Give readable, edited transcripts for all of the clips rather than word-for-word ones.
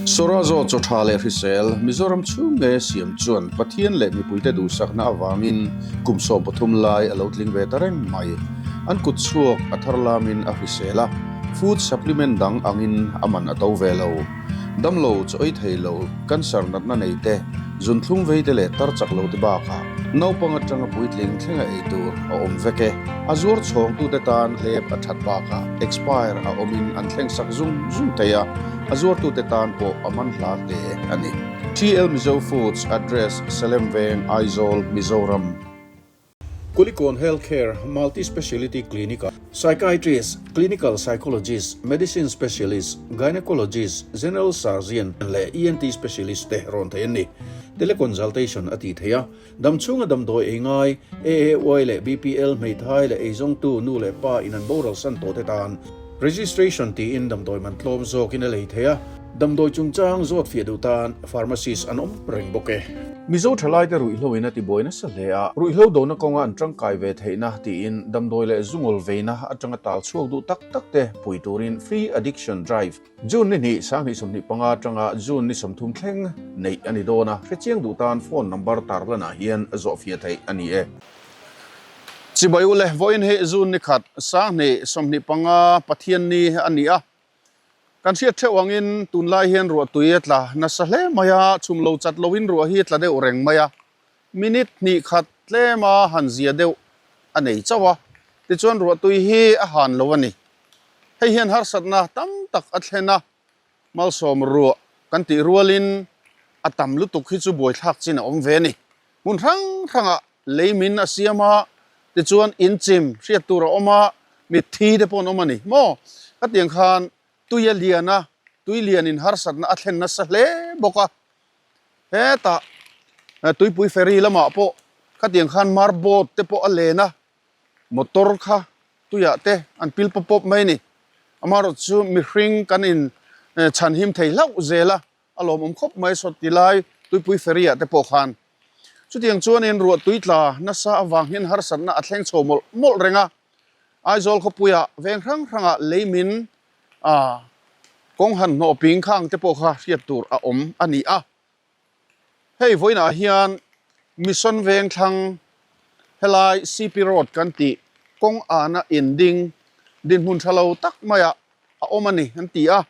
Sawrazo chaw tha leh hrisel Mizoram chhung nge siam chuan Pathian leh mipuite duhsakna avangin kum 13 lai a lo tling ve ta reng mai. An kut chhuak a thar lamin a hrisel a, food supplement dang angin a man a to ve lo. Damlo chaw ei thei lo, cancer natna nei te, zunthlum vei te leh tar chak lo te bakah naupang atanga puitling thlenga ei tur a awm vek e. A zuar chhawngtute tan hlep a that bakah expire a awmin an thleng sak zung zung thei a, a zuartute tan pawh a man hla hle a ni. TL Mizo Foods Address, Salem Veng, Aizawl, Mizoram. Kulikawn Health Care Multi Speciality Clinic ah Psychiatrist, Clinical Psychologist, Medicine Specialist, Gynecologist, General Surgeon leh ENT Specialist te rawn theih an ni. Teleconsultation a tih theih a, damchhunga damdawi ei ngai, AAY leh BPL hmeithai leh eizawngtu nu leh pa in an boral san tawh te tan Registration tiin damdawi man tlawm zawkin a lei thei a, damdawi chungchang zawt fiah duh tan pharmacist an awm reng bawk e. Mizo thalaite ruihhlo in a tibuai nasa hle a, ruihhlo dona kawnga an tangkai ve theihna tiin damdawi leh zungawl veina atanga tal chhuak duh tak tak te pui turin Free Addiction Drive June ni hnih 2025 atanga June ni 30 thleng neih a ni dawn a, hrechiang duh tan phone number tarlanah hian zawh fiah theih a ni e. Chibai u le, vawiin hi June ni khat, 2025 Pathian ni a ni a. Kan hriat theuh angin tunlai hian ruahtui a tla nasa hle mai a, chhum lo chat loin ruah hi a tla deuh reng mai a. Minute hnih khat tlema han zia deuh a nei chauh a, tichuan ruahtui hi a han lo a ni. Hei hian harsatna tam tak a thlen a, malsawm ruah kan tih rualin a tam lutuk hi chu buaithlak chin a awm ve a ni. Hmun hrang hrangah lei min a siam a, tichuan in chim hriat tur a awm a, mitthi te pawh an awm a ni maw? Khatiang khan tui a lian a, tui lianin harsatna a thlen nasa hle bawk a. Hetah tuipui ferry lamah pawh khatiang khan mar boat te pawh a len a, motor kha tuiah te an pil pawp pawp mai a ni. Amaherawhchu mihring kan in chhanhim thei hlauh zel a. A lawmawm khawp mai saw ti lai tuipui ferry ah te pawh khan. Chutiang chuanin ruah tui tla nasa avang hian harsatna a thleng chho mawlh mawlh reng a. Aizawl khawpuiah veng hrang hrangah lei min a kawng han hnawh ping khang te pawh kha hriat tur a awm a ni a. Hei vawiinah hian Mission Vengthlang helai CP Road kan tih kawng ana inding dinhmun tha lo tak maiah a awm a ni an ti a.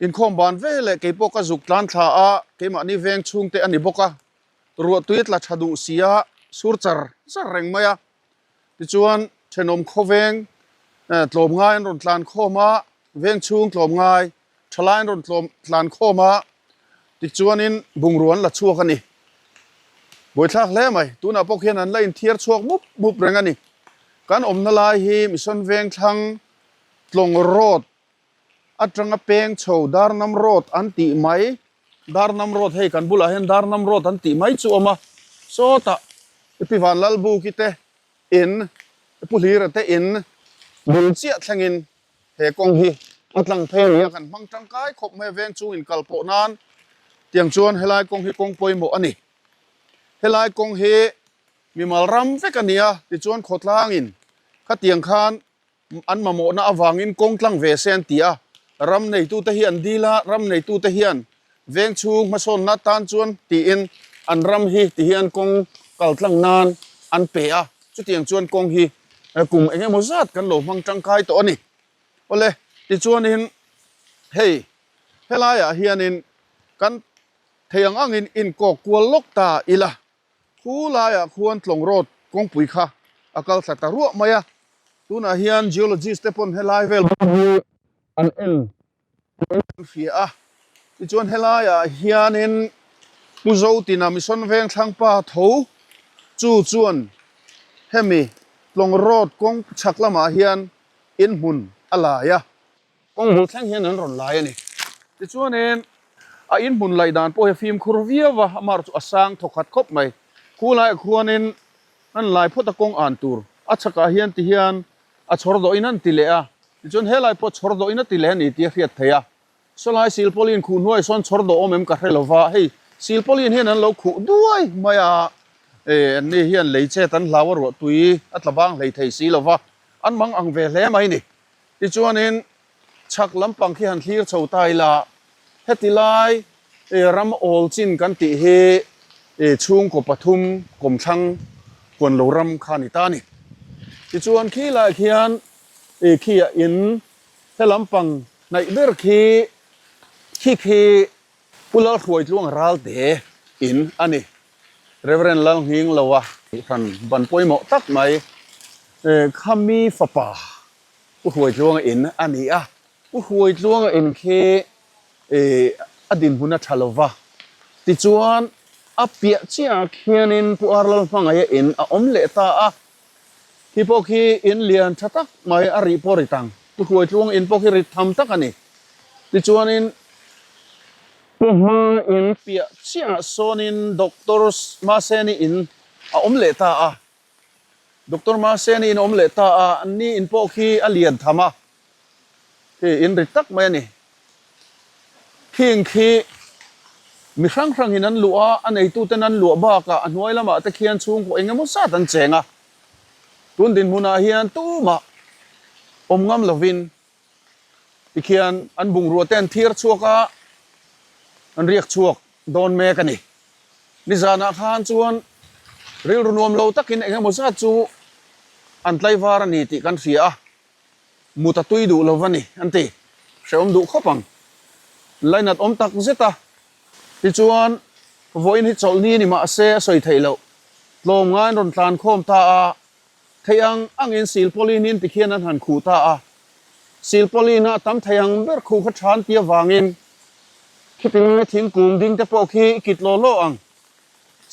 Inkhawm ban ve leh kei pawh ka zuk tlan thla a, keimahni veng chhungte a ni bawk a, ruahtui a tla tha duh si a, sur char char reng mai a. Tichuan, thenawm khawveng tlawmngai an rawn tlan khawm a, veng chhung tlawmngai thalai an rawn tlawm tlan khawm a, tichuanin bungrua an la chhuak a ni. Buaithlak hle mai, tunah pawh khian an la inthiar chhuak mup mup reng a ni. Kan awmna lai hi Mission Vengthlang Tlawng Road atanga peng chho Darnam Road an tih mai, Darnam Road hei kan bulah hian Darnam Road an tih mai chu a awm a, sawtah i Pi Vanlalbuki te in, i Pu Hlira te in bul chiah thlengin he kawng hi a tlang phei a ni a, kan hmang tangkai khawp mai a veng chung inkal pawh nan tiang chuan helai kawng hi kawng pawimawh a ni. Helai kawng hi mimal ram vek a ni a, tichuan khawtlangin khatiang khan An mamawhna avangin kawng tlang ve se an ti a, ram neitute hi an dil a, ram neitute hian veng chhung hmasawnna atan chuan tiin an ram hi ti hian kawng kal tlang nan an pe a, chutiang chuan kawng hi kum eng emaw zat kan lo hmang tangkai tawh a ni. Awle, tichuanin hei helaiah hianin kan thei ang angin inkawk kual lawk ta ila. Khu laiah khuan Tlawng Road kawngpui kha a kal thla ta ruah mai a, tunah hian geologist te pawn helai vel bawk hi an en an hria a, tichuan helaiah hianin Pu Zotina Mission Vengthlangpa tho chu chuan hemi Tlawng Road kawng chhak lamah hian inhmun a lai a. Kawng bul thleng hian an rawn lai a ni. Tichuanin a inhmun laih dan pawh hi a fimkhur viau a, amah chu a sang thaw khat khawp mai. Khu laiah khuanin an lai phawt a kawng an tur a chhakah hian ti hian a chhawr dawhin an ti leh a, tichuan helai pawh chhawr dawhin a ti leh a ni tih a hriat theih a. Sawlai silpawlin khuh hnuai sawn chhawr dawh awm em ka hre lo va, hei silpawlin hian an lo khuh duai mai a, eh an ni hian lei chet an hlau a ruah tui a tla bang hlei thei si lo va, an mang ang ve hle mai ni. Tichuanin chhak lampang khi han thlir chho ta ila, Heti lai ram awl chin kan tih hi chhungkaw pathum kawmthlang huan lo ram kha a ni ta a ni. Tichuan khi lai khian khi-ah in he lampang hnaih ber khi khi khi Pu Lalhruaitluang Ralte in a ni. Rev. Lalnghingloa hran ban pawimawh tak mai Khami fapa Pu Hruaitluanga in a ni a. Pu Hruaitluanga in khi a dinhmun a tha lo va, tichuan a piah chiahah khianin Pu Ar Lalhmangaia in a awm leh ta a. Khi pawh khi in lian tha tak mai a rih pawh rit ang. Pu Hruaitluang in pawh khi rit tham tak a ni. Tichuanin Pu Hma in piah chiahah sawnin Doctor Maseni in a awm leh ta a. Doctor Maseni in a awm leh ta a, anni in pawh khi a lian tham a. Khi in rit tak mai a ni. Khing khi mi hrang hrangin an luh a, a neituten an luah bakah a hnuai lamah te khian chhungkaw eng emaw zat an cheng a. Tun dinhmunah hian tumah awm ngam lovin tikhian an bungrua te an thiar chhuak a, an riak chhuak dawn mek a ni. Nizanah khan chuan rilru nuam lo takin eng emaw zat chu an tlaivar a ni tih kan hria a. Mut a tui duh lo va ni, an ti. Hrehawm duh khawp ang. Lainat awm tak zet a. Tichuan, vawiin hi chawlhni a ni mah se a sawi theih loh. Tlawmngain rawn tlan khawm ta a, thei ang angin silpawlinin tikhian an han khuh ta a. Silpawlina a tam thei ang ber khuh kha tha an ti avangin khiti lai thingkung ding te pawh khi i kit law law ang.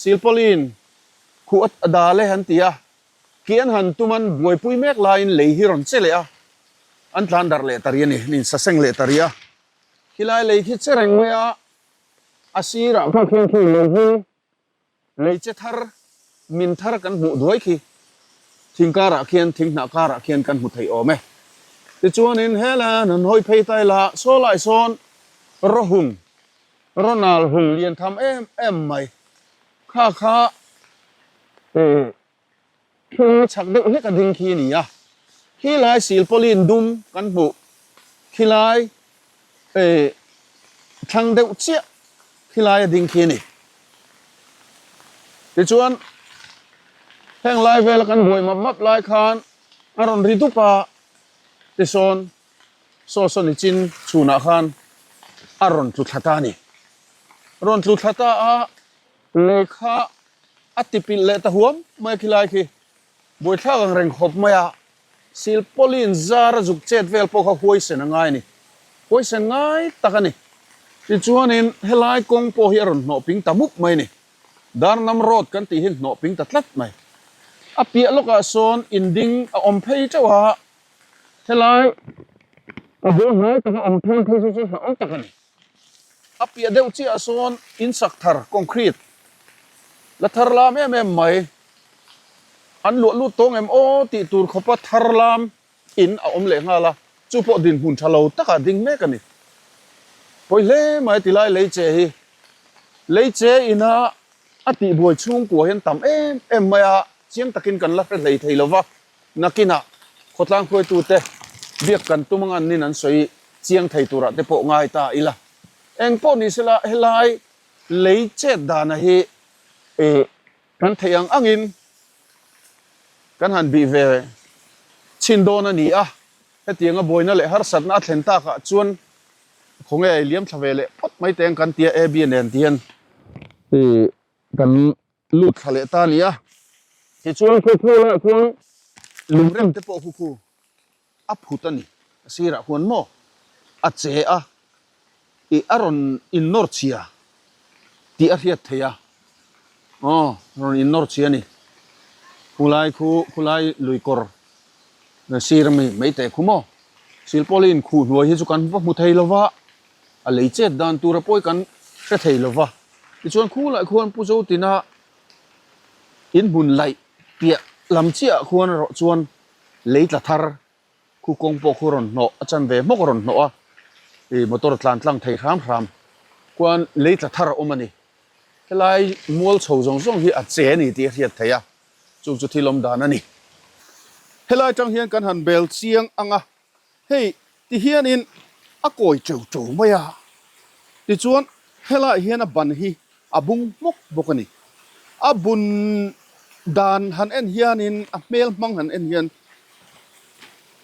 Silpawlin khuh a dal e an ti a. Khi an han tum an buaipui mek laiin lei hi rawn che leh a, an tlan darh leh ta rih a ni, an insaseng leh ta rih a. Khilai lei khi che reng mai a, a sirah kha khian khi lei hi lei che thar, min thar kan hmuh duai khi thing karah khian, thing hnah karah khian kan hmu thei awm e. Tichuanin helaiah an han hawi phei ta ila, saw lai sawn rawhung, rawnal hung lian tham em em mai kha kha Thil chak deuh hlek a ding khi a ni a, khi lai silpawlin dum kan hmuh khi lai thlang deuh chiah khi lai a ding khi a ni. Tichuan heng lai vela kan buai map map lai khan a rawn ri dup a, tisawn saw saw ni chin chhunah khan a rawn tlu thla ta a ni. Rawn tlu thla ta a lehkha A ti pilh leh ta huam mai a khilai khi. Buaithlak ang reng khawp mai a, Silpauline zar a zuk chet vel pawh kha huaisen a ngai a ni. Huaisen ngai tak a ni. Tichuanin helai kawng pawh hi a rawn hnawh ping ta mup mai a ni. Darnam Road kan tih hi hnawh ping ta tlat mai. A piah lawkah sawn in ding a awm phei teuh a, helai a bul hnai taka awm phei phei chu chu hlauhawm tak a ni. A piah deuh chiah sawn in sak thar concrete la thar lam em em mai an luah lut tawng em aw tih tur khawpa thar lam in a awm leh nghal a, chu pawh dinhmun tha lo takah ding mek a ni. Pawi hle mai tilai lei che hi lei che ina a tihbuai chhungkua hian tam em em mai a, chiang takin kan la hre hlei thei lo va. Nakinah khawtlang hruaitute biak kan tum anga annin an sawi chiang thei turah te pawh ngai ta ila. Eng pawh ni sela helai lei chet dana hi kan theih ang angin kan han bih ve chhin dawn a ni a, hetianga buaina leh harsatna a thlen takah chuan khawnge liam thla ve leh phawt mai teng kan tia AB nen ti hian kan lut thla leh ta a ni a, tichuan khu khu lah chuan lungrem te pawh khu khu a phut a ni, a sirah khuan maw a che a, ih a rawn innawr chhia tih a hriat theih a, aw rawn innawr chhia a ni, khulai khu khulai lui kawr sir ami mai teh khu maw silpawlin khuh hnuai hi chu kan va hmu thei lo va. A lei chet dan tura pawi kan hre thei lo va, tichuan khulai khuan Pu Zotina inhmun laih piah lam chiahah khuan erawh chuan lei tla thar khu kawng pawh khu rawn hnawh a chan ve hmawk a rawn hnawh a, ih motor tlan tlang thei hram hram khuan lei tla thar a awm a ni. Helai mual chho zawng zawng hi a che a ni tih a hriat theih a, chung chu thil awm dan a ni. Helai atang hian kan han bel chiang ang a. Hei ti hianin a kawi teu teu mai a. Tichuan, helaiah hian a ban hi a bung hmawk bawk a ni. A bun dan han en hianin, a hmel hmang han en hian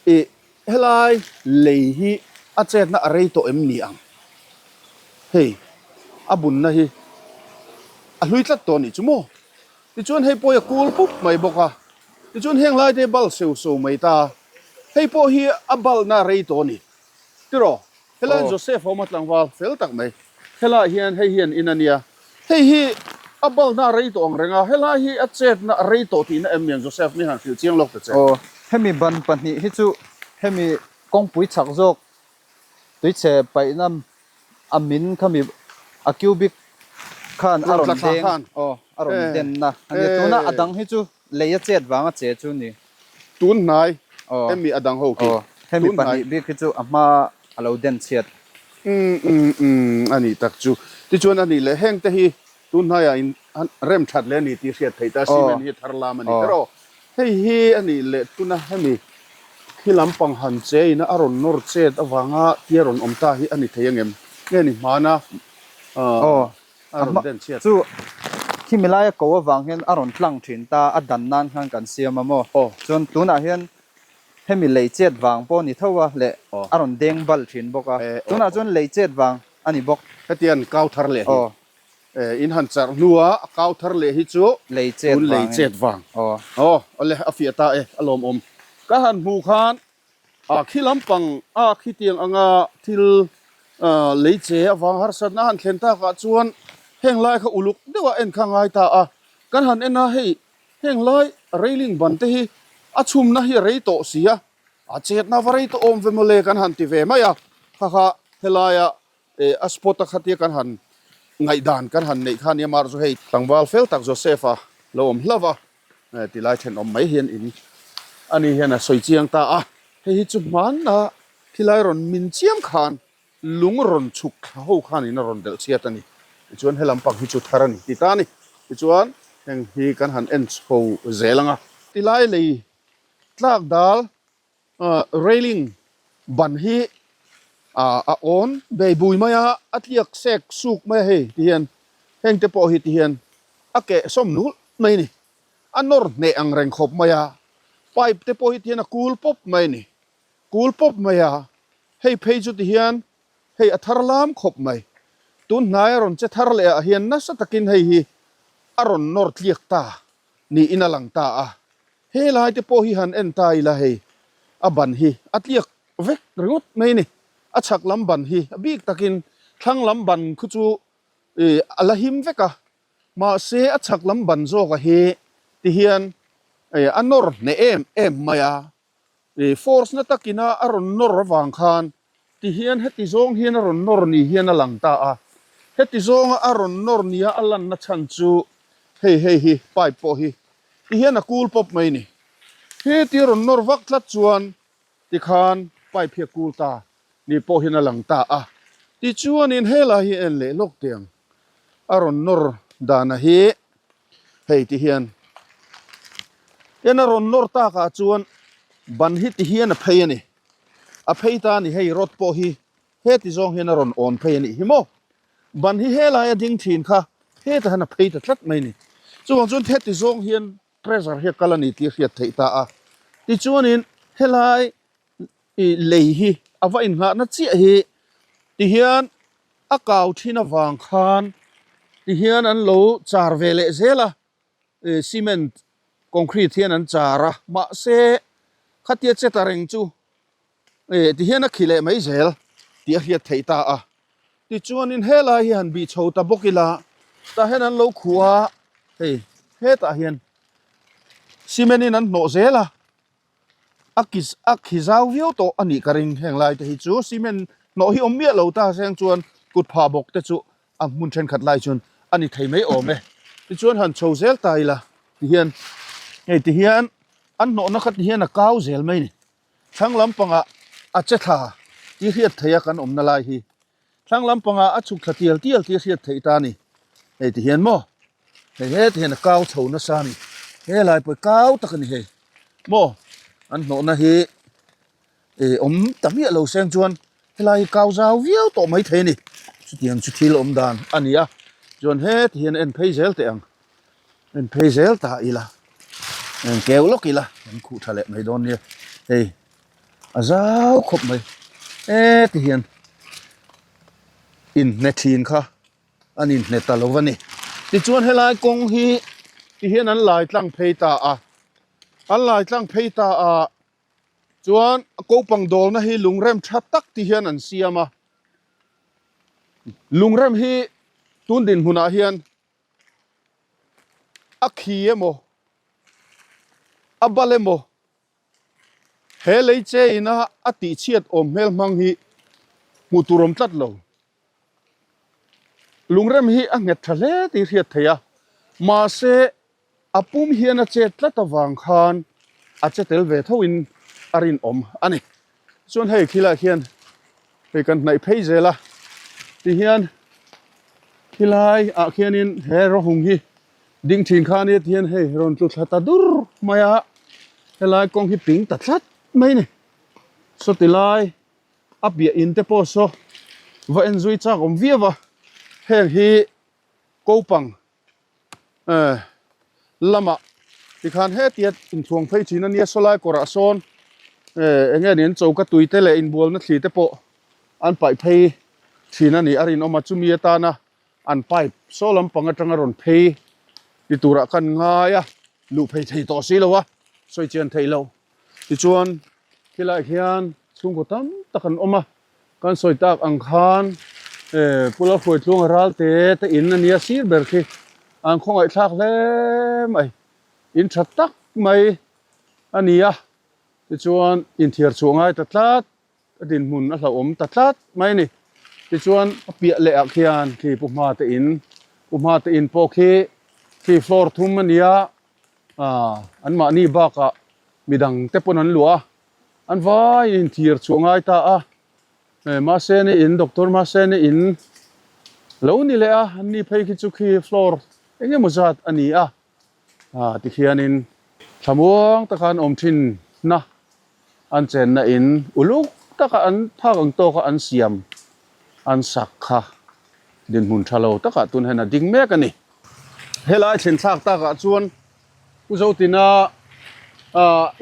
ih helai lei hi a chetna a rei tawh em ni ang? Hei, a bunna hi a hlui tlat tawh a nih chu maw? Tichuan hei pawh hi a kul pup mai bawk a, tichuan heng lai te bal seu seu mai ta. Hei pawh hi a balna a rei tawh a ni. Tiraw? Helai Joseph a awm a tlangval fel tak mai. Helaiah hian hei hi an in a nia. Hei hi a balna a rei tawh ang reng a, helai hi a chetna a rei tawh tihna em niang Joseph mi han hrilh chiang lawk ta che. Aw, hemi ban pahnih hi chu hemi kawngpui chak zawk tuichhe paihna A min khami a cubic khan a rawn deng aw a rawn denna a nia tuna a dang hi chu lei a chet vang a che chu ni. Tun hnai hemi a dang ho khi aw hemi pahnih bik hi chu a hma a lo den chhiat. Umm umm umm a nih tak chu tichuan a nih leh heng te hi tun hnaiah in rem that leh a ni tih hriat theih ta cement hi thar lam a ni erawh Hei hi a nih leh tuna hemi khi lampang han che ina a rawn nawr chet avanga tia rawn awm ta hi a ni thei angem? Nge ni hmana a rawn den chhiat? Chu khimi laia ko avang hian a rawn tlang thin ta, a dan nan khan kan siam a maw? Chuan tunah hian hemi lei chet vang pawh a ni tho a leh a rawn deng bal thin bawk a, tunah chuan lei chet vang a ni bawk. Hetiang kau thar leh hi. In han charh hnua a kau thar leh hi chu tun lei chet vang. Aw awle a fiah ta e a lawmawm. Ka han hmuh khan a khi lampang a khitiang anga thil lei che avang harsatna a han thlen takah chuan heng lai kha uluk deuha en kha ngai ta a. Kan han en a hei heng lai railing ban te hi a chhumna hi a rei tawh si a, a chetna va rei tawh awm ve mawle kan han ti ve mai a. Kha kha helaia Eh a spot a khatia kan han ngaihdan kan han neih kha nia mar chu hei tlangval fel tak Joseph a lo awm hlauh va eh tilai thenawm mai hian in ani hian a sawi chiang ta a hei hi chu hmanna thilai rawn min chiam khan lung rawn chhuk thla ho khan in a rawn delh chhiat a ni tichuan he lampang hi chu thar a ni ti ta a ni tichuan heng hi kan han en chho zel ang a tilai lei tlak dal Railing ban hi a awn bei bui mai a, a tliak sek suk mai a hei ti hian heng te pawh hi ti hian a keh sawm nul mai a ni. A nawr hneh ang reng khawp mai a, pipe te pawh hi ti hian a kul pawp mai a ni. Kul pawp mai a, hei phei chu ti hian hei a thar lam khawp mai. Tun hnai a rawn che thar leh ah hian nasa takin hei hi a rawn nawr tliak ta niin a lang ta a. He lai te pawh hi han en ta ila hei a ban hi a tliak vek ringawt mai a ni. A chhak lam ban hi a bik takin thlang lam ban khu chu ih a la him vek a, mahse a chhak lam ban zawka hi tihian ih a nawr hneh em em mai a. Ih force na takina a rawn nawr avang khan Tihian heti zawng hian a rawn nawr ni hian a lang ta a, heti zawnga a rawn nawr nia a lanna chhan chu hei hei hi pipe pawh hi tihian a kul pawp mai ni. Heti a rawn nawr vak tlat chuan tikhan pipe hi a kul ta ni pawh hian a lang ta a. Tichuanin helai hi en leh lawk teh ang a rawn nawr dana hi hei tihian en a rawn nawr takah chuan ban hi tihian a phei a ni. A phei ta a ni hei rod pawh hi heti zawng hian a rawn awn phei a nih hi maw? Ban hi helai a ding thin kha hetah hian a phei ta tlat mai a ni. Chuvang chuan heti zawng hian pressure hi a kal a ni tih a hriat theih ta a. Tichuanin helai ih lei hi a va inngahna chiah hi tihian a kau thin avang khan tihian an lo char ve leh zel a. Cement concrete hian an char a, mahse khatia che ta reng chu eh ti hian a khi leh mai zel tih a hriat theih ta a. Tichuanin helai hi han bih chho ta bawk ila tah hian an lo khuh a, hei hetah hian cement in an hnawh zel a. A ki a khi zau viau tawh a nih ka ring heng lai te hi chu cement hnawh hi awm miah lo ta seng chuan kut phah bawk te chu a hmun thenkhat lai chuan a ni thei mai awm e tichuan han chho zel ta ila tihian hei tihian an hnawhna kha tihian a kau zel mai a ni thlang lampangah a che thla tih hriat theih a kan awmna lai hi Thlang lampangah a chhuk thla tial tial tih a hriat theih ta a ni. Hei ti hian maw? Hei he ti hian a kau chho nasa a ni. He lai pawh hi kau tak a ni hei. Maw? An hnawhna hi eh awm ta miah lo seng chuan helai hi kau zau viau tawh mai thei a ni. Chutiang chu thil awm dan a ni a, chuan heti hian en phei zel teh ang, en phei zel ta ila, en keu lawk ila kan khuh tha leh mai dawn nia, hei a zau khawp mai, heti hian inhne thin kha an inhne ta lo a ni. Tichuan helai kawng hi tihian an lai tlang phei ta a, an lai tlang phei ta a. Chuan kopang dawlna hi lungrem tha tak ti hian an siam a, lungrem hi tun dinhmunah hian a khi emaw a bal emaw he lei che ina a tihchhiat awm hmel hmang hi hmuh tur awm tlat lo. Lungrem hi a nghet tha hle tih hriat theih a, mahse A pum hian a chet tlat avang khan a che tel ve tho in a rinawm a ni. Chuan hei khilaiah khian hei kan hnaih phei zel a, tihian khilai ah khianin he rawhung hi ding thin kha ania tihian hei rawn tlu thla ta dur mai a, helai kawng hi ping ta tlat mai a ni. Sawti lai a piah in te pawh saw va enzui chak awm viau a, heng hi kopang lamah tikhan hetia inthuang phei thin a nia sawlai kawrah sawn eng nge niin choka tui te leh inbualna thli te pawh an paih phei thin a nih a rinawm a chumi atana an pipe saw lampang atanga rawn phei ti turah khan ngai a luh phei thei tawh si lo a sawi chian theih loh tichuan khilaiah khian chhungkaw tam tak an awm a. Kan sawi tak ang khan Pu Lalhruaitluanga Ralte te in a nia sir ber khi an khawngaihthlak hle mai. In tha tak mai a ni a, tichuan inthiar chhuah ngai ta tlat, a dinhmun a hlauhawm ta tlat mai a ni. Tichuan a piah leh ah khian khi Pu Hma te in, Pu Hma te in pawh khi khi floor thum a ni a, anmahni bakah midang te pawn an luah a. An vaiin inthir chhuah ngai ta a, Mahseni in, Doctor Mahseni in lo ni leh a, an ni phei khi chu khi floor eng emaw zat a ni a, tikhianin thlamuang taka an awm thinna an chenna in uluk taka an phak ang tawka an siam an sak kha dinhmun tha lo takah tun hian a ding mek a ni. Helai thlen thlak takah chuan Pu Zotina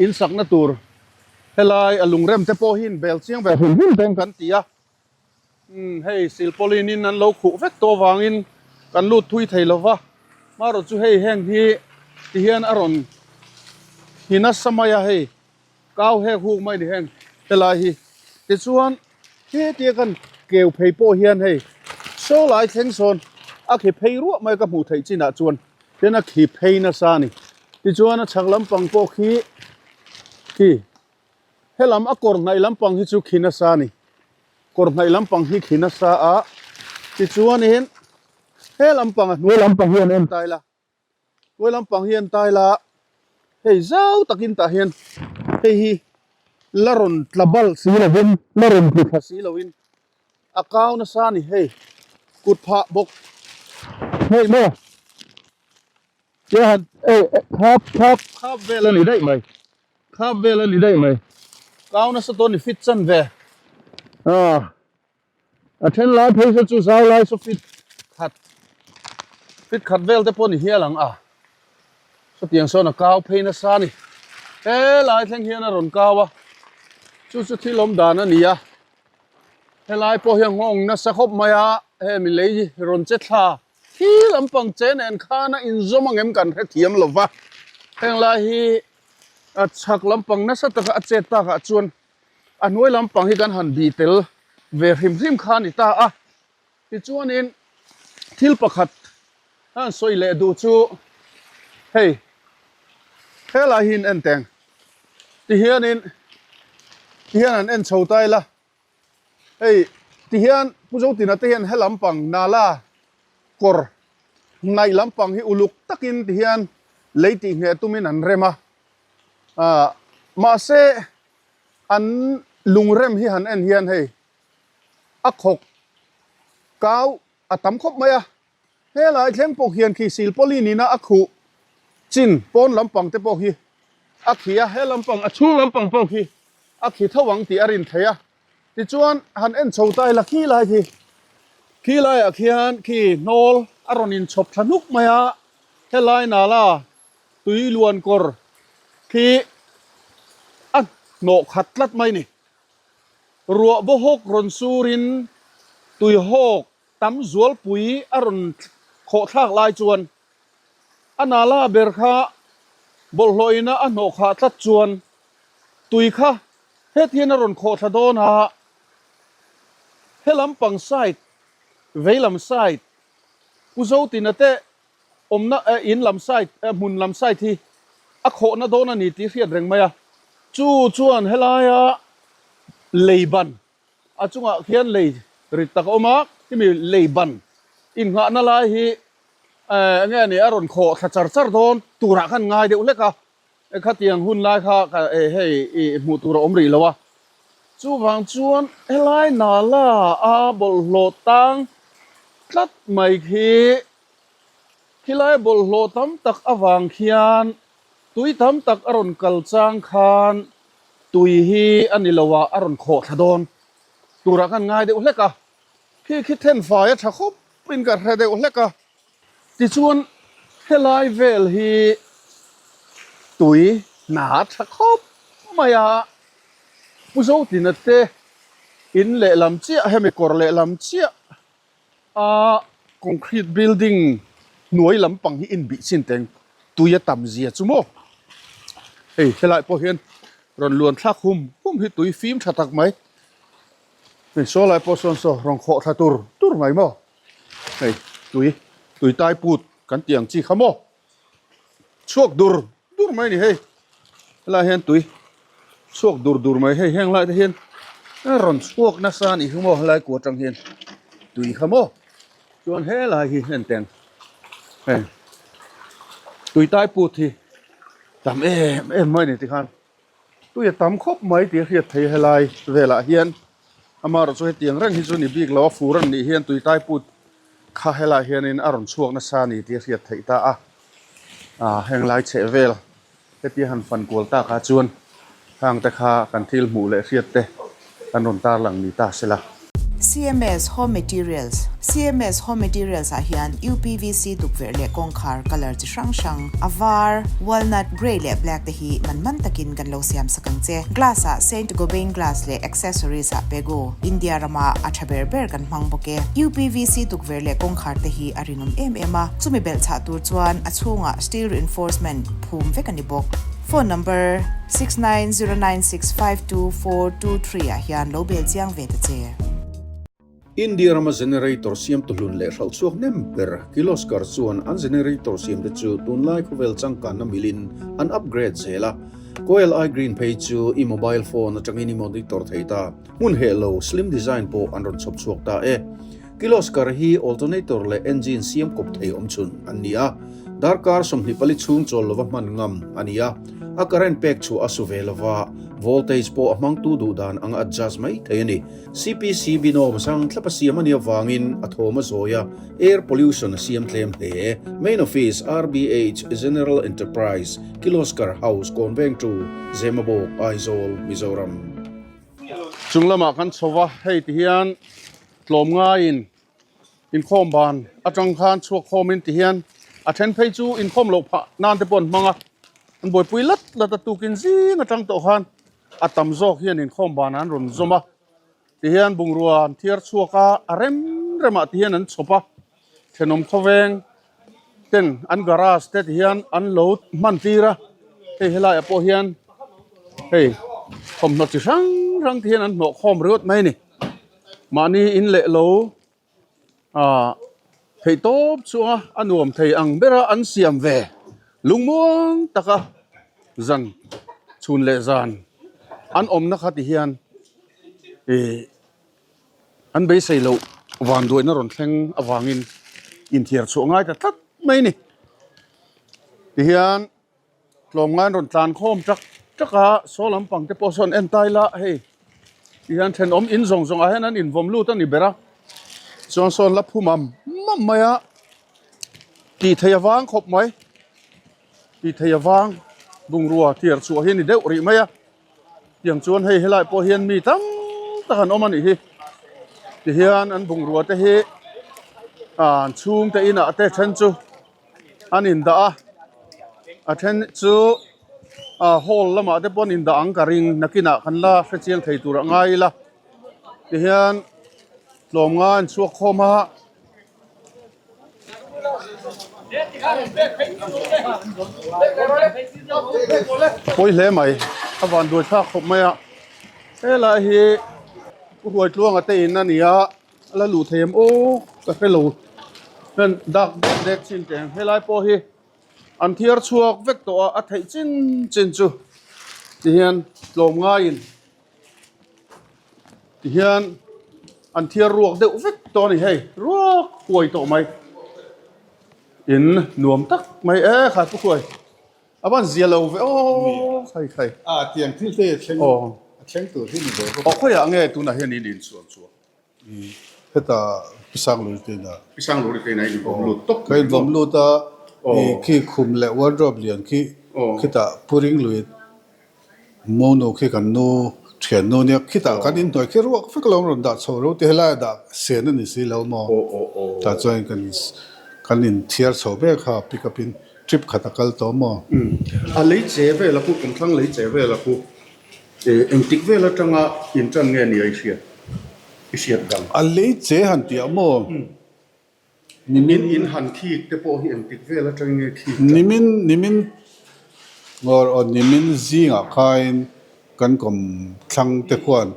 in sakna tur helai a lungrem te pawh hi in bel chiang ve hrim hrim peng kan ti a, umm hei silpauline in an lo khuh vek tawh avangin kan lut thui thei lo va, marawh chu hei heng hi ti hian a rawn hi nasa mai a hei. Kau hek huk mai ni heng helai hi tichuan hetia kan keu phei pawh hian hei saw lai thleng sawn a khi phei ruah mai ka hmuh theih chinah chuan tin a khi phei nasa a ni tichuan a chhak lampang pawh khi khi helam a kawr hnaih lampang hi chu khi nasa a ni kawr hnaih lampang hi khi nasa a tichuanin he lampang a hnuai lampang hian en ta ila. Hnuai lampang hi an tai la a, hei zau takin tah hian hei hi la rawn tla bal si lovin la rawn tlu thla si lovin a kau nasa a ni hei kut phah bawk hei maw tia han hei khap khap khap vel a ni daih mai khap vel a ni daih mai kau nasa tawn ni fit chan ve ah. A then lai phei saw chu zau lai saw fit khat fit khat vel te pawh ni hial ang a sawtiang sawn a kau phei nasa a ni helai thleng hian a rawn kau a chu chu thil awm dan a ni a helai pawh hian nghawng nasa khawp mai a hemi lei rawn che thla khi lampang che nen khan a inzawm angem kan hrethiam lo va henglai hi a chhak lampang nasa taka a chet takah chuan. A hnuai lampang hi kan han bih tel ve hrim hrim kha a ni ta a, tichuanin thil pakhat a han sawi leh duh chu hei helai hi in en teng tihianin tihian an en chho ta ila hei tihian Pu Zotina te hian he lampang nala kawr hnaih lampang hi uluk takin tihian lei tih ngheh tumin an rem a. Ah mahse an lungrem hi han en hian hei a khawk kau a tam khawp mai a, helai thleng pawh hian khi silpauline ina a khuh chin pawn lampang te pawh hi a khi a, he lampang a chhung lampang pawh khi a khi tho ang tih a rin theih a, tichuan han en chho ta ila khi lai khi. Khi laiah khian khi hnawl a rawn inchhawp thla hnuk mai a, helai nala tui luan kawr khi a hnawh khat tlat mai ni. Ruah bawhawk rawn surin tui hawk tam zualpui a rawn khawh thlak lai chuan a nala ber kha bawlhhlawhina a hnawh khah tlat chuan tui kha hetian a rawn khawh thla dawn a, he lampang side veilam side Pu Zotina te awmna in lam side hmun lam side hi a khawhna dawn a ni tih hriat reng mai a, chu chuan helaia lei ban a chungah khian lei rit tak a awm a, hemi lei ban innghahna lai hi eng nge ni a rawn khawh thla char char dawn turah khan ngai deuh hlek a. Khatiang hun lai kha ka hei i hmuh tur a awm rih lo a, chuvang chuan helai nala a bawlhhlawh tang tlat mai khi khilai bawlhhlawh tam tak avang khian tui tam tak a rawn kal chang khan tui hi a ni lo a, a rawn khawh thla dawn turah khan ngai deuh hlek a, khi khi thenfai a tha khawp in ka hre deuh hlek a. Tichuan helai vel hi tui hna tha khawp mai a, Pu Zotina te in lehlam chiah hemi kawr lehlam chiah a concrete building hnuai lampang hi inbih chin teng tui a tam zia chu maw. Hei helai pawh hian rawn luan thlak hum hum hi tui fim tha tak mai, hei saw lai pawh sawn saw rawn khawh thla tur tur mai maw. Hei tui tui tai put kan tih ang chi kha maw chhuak dur dur mai a ni hei helaiah hian tui chhuak dur dur mai hei heng lai te hian a rawn chhuak nasa a nih hi maw helai kua atang hian tui kha maw chuan helai hi en teng heng tui tai put hi tam em em mai a ni tikhan. Tui a tam khawp mai tih a hriat theih helai velah hian amaherawh chu hetiang reng hi chu ni bik lo a fur an nih hian tui tai put kha helaiah hianin a rawn chhuak nasa a ni tih a hriat theih ta a ah heng lai chheh vel hetia han fan kual takah chuan hang te kha kan thil hmuh leh hriat te kan rawn tarlang ni ta se la. CMS Home Materials, CMS Home Materials ah hian UPVC tukverh leh kawngkhar colour chi hrang hrang, a var, walnut, grey leh black te hi man man takin kan lo siam sak ang che. Glass ah Saint Gobain glass leh accessories ah Pegu, India rama a tha ber ber kan hmang bawk e. UPVC tukverh leh kawngkhar te hi a rinawm em em a, chumi belh chhah tur chuan a chhungah steel reinforcement phum vek a ni bawk. Phone number, 6909652423 ah hian lo bel chiang ve ta che. India rama generator siamtu hlun leh hralh chhuak hnem ber Kirloskar chuan an generator siamte chu tunlai khawvel changkanna milin an upgrade zel a. Coil eye green phei chu i mobile phone atangin i monitor thei ta. Hmun heh lo slim design pawh an rawn chhawp chhuak ta e. Kirloskar hi alternator leh engine siam kawp thei awmchhun an ni a, darkar 24 chhung chawl lova hman ngam a ni a, a current pek chhuah a su ve lova, voltage pawh a hmangtu duh dan anga adjust mai thei a ni. CPC binawm sang thlapa siam a nih avangin a thawm a zawi a, air pollution a siam tlem hle. Main Office, RBH, General Enterprise, Kirloskar House, Kawnvengtu, Zemabawk, Aizawl, Mizoram. Chung lamah kan chho va, hei ti hian Tlawm ngaiin inkhawm ban atang khan chhuak khawmin ti hian a then phei chu inkhawm loh phah nan te pawh an hmang a, an buaipui lat lat a tukin zing atang tawh khan a tam zawk hian inkhawm banah an rawn zawm a, ti hian bungrua an thiar chhuak a, a rem remah ti hian an chhawp a, thenawm khawveng ten an garage te ti hian an lo hman tir a, hei helaiah pawh hian hei thawmhnaw chi hrang hrang te hian an hnawh khawm ringawt mai a ni. Mahni in leh lo ah theih tawp chunga a nuam thei ang bera an siam ve lungmuang taka zan chhun leh zan an awmna kha ti hian ih an beisei loh vanduaina rawn thleng avangin inthiar chhuah ngai ta tlat mai a ni tihian. Tlawmngai an rawn tlan khawm tak tak a, saw lampang te pawh sawn en ta ila hei ti hian thenawm in zawng zawng ah hian an invawm lut a ni ber a, chuan sawn la phu mam mam mai a, tih theih avang khawp mai, tih theih avang bungrua thiar chhuah hi a ni deuh rih mai a, tiang chuan hei helai pawh hian mi tam tak an awm a nih hi, tihian an bungrua te hi. An chhungte inah te then chu an indah a, a then chu ah hall lamah te pawh an indah ang ka ring nakinah kan la hrechiang thei tur a ngai ila tihian tlawmnga an chhuak khawm a. Pawi hle mai a van duai thlak khawp mai a helai hi Pu Hruaitluanga te in a ni a. A la luh thei em aw ka hre lo hian dak dek dek chin teh ang helai pawh hi an thiar chhuak vek tawh a a theih chin chin chu tihian tlawm ngaiin tihian an thiar ruak deuh vek tawh a ni hei ruak huai tawh mai in nuam tak mai e khai pu hruai. A van zia lo ve aw khai khai. A tiang thil te a thleng a thleng tur hi ni ve bawk. Aw khawiah nge tunah hian in insual chhuak? Heta Pisangluri te inah. Pisangluri te inah in vawm lut tawp mai. Ka in vawm lut a, khi khum leh wardrobe lian khi khitah Puring lui Monu khi kan nu thian nu nia khitah kan inhnuai khi ruak vek lo rawn dah chho ro ti helai a dah sen a ni si lo maw tah chuan kan kan inthiar chho mek kha pick up in trip khat a kal tawh maw. A lei che vel a khu kumthlang lei che vel a khu engtik vel atanga intan nge nia i hriat i hriat dang. A lei che han tih ah maw. Nimin in han khik te pawh hi engtik vel atangin nge khik ta? Nimin nimin ngawr aw nimin zingah khain kan kawm thlang te khuan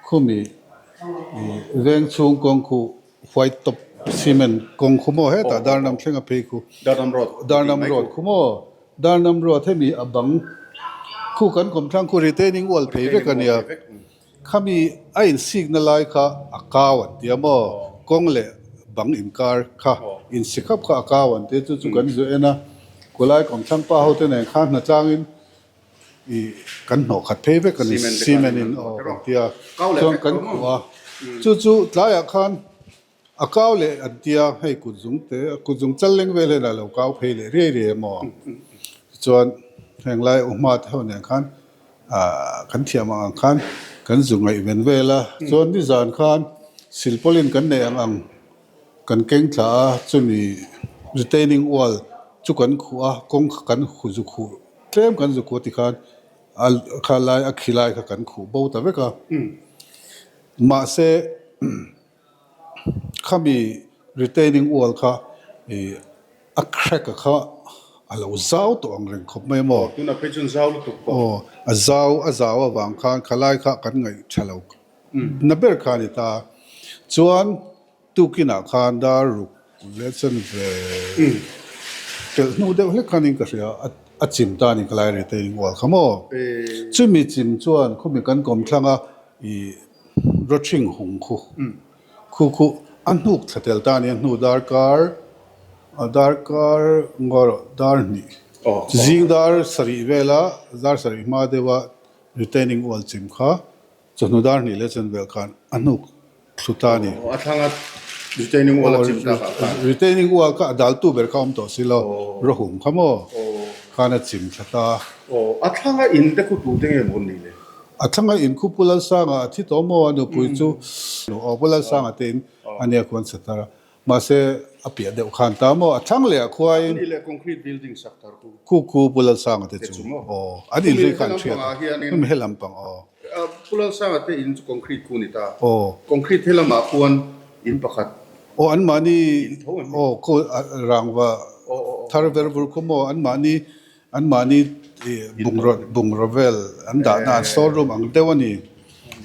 khumi veng chhung kawng khu white top cement kawng khu maw hetah Darnam thleng a phei khu Darnam road Darnam road khu maw Darnam road hemi a bang khu kan kawm thlang khu retaining wall phei vek a nia. Khami a insikna lai kha a kau an tia maw? Kawng leh bang inkar kha insi khap kha a kau an tia chu chu kan zu en a, Kulai kawmthlang pa hote nen khan hna tlangin ih kan hnawh khat phei vek a ni, cement in aw kan tia chuan kan khuh a, chu chu tlaiah khan A kau leh an tia, hei kut zung te, kut zung chal leng vel hian a lo kau phei leh riai riai emaw? Tichuan, heng lai Uhma te ho nen khan ah kan thiam ang ang khan kan zu ngaihven vel a, chuan nizan khan silpawlin kan neih ang ang kan keng thla a, chumi retaining wall chu kan khuh a, kawng kha kan zu khuh tlem kan zu khuh a tikhan a kha lai a khi lai kha kan khuh bo ta vek a, mahse. Khami retaining wall kha ih a crack a kha a lo zau tawh ang reng khawp mai maw? Tunah phei chuan zau lutuk pawh. Aw, a zau a zau avang khan khalai kha kan ngaih tha lo na ber kha a ni ta. Chuan tukinah khan dar ruk leh chuan ve pelh hnu deuh hlek khanin ka hria a a chim ta a ni khalai retaining wall kha maw? Chumi chim chuan khumi kan kawm thlang a ih Rawthring hung khu khu khu a hnuk thla tel ta a ni a hnu darkar a darkar ngaw rawh dar hnih zing dar sarih vela dar sarih hma deuha retaining wall chim kha chawhnu dar hnih leh chuan vel khan a hnuk thlu ta a ni. A thlanga retaining wall a chim tak ah khan. Retaining wall kha a daltu ber kha a awm tawh si lo rawhung kha maw khan a chim thla ta. A thlanga in te khu tute nge maw ni le? A thlanga in khu Pu Lalsanga a thi tawh maw? A nupui chu aw Pu Lalsanga te in a nia khuan sa tar a, mahse a piah deuh khan ta maw? A thlang leh a khuaiin Ani leh concrete building sak tar khu. Khu khu Pu Lalsanga te chu aw an in hlui khan hriat a, hemi he lampang aw. Pu Lalsanga te in chu concrete khu ni ta, aw concrete he lamah khuan in pakhat aw anmahni aw khu rangva thar ver vur khu maw anmahni Anmahni bungraw bungraw vel an dahna an store room ang deuh a ni.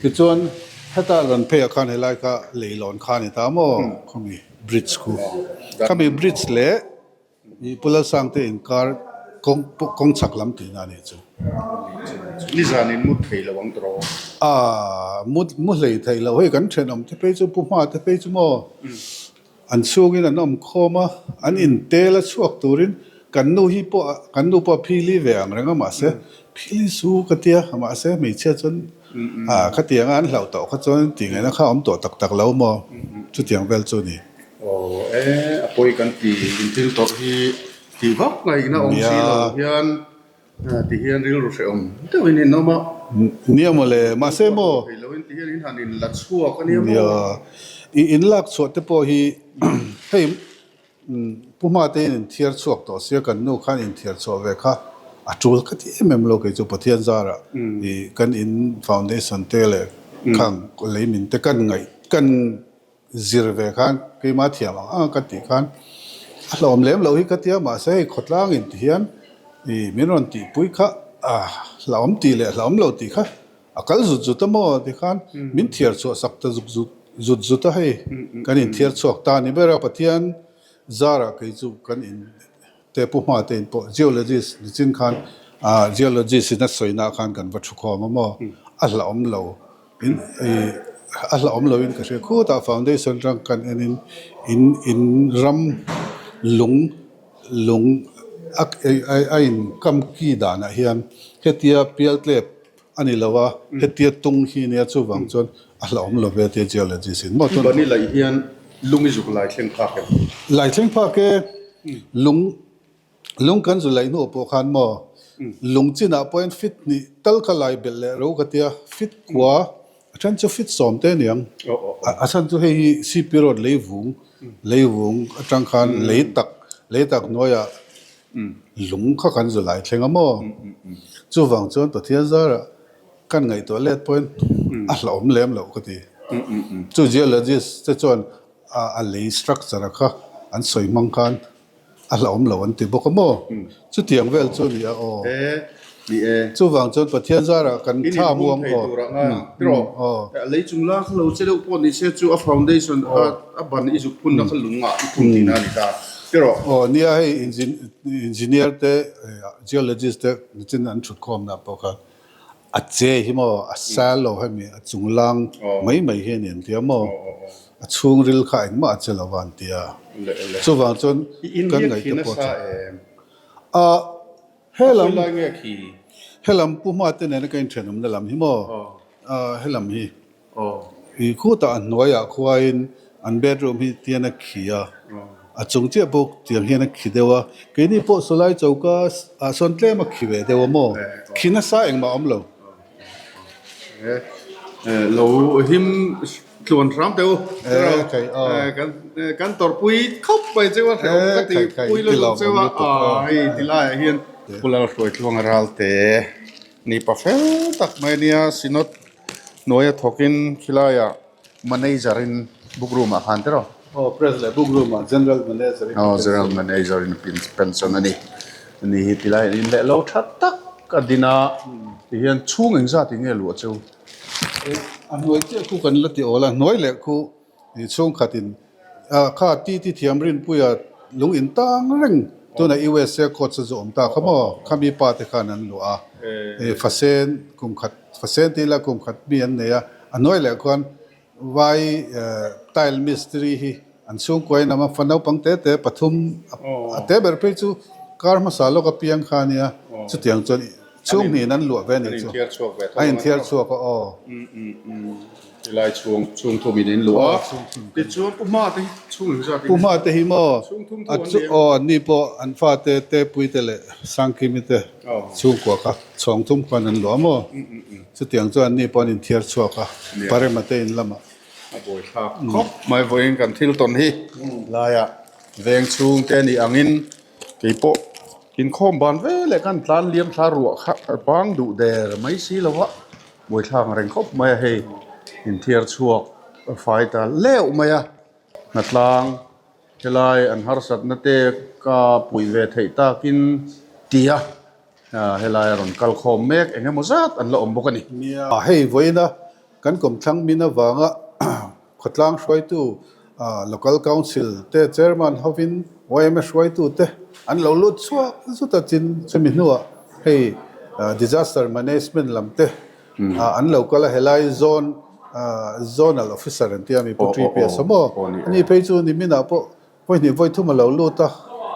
Tichuan heta rawn pheiah khan helai kha leilawn kha a ni ta maw khawmi bridge khu. Khami bridge leh ih Pu Lalsangte inkar kawng kawng chhak lam tihna a nih chu. Nizan in mut thei lo ang tawh. Aaa mut mu hlei thei lo hei kan thenawm te phei chu Pu Hma te phei chu maw. An chhungin an awm khawm a, an intel a chhuak turin kan nu hi pawh kan nu pawh a phili ve ang reng a mahse phili su ka tia mahse hmeichhia chuan ah khatianga an hlauh tawh kha chuan tih ngaihna kha a awm tawh tak tak lo maw chutiang vel chu a ni. Aw e a pawi kan ti inthil tawrh hi tih vak ngaihna awm si lo hian Ti hian rilru hrehawm deuhin in awm a. Nia mawle, mahse maw. Thei loin ti hian in han in la chhuak a nia maw. Nia, i in lak chhuah te pawh hi Hei Pu Hmate in inthiar chhuak tawh sia kan nu khan inthiar chhuah ve kha a tul ka ti em em lo kei chu Pathian zarah ih kan in foundation te leh khang lei min te kan ngaih kan zir ve khan keimah thiam ang ang a ka tih khan a hlawm lem loh hi ka tia mahse hei khawtlang in ti hian ih min rawn tihpui kha a hlauhawm tih leh hlauhawm lo tih kha A kal zut zut a maw tikhan min thiar chhuah sak ta zuk zut zut zut a hei kan inthiar chhuak ta ni ber a Pathian zarah kei chu kan in te pu hma te in pawh geologist nichin khan ah geologist in a sawi nah khan kan va thu khawm a maw a hlauhawm lo in ih a hlauhawm lo in ka hria khutah foundation atang kan en in in in ram lung lung a a in kam ki danah hian hetia pialtlep A ni lo a, hetia tung hi nia chuvang chuan a hlauhawm lo ve tia geologist in maw chuan. Bani laih hian lung i zuk lai thleng phak em? Lai thleng phak e, lung lung kan zu laih hnuah pawh khan maw lung chinah pawhin fit hnih tal kha lai belh leh ro ka tia, fit kua a then chu fit sawm te aniang, a chhan chu hei hi CP road leivung leivung atang khan lei tak lei tak hnuaiah Lung kha kan zu lai thleng a maw? Chuvang chuan Pathian zarah kan ngaihtuah let pawhin a hlauhawm lem loh ka ti. Chu geologist te chuan a lei structure a kha an sawi hmang khan a hlauhawm lo an ti bawk a maw? Chutiang vel chu a ni a aw. Chuvang chuan Pathian zarah kan thla muang aw. A lei chung la kha lo che deuh pawh ni se chu a foundation a ban i zuk phunna kha lungah i phun tihna a ni ta. Erawh aw nia hei engineer te geologist te nichin an thut khawmna pawh khan a che hi maw a sal lo hemi a chung lang mai mai hi a ni an tia maw a chhungril kha engmah a che lo va an tia chuvang chuan kan ngaihte pawh chu a helam helam pu hma te nena ka inthenawmna lam hi maw helam hi. I khutah a hnuaiah khuain an bedroom hi tian a khi a, a chung chiah bawk tiang hian a khi deuh a, keini pawh sawlai choka ah sawn tlem a khi ve deuh a maw, khi nasa engmah a awm lo. Lo him tluan hram teh u, kan tawrhpui khawp mai cheu a, hrehawm ka ti pui lutuk cheu a, hei ti laiah hian Pu Lalhruaitluanga Ralte ni pa fel tak mai a nia, Synod Hnuaia thawkin khilaiah manager in book room ah khan tiraw? Aw press leh book room ah general manager in Aw general manager in pension a ni. Ani hi tilai in leh lo tha tak a din a tihian chhung engzat in nge luah cheu? A hnuai chiah khu kan la ti awl a, hnuai leh khu Ih chhungkhatin kha titi thiam rinpuia lung in tang reng tuna USA coach a zu awm ta kha maw khami pa te khan an luah a, ih fasen kum khat fasen tih ila kum khat mi an nei a, a hnuai leh khuan vai tile mistri hi an chhungkua in a fa naupang te te pathum a te ber phei chu kar hmasa lawk apiang kha ania chutiang chuan Chhung hnihin an luah ve a nih chu. A inthiar chhuak a aw. Tilai chhung chhung thum in in luah a. Tichuan Pu Hma te hi chhung engzat in? Pu Hma te hi maw? A chu aw an ni pawh an fate te pui te leh Sangkimi te chhungkua kha chhawng thum khuan an luah a maw? Chutiang chuan an ni pawh an inthiar chhuak a Parema te in lamah. A buaithlak khawp mai vawiin kan thil tawn hi laiah veng chhung te nih angin kei pawh Inkhawm ban ve leh kan tlan liam thla ruah kha a bang duh der mai si lo a, buaithlak ang reng khawp mai a hei inthiar chhuak a fai ta leuh mai a, hnatlang helai an harsatna te ka puih ve theih takin ti a, helai a rawn kal khawm mek eng emaw zat an la awm bawk a ni. Nia, hei vawiina kan kawmthlang min avanga Khawtlang hruaitu Local Council te Chairman hovin yma hruaitu te an lo lut chhuak zut a chin chumi hnuah hei Disaster Management lam te an lo kal a helai Zone Zonal Officer an tia mi Pu TPS a maw ani phei chu niminah pawh vawihnih vawithum a lo lut a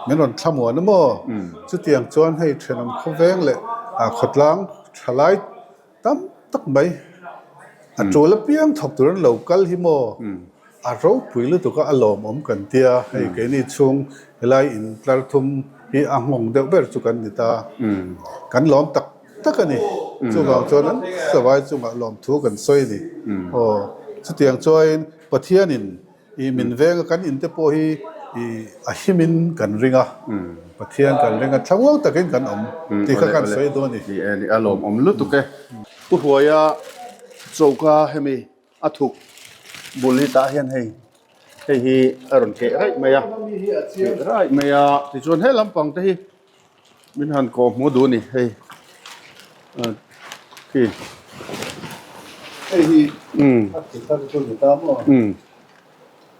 min rawn thlamuan a maw chutiang chuan hei thenawm khawveng leh khawtlang thalai Tam tak mai. A tul apiang thawk tur an lo kal hi maw? A ropui lutuk a, a lawmawm kan tia. Hei keini chhung helai in tlar thum hi a nghawng deuh ber chu kan ni ta. Kan lawm tak tak a ni. Chuvang chuan an savai chungah lawmthu kan sawi a ni. Aw, chutiang chuain Pathianin I min venga kan in te pawh hi I a himin kan ring a, Pathian kan ring a, thlamuang takin kan awm tih kha kan sawi dawn a ni. Ni e, ni a lawmawm lutuk e. Pu Hruaia choka hemi a thuk bul hi tah hian hei hei hi a rawn keh raih mai a, keh raih mai a, tichuan he lampang te hi Min han kawh hmu duh a ni hei khi. Hei hi a khi thar chu ni ta maw? Umm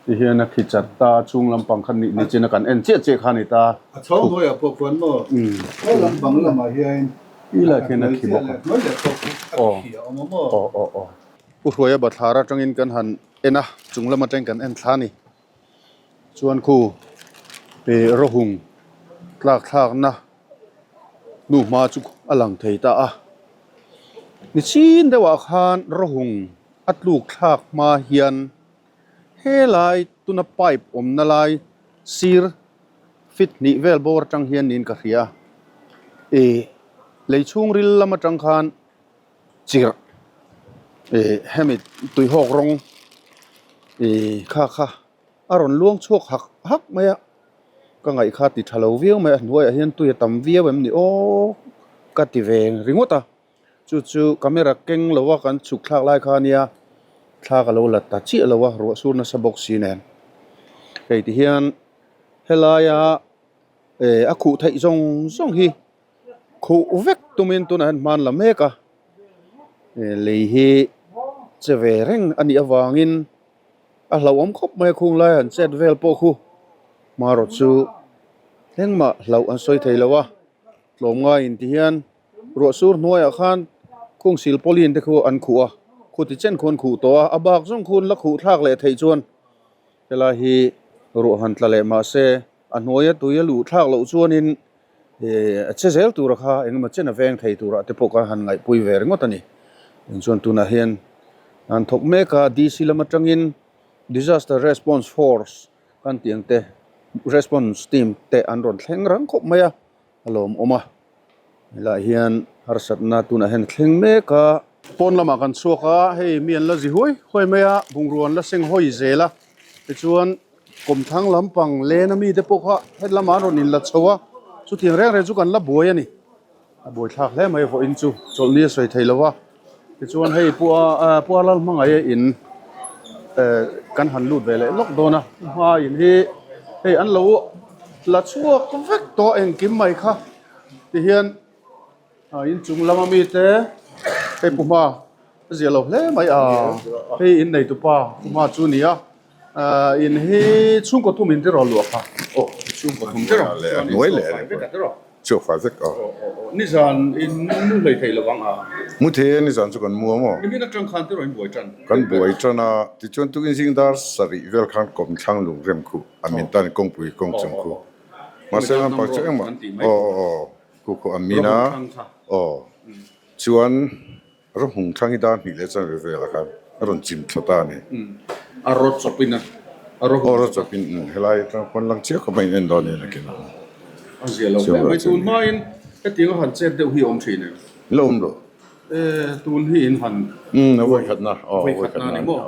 ti hian a khi chat ta chhung lampang kha ni nichin a kan en chiah chiah kha a ni ta. A chho hnuaiah pawh khuan maw? He lampang lamah hian Ti lai khian a khi bawk a. Hnuai leh pawh khu a khi a awm a maw? Aw aw aw. Pu Hruaia bathlar atangin kan han en a, chung lam atangin kan en thla a ni. Chuan khu ih rawhung tlak thlakna hnuhma chu a lang thei ta a. Ni chin deuhah khan rawhung a tluk thlak hma hian helai tuna pipe awmna lai sir fit hnih vel bawr atang hian niin ka hria a. Ih lei chhungril lam atang khan chirh ih hemi tuihawk rawng ih kha kha a rawn luang chhuak hak hak mai a ka ngaih kha ti tha lo viau mai a hnuaiah hian tui a tam viau em ni aw ka ti ve ringawt a chu chu camera keng lo a kan chhuk thlak lai kha ania thla ka lo la ta chiah lo a ruah sur nasa bawk si nen hei ti hian helaia eh a khuh theih zawng zawng hi. Khuh vek tumin tunah hian hman la mek a, lei hi che ve reng a nih avangin a hlauhawm khawp mai a khung lai han chet vel pawh khu hmarawt chu engmah hlauh an sawi thei lo a, tlawmngai in ti hian ruah sur hnuaiah khan khung silpawlin te khu an khuh a, khuti chen khu an khuh tawh a, a bak zawng khu an la khuh thlak leh theih chuan helai hi ruah han tla leh mahse a hnuaia tui a luh thlak loh chuanin. Ih a che zel tura kha engemaw chen a veng thei turah te pawh kha han ngaihpui ve ringawt a ni. Eng chuan tunah hian an thawk mek a, DC lam atangin Disaster Response Force kan tih ang te Response Team te an rawn thleng rang khawp mai a, a lawmawm a. Helaiah hian harsatna tunah hian a thleng mek a. Pawn lamah kan chhuak a, hei mi an la zi huai huai mai a, bungrua an la seng hawi zel a, tichuan Kawmthlang lampang len a mite pawh kha hetlama an rawn inla chho a, chutiang reng reng chu kan la buai a ni. A buai thlak hle mai vawiin chu chawlhni a sawi thei lo va, tichuan hei Pu a Pu Arlal hmangaih a in eh kan han lut ve leh lawk dawn a, hma in hi hei an lo la chhuak vek tawh engkim mai kha tihian A inchung lama mite hei Pu Hma a zia lo hle mai a, hei in nei tupa Pu Hma chu a ni a, in hi chhungkaw thum in tiraw luah kha? Aw chhungkaw thum tiraw chuan in chhuak fai vek a tiraw? Chhuak fai vek aw. Aw aw nizan in mu hlei thei lovang a? Mu thei e nizan chu kan mu a maw? Nimin atang khan tiraw in buai tan? Kan buai tan a, tichuan tukin zing dar sarih vel khan kawmthlang lungrem khu a min tan kawngpui kawng chung khu mahse lampang chu engmah aw aw aw. Khu khu a min a, aw chuan rawhmung thlang hi dar hnih leh chuan ve velah khan a rawn chim thla ta a ni. A rawt chawpin a, a rawt chawpin helai atang khuan lang chiah khawp a in en dawn nia nakin. A zia lo hle mai, tun hmain hetiang a han chet deuh hi a awm thin em? La awm lo. E tun hi in han Umm a vawikhatna aw vawikhatna a ni maw?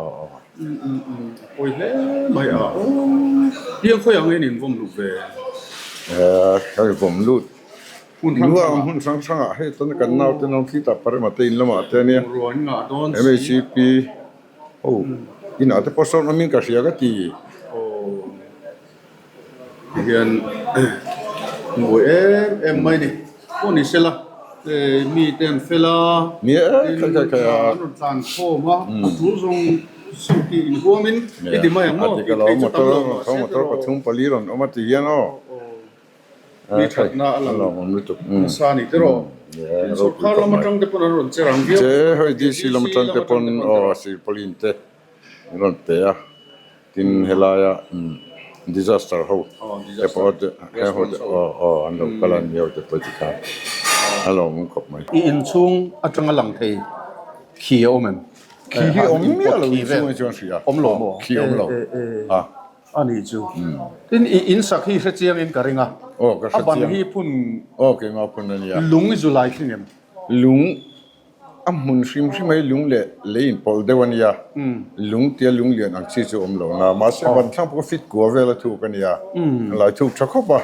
Umm umm umm a pawi hle mai a aw tiang khawiah nge in vawm lut ve? Eh kan vawm lut hmun hrang hrangah hmun hrang hrangah hei tuna kan naute nawn khi tah parema te in lamah te ania MHCP ho inah te pawh sawn awmin ka hria ka ti. Ti hian mawi em em mai ni pawh ni sela mi te an fel a tin an rawn tlan khawm a a tul zawng suki inhuam in i ti mai ang maw tih phei chu tam lo mahse motor pathum pali rawn awm a ti hian aw mi thatna a lang nasa a ni tiraw tin sawrkar lam atang te pawn an rawn che rang viau che hei DC lam atang te pawn aw silpaulin te an rawn pe a. Tin helaia disaster ho te pawh he ho te aw aw an lo kal a ni ho te pawh ti khan a lawmawm khawp mai. I inchhung atanga lang thei khi a awm em? Khi hi awm miah lo inchhung hi chuan hria. Awm lo maw? Khi awm lo. A. A nih chu. Tin i insak hi hre chiang in ka ring a. Aw ka hre chiang. A ban hi phun. Aw keimah phun a nia. Lung i zu lai thling em? Lung. A hmun hrim hrim hi lung leh lei inpawlh deuh a nia, lung tia lung lian ang chi chu a awm lo na, mahse van thlang pawh fit kua vel a thuk a nia, a lai thuk tha khawp a,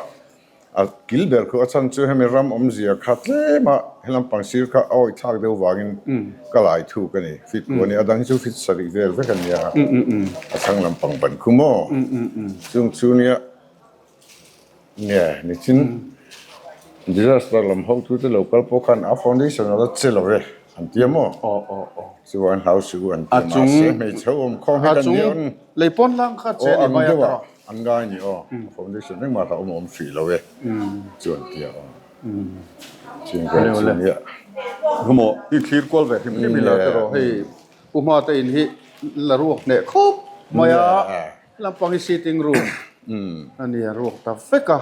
a kil ber khu a chhan chu hemi ram awmzia kha tlem a helam pang sir kha a awih thlak deuh vangin ka lai thuk a ni, fit kua a ni, a dang hi chu fit sarih vel vek a nia, a thlang lampang ban khu maw, chung chu nia. Nge nichin disaster lam hotute lo kal pawh khan a foundation a la che lo e an ti a maw? Aw aw aw. Chuan hlau suh an ti a mahse hmeichhe ho awm khawm hi kan ni awn. Lei pawn lang kha che ni mai a tawh. An ngai ni aw foundation engmah hlauhawm a awm hrih lo e chu an ti a aw. Chuan ka chu nia. Maw i thlir kual ve hrim hrim ila tawh hei Pu Hmate in hi la ruak hneh khawp mai a. Lampang hi sitting room a ni a ruak ta vek a,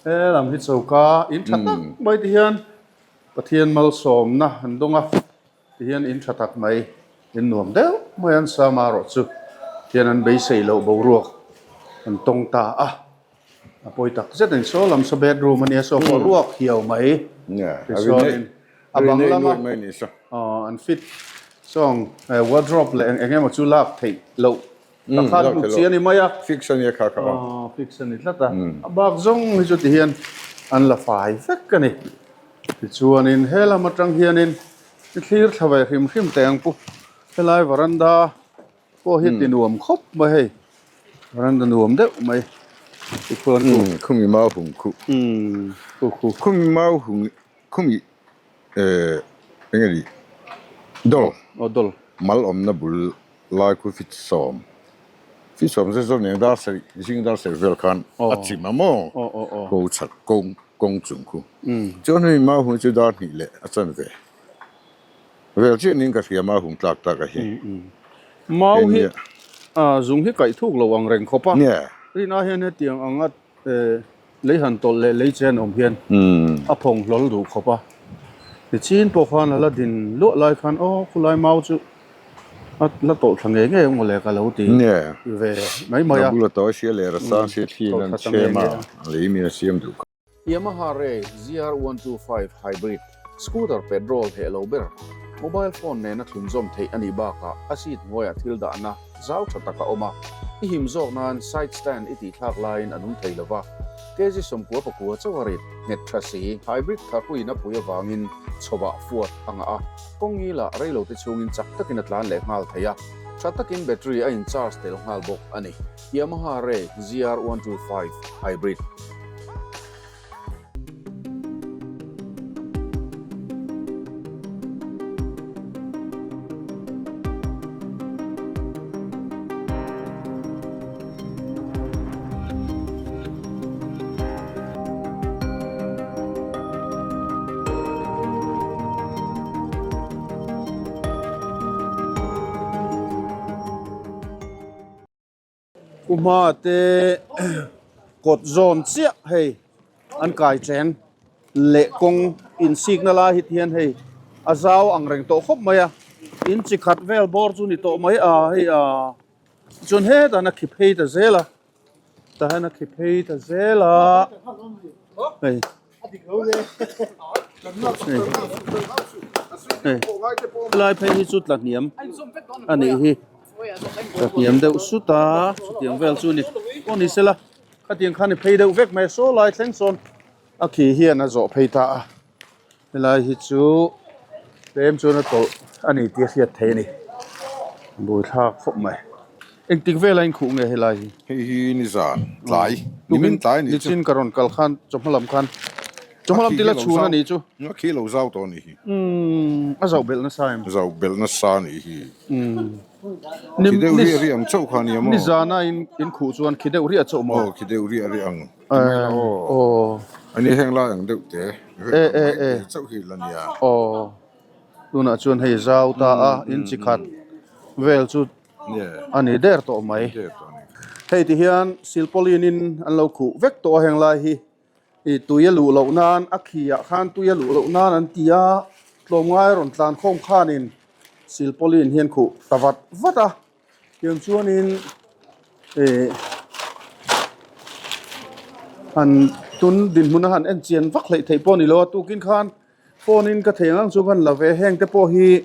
he lam hi choka in tha tak mai ti hian Pathian malsawmna an dawng a, ti hian in tha tak mai in nuam deuh mai an sa marawh chu hian an beisei loh boruak an tawng ta a, a pawi tak zet a ni. Saw lam saw bedroom a nia saw pawh ruak hiau mai tichuanin a bang lama an fit sawng wardrobe leh eng emaw chu lak theih loh Ka khan hnuk chi a ni mai a. Fix a nia kha kha. Aw fix a ni tlat a. A bak zawng hi chu ti hian an la fai vek a ni. Tichuanin he lam atang hianin i thlir thla ve hrim hrim teh ang pu. Helai varanda pawh hi ti nuam khawp mai hei. Varanda nuam deuh mai. Tikhuan khu. Khumi mau hung khu. Khu khu. Khumi mau hung khumi eh enge ni dawr. Aw dawr. Mal awmna bul Lai khu fit sawm, fit sawm zet zawk nen dar sarih, zing dar sarih vel khan a chim a maw? Ko chhak kawng kawng chung khu. Chuan hemi mau hung chu dar hnih leh a chan ve vel chiah niin ka hria mau hung tlak tak a hi. Mau hi zung hi kaih thuk lo ang reng khawp a, rinah hian hetiang anga Lei han tawlh leh lei che an awm hian a phawng hlawl duh khawp a, nichin pawh khan a la din luah lai khan aw khulai mau chu a la tawlh thla ngei ngei ang mawle ka lo ti ve mai mai a. A bula tawi sia leh rasang sia thliin an chhem a, lei min a siam duh khawp. Yamaha Ray ZR125 Hybrid Scooter petrol heh lo ber mobile phone nena thlunzawm theih a nih bakah a seat hnuaiah thil dahna zau tha tak a awm a, i him zawk nan side stand i tihthlak laiin a nung thei lova. Kg 99 chauh a rit nghet tha si, hybrid tharhuin a pui avangin chhawah fuat a ngah a, kawng ngilah reilote chhungin chak takin a tlan leh nghal thei a, tha takin battery a in charge tel nghal bawk a ni. Yamaha Ray ZR125 Hybrid. Pu hma te kawt zawn chiah hei an kai chen leh kawng insikna lai hi hian hei a zau ang reng tawh khawp mai a in chi khat vel bawr chu ni tawh mai a hei a chuan hetah a khi phei ta zel a tah hian a khi phei ta zel a hei. Helai phei hi chu tla hniam a nih hi tla hniam deuh sut a chutiang vel chu a ni pawh ni sela khatiang khan i phei deuh vek mai a saw lai thleng sawn a khi hian a zawh phei ta a. Helai hi chu tlem chuan a tawlh a ni tih a hriat theih a ni buaithlak khawp mai engtik vela inkhuh nge helai hi hei hi nizan tlai nimin tlai a nih chu nichin ka rawn kal khan chawhma lam khan chawhma lam tila chhun a nih chu a khi lo zau tawh a nih hi umm a zauh belh nasa em zauh belh nasa a nih hi khi deuh riah riah ang chauh kha a nia maw nizana inkhuh chuan khi deuh riah chauh maw aw khi deuh riah riah ang. Aw ani heng lai ang deuh te e e e chauh hi la nia aw tunah chuan hei zau ta a in chi khat vel chu a ni der tawh mai hei ti hian silpauline in an lo khuh vek tawh a heng lai hi ih tui a luh loh nan a khi ah khan tui a luh loh nan an ti a tlawmngai a rawn tlan khawm khanin silpauline hian khuh ta vat vat a. Tiang chuanin ih han tun dinhmun a han en chian vak hleih theih pawh a ni lo a tukin khan Phone in ka thei ang ang chu kan la ve heng te pawh hi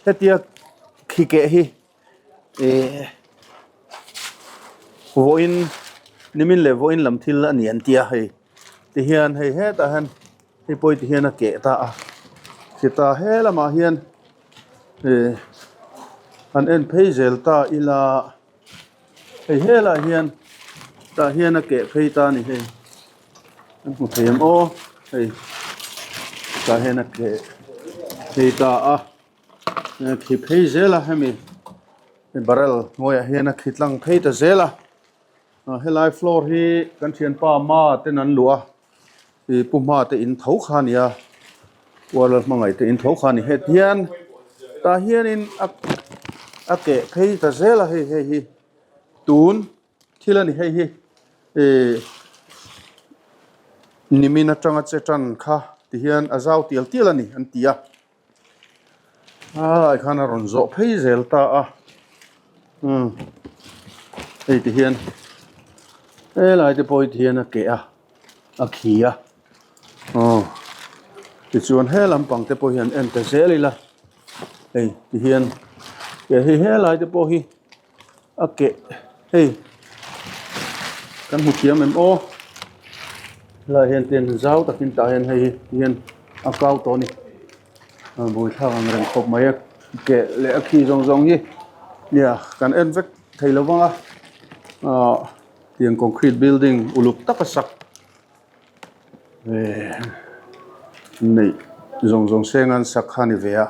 hetia khi keh hi eh vawiin nimin leh vawiin lam thil a ni an tia hei tihian hei hetah hian hei pawh hi tihian a keh ta a khita he lamah hian eh an en phei zel ta ila. Hei helai hian tah hian a keh phei ta a ni hei an hmu thei ang aw hei tah hian a keh phei ta a a khi phei zel a hemi barrel hnuaiah hian a khi tlang phei ta zel a helai floor hi kan thianpa ma ten an luah a. Ih pu hma te in tho kha a ni a uar hmangaih te in tho kha a ni het hian tah hianin a a keh phei ta zel a hei hei hi tun thil a ni hei hi ih nimin atanga che tan kha ti hian a zau tial tial a ni an ti a. A lai khan a rawn zawh phei zel ta a umm hei ti hian helai te pawh hi ti hian a keh a a khi a aw tichuan he lampang te pawh hian en ta zel ila hei ti hian hei helai te pawh hi. A keh hei kan hmu thiam em aw helaiah hian ten zau takin tah hian hei hi tihian a kau tawh a ni a buaithlak ang reng khawp mai a keh leh a khi zawng zawng hi nia kan en vek thei lo vang a ahh tiang concrete building uluk taka sak ve neih zawng zawng seng an sak kha a ni ve a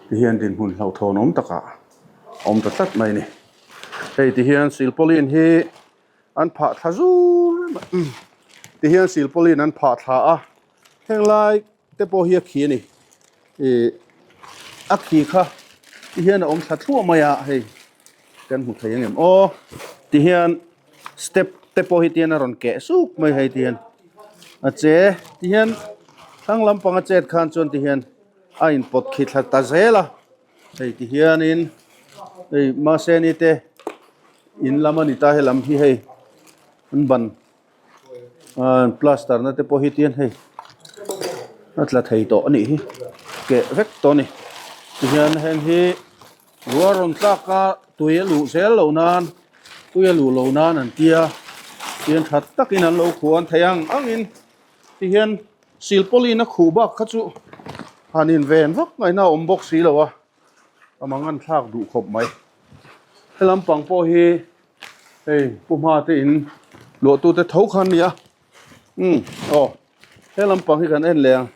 tihian dinhmun hlauhthawn awm takah awm ta tlat mai a ni. Hei tihian silpauline hi an phah thla zur mai tihian silpauline an phah thla a heng lai te pawh hi a khi a ni ih a khi kha tihian a awm thla thluah mai a hei kan hmu thei ang em aw tihian step te pawh hi tihian a rawn keh suk mai hei tihian a che tihian thlang lampang a chet khan chuan tihian a inpawt khi thla ta zel a. Hei ti hianin hei Mahseni te in lam a ni ta helam hi hei an ban ah plaster na te pawh hi tian hei a tla thei tawh a nih hi keh vek tawh a ni tihian heng hi ruah rawn tlak a tui a luh zel loh nan tui a luh loh nan an tia tian tha takin an lo khuh an thei ang angin tihian Silpauline a khuh bak kha chu han inven vak ngaihna a awm bawk si lo a, a mangan thlak duh khawp mai. He lampang pawh hi hei Pu Hma te in luahtute tho kha an ni a, umm aw he lampang hi kan en leh ang,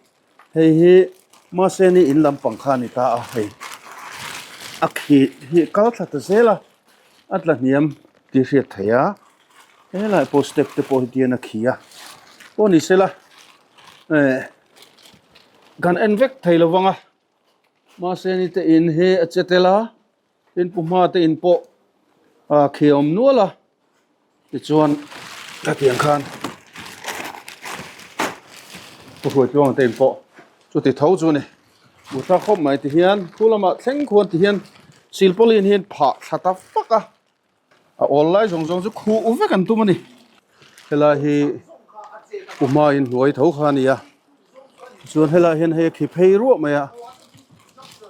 hei hi Mahseni in lampang kha a ni ta a hei a khi hi kal thla ta zel a, a tla hniam tih hriat theih a. Helai pawh step te pawh hi tian a khi a pawh ni sela eh kan en vek thei lo vang a mahse ni te in hi a che tel a tin pu hma te in pawh a khi a awm nual a tichuan khatiang khan pu hruaitluanga te in pawh chuti tho chu a ni buhthla khawp mai ti hian khu lamah thleng khuan ti hian silpauline hi an phah thla ta vak a. A awl lai zawng zawng chu khuh vek an tum a ni. Helai hi pu hmain hnuai tho kha a ni a chuan helai hian hei a khi phei ruah mai a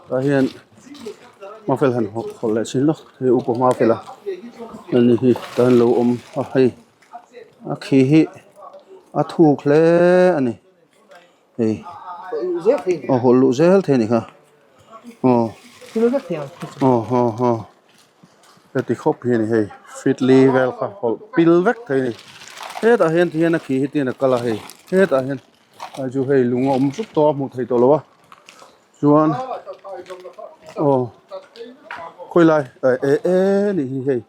tah hian hmafel han hawlh leh thin lawk hei upa hmafela a ni hi tah hian lo awm a hei a khi hi a thuk hle a ni hei a hawlh luh zel thei a ni kha aw aw haw haw. Heti khawp hi a ni hei fitli vel kha hawlh pil vek thei a ni hetah hian tihian a khi hi tihian a kal a hei hetah hian a chu hei lung a awm zuk tawh a hmuh theih tawh lo a chuan aw khawi lai eh eh eh nih hi hei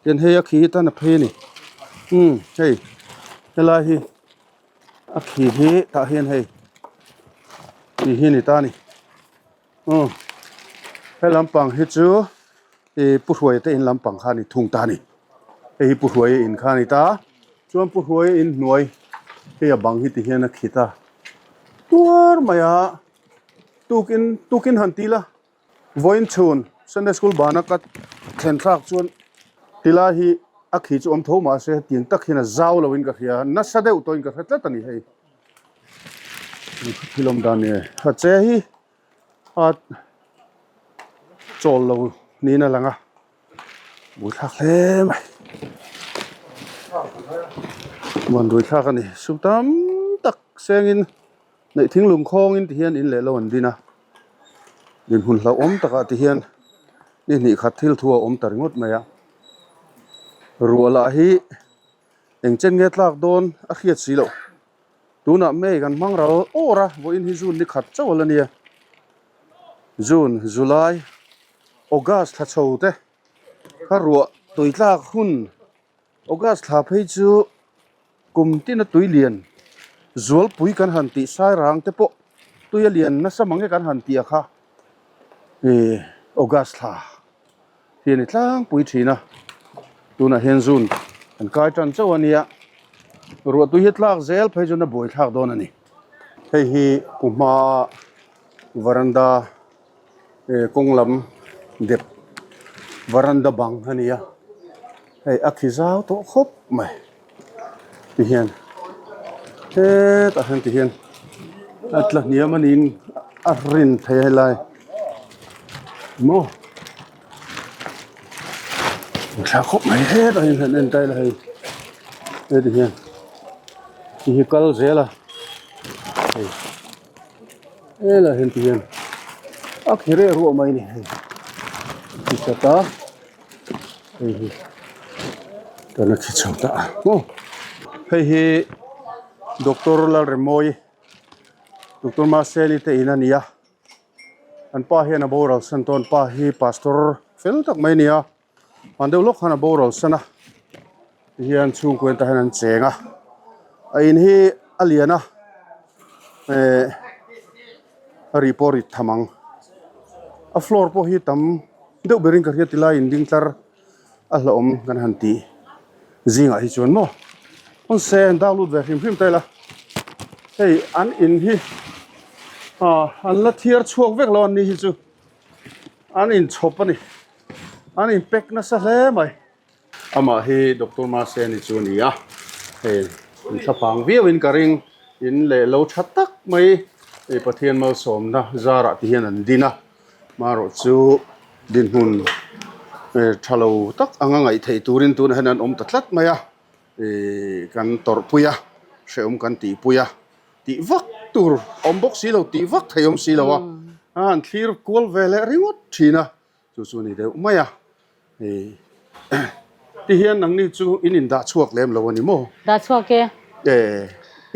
tian hei a khi hi tan a phei a ni umm hei helai hi a khi hi tah hian hei tih hi a ni ta a ni. Umm he lampang hi chu ih pu hruaia te in lampang kha a ni thung ta a ni hei hi pu hruaia in kha a ni ta chuan pu hruaia in hnuai hei a bang hi ti hian a khit a tuar mai a tukin tukin han ti la vawiin chhun sunday school bana ka thlen thlak chuan tilai hi a khi chu awm tho mahse tiang tak hian a zau lo in ka hria nasa deuh tawhin ka hre tlat a ni hei. Thil awm dan nge a che hi a chawl lo niin a lang a buaithlak hle mai van buaithlak a ni sum tam tak sengin neih thinglung khawngin ti hian in leh lo an din a dinhmun hlauhawm takah ti hian ni hnih khat thil thu a awm ta ringawt mai a ruah lah hi eng chen nge tlak dawn a hriat si loh. Tunah May kan hmang ral awr a, vawiin hi June ni khat chauh a la nia. June, July, August thla chho te kha ruah tui tlak hun, August thla phei chu kum tina tui lian zualpui kan han tih sairang te pawh tui a lian nasa mange kan han tih a kha ih August thla. Hi a ni tlangpui thin a, tunah hian zun an kai tan chauh a nia, ruahtui hi tlak zel phei chuan a buai thlak dawn a ni. Hei hi pu hmaa varanda eh kawng lam dep varanda bang a ni a, hei a khi zau tawh khawp mai. Ti hian hetah hian ti hian a tla hniam a niin a rin thei a helai maw thla khawp mai hetah hian han en ta ila hei heti hian ti hi kal zel a hei helaiah hian ti hian a khi reh ruah mai a ni hei ti chat a. Hei hi kan a khi chho ta a maw hei hi doctor Lalremawi doctor Mahseni te in a ni a an pa hian a boral san tawh an pa hi pastor fel tak mai a ni a van deuh lawk khan a boral san a tihian chhungkua in tah hian an cheng a a in hi a lian a eh a ri pawh a rit tham ang a floor pawh hi tam deuh berin ka hria ti lai in ding tlar a hlauhawm kan han tih zingah hi chuan maw pawn se an dang lut ve hrim hrim ta ila hei an in hi ah an la thiar chhuak vek lo an ni hi chu an inchhawp a ni an in pack nasa hle mai. Amah hi Doctor Mahseni chu a ni a, hei in thlaphang viauin ka ring, in leh lo tha tak mai hei Pathian malsawmna zarah ti hian an din a, marawh chu dinhmun tha lo tak anga ngaih theih turin tunah hian an awm ta tlat mai a, ih kan tawrhpui a, hrehawm kan tihpui a, tih vak tur awm bawk si lo, tih vak thei awm si lo a, a han thlir kual ve leh ringawt thin a. Chu chu a ni deuh mai a, hei ti hian nangni chu in indah chhuak lem lo a ni maw? Dah chhuak e. E,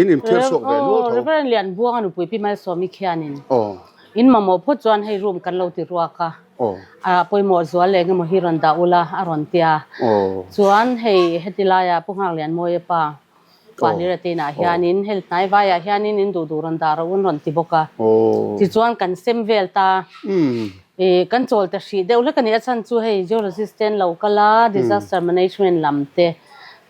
in inthiar chhuak ve nual tho. Reverend Lianbuanga nupui Pi Malsawmi khianin in mamawh phawt chuan hei room kan lo ti ruak a, a pawimawh zual leh engemaw hi rawn dah ula a rawn tia. Chuan hei heti laia Pu Nghaklianmawia pa Palira te inah hianin hel hnai vaiah hianin in duh duh rawn dah rawh u an rawn ti bawk a. Tichuan kan sem vel ta. Ih kan chawl ta hrih deuh hlek a ni. A chhan chu hei geologist te an lo kal a, disaster management lam te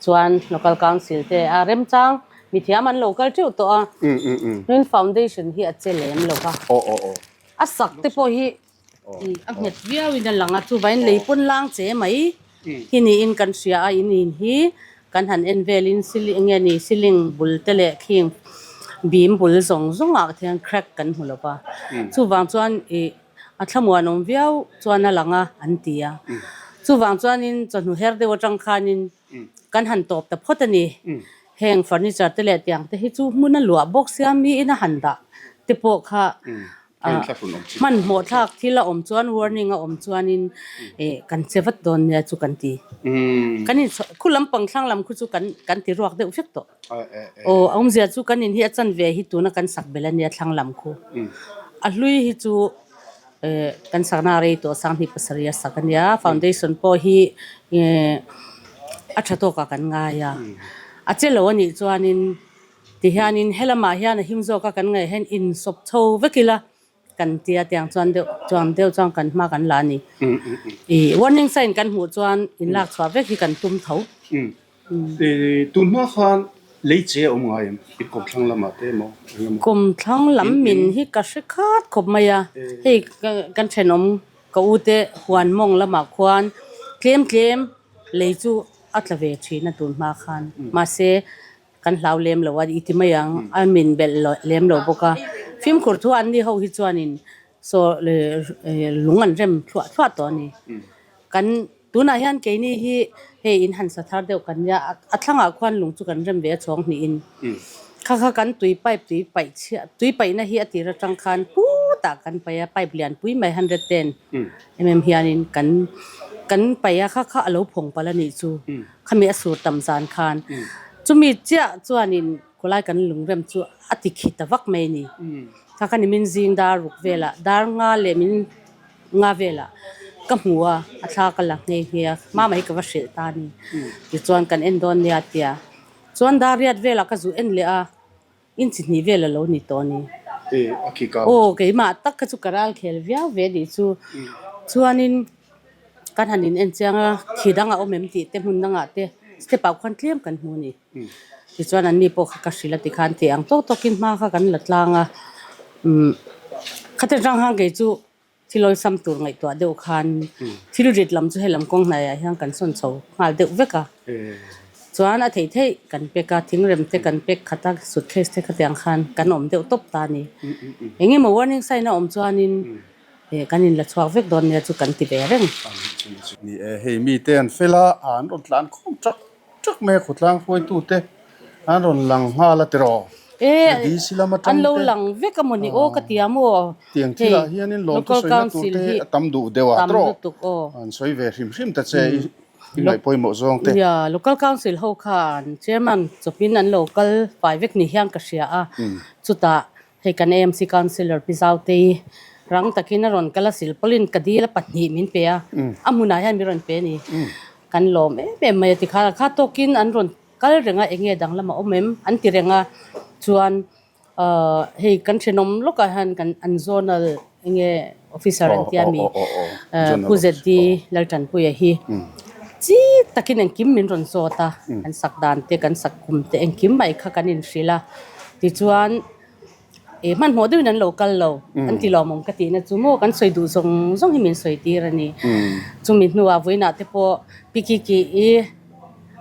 chuan local council te a remchang mithiam an lo kal teuh tawh a. Green foundation hi a che lem lo va. A sak te pawh hi A nghet viauin a lang a, chuvain lei pawn lang che mai hi niin kan hria a, in in hi kan han en velin ceiling eng nge ni ceiling bul te leh khing bim bul zawng zawngah khian crack kan hmu lo va, chuvang chuan ih a thlamuanawm viau chuan a lang a an ti a, chuvang chuanin chawhnu her deuh atang khanin kan han tawp ta phawt a ni, heng furniture te leh tiang te hi chu hmun a luah bawk sia miin a han dah te pawh kha. Hmanhmawh thlak thil a awm chuan warning a awm chuanin eh kan che vat dawn nia chu kan ti. Kan in khu lampang thlang lam khu chu kan kan ti ruak deuh vek tawh. Aw a awmzia chu kan in hi a chanve hi tuna kan sak belh a nia thlang lam khu. A hlui hi chu eh kan sakna a rei tawh sanghnih pasarih a sak a nia foundation pawh hi eh a tha tawkah kan ngai a. A che lo a nih chuanin Tihianin helamah hian a him zawk a kan ngaih hian insawp chho vek ila kan tia tiang chuan deuh chuan deuh chuan kan hma kan la a ni. Ih warning sign kan hmuh chuan in lak chhuah vek hi kan tum tho. Tun hma khan lei che a awm ngai em? I kawmthlang lamah te emaw eng emaw? Kawmthlang lam min hi ka hre khat khawp mai a, hei kan thenawm ka u te huan mawng lamah khuan tlem tlem lei chu a tla ve thin a tun hma khan mahse. Kan hlau lem lo a i ti mai ang, a min belh lem lo bawk a. Fimkhur thu an ni ho hi chuanin saw lung an rem thluah thluah tawh a ni. Kan tunah hian keini hi hei in han sa thar deuh kan nia, a thlangah khuan lung chu kan rem ve a chhawng hnihin. Kha kha kan tui pipe tui paih chhiah tui paihna hi a tir atang khan putah kan paih a, pipe lian pui mai 110 mm hianin kan kan paih a, kha kha a lo phawng palh a nih chu. Khami a sur tam zan khan chumi chiah chuanin khawlai kan lungrem chu a ti khi ta vak mai a ni. Kha kha nimin zing dar ruk velah dar nga leh min nga velah ka hmu a, a thla ka la nghe nghe a, mama hi ka va hrilh ta a ni. Tichuan kan en dawn nia tia chuan dar riat velah ka zu en leh a. Inchi hnih vel a lo ni tawh a ni. Aw keimah tak kha chu ka ral khel viau ve anih chu. Chuanin kan han in en chiang a, khi dang a awm em tih te hmun dangah te step ah khuan tlem kan hmu a ni. Tichuan anni pawh kha ka hrilh a tikhan tih ang tawk tawkin hma kha kan la tlang a. Umm khati atang khan kei chu Thil awlsam tur ngaihtuah deuh khan thil rit lam chu helam kawng hnaiah hian kan sawn chho nghal deuh vek a. Chuan a theih theih kan pek a, thingrem te kan pek khat a, suitcase te khatiang khan kan awm deuh tawp ta a ni. Eng emaw warning sign a awm chuanin kan inla chhuak vek dawn nia chu kan ti ve reng. Ni e, hei mite an fel a, an rawn tlan khawm chak Ṭak mai a khawtlang hruaitute an rawn lang nghal a tiraw? E, DC lam atang an lo te. lang vek a maw ni aw ka ti a maw? Tiang Hei, thilah hianin lawmthu local sawina tur council te hi a tam duh deuh a tam tiraw? lutuk aw. An sawi ve hrim hrim ta che i i ngaih pawimawh zawng te. Ya, local council ho khan chairman chawpin an lo kal fai vek ni hian ka hria a, chutah hei kan AMC councillor Pi Zautei rang takin a rawn kal a silpawlin ka dil a pahnih min pe a, a hmunah hian min rawn pe a ni. Kan lawm em em mai a ti kha, kha tawkin an rawn kal reng a, enge danglam a awm em an ti reng a, chuan ahh hei kan thenawm lawkah hian kan an zonal enge officer an tia mi Pu ZD Laltanpuia hi chi takin engkim min rawn zawt a, kan sak dan te kan sak kum te engkim mai kha kan inhrilh a, tichuan E hmanhmawh deuhin an lo kal lo an ti lawmawm ka tihna chu maw kan sawi duh zawng zawng hi min sawi tir a ni. Chumi hnuah vawiinah te pawh Pi Kiki i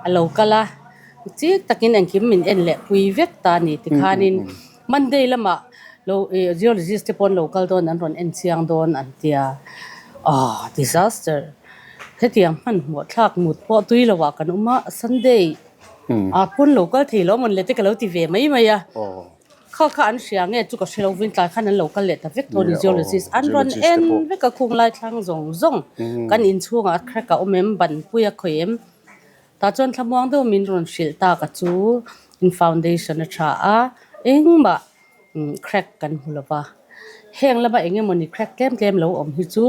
a lo kal a, chik takin engkim min en leh pui vek ta a ni tikhanin Monday lamah lo geologist te pawh an lo kal dawn an rawn en chiang dawn an tia. Aw disaster! Hetiang hmanhmawh thlak mut pawh tui loah kan awm a, Sunday ah pawn lo kal thei lo amawn le te ka lo ti ve mai mai a. Kha kha an hria nge chu ka hre lo vin tlai khan an lo kal leh ta vek tawh a ni geologist an rawn en vek a khung lai thlang zawng zawng kan inchhungah a crack a awm em ban pui a khawih em tah chuan thlamuang deuh min rawn hrilh tak a chu in foundation a tha a engmah crack kan hmu lo va heng lama eng emawni crack tlem tlem lo awm hi chu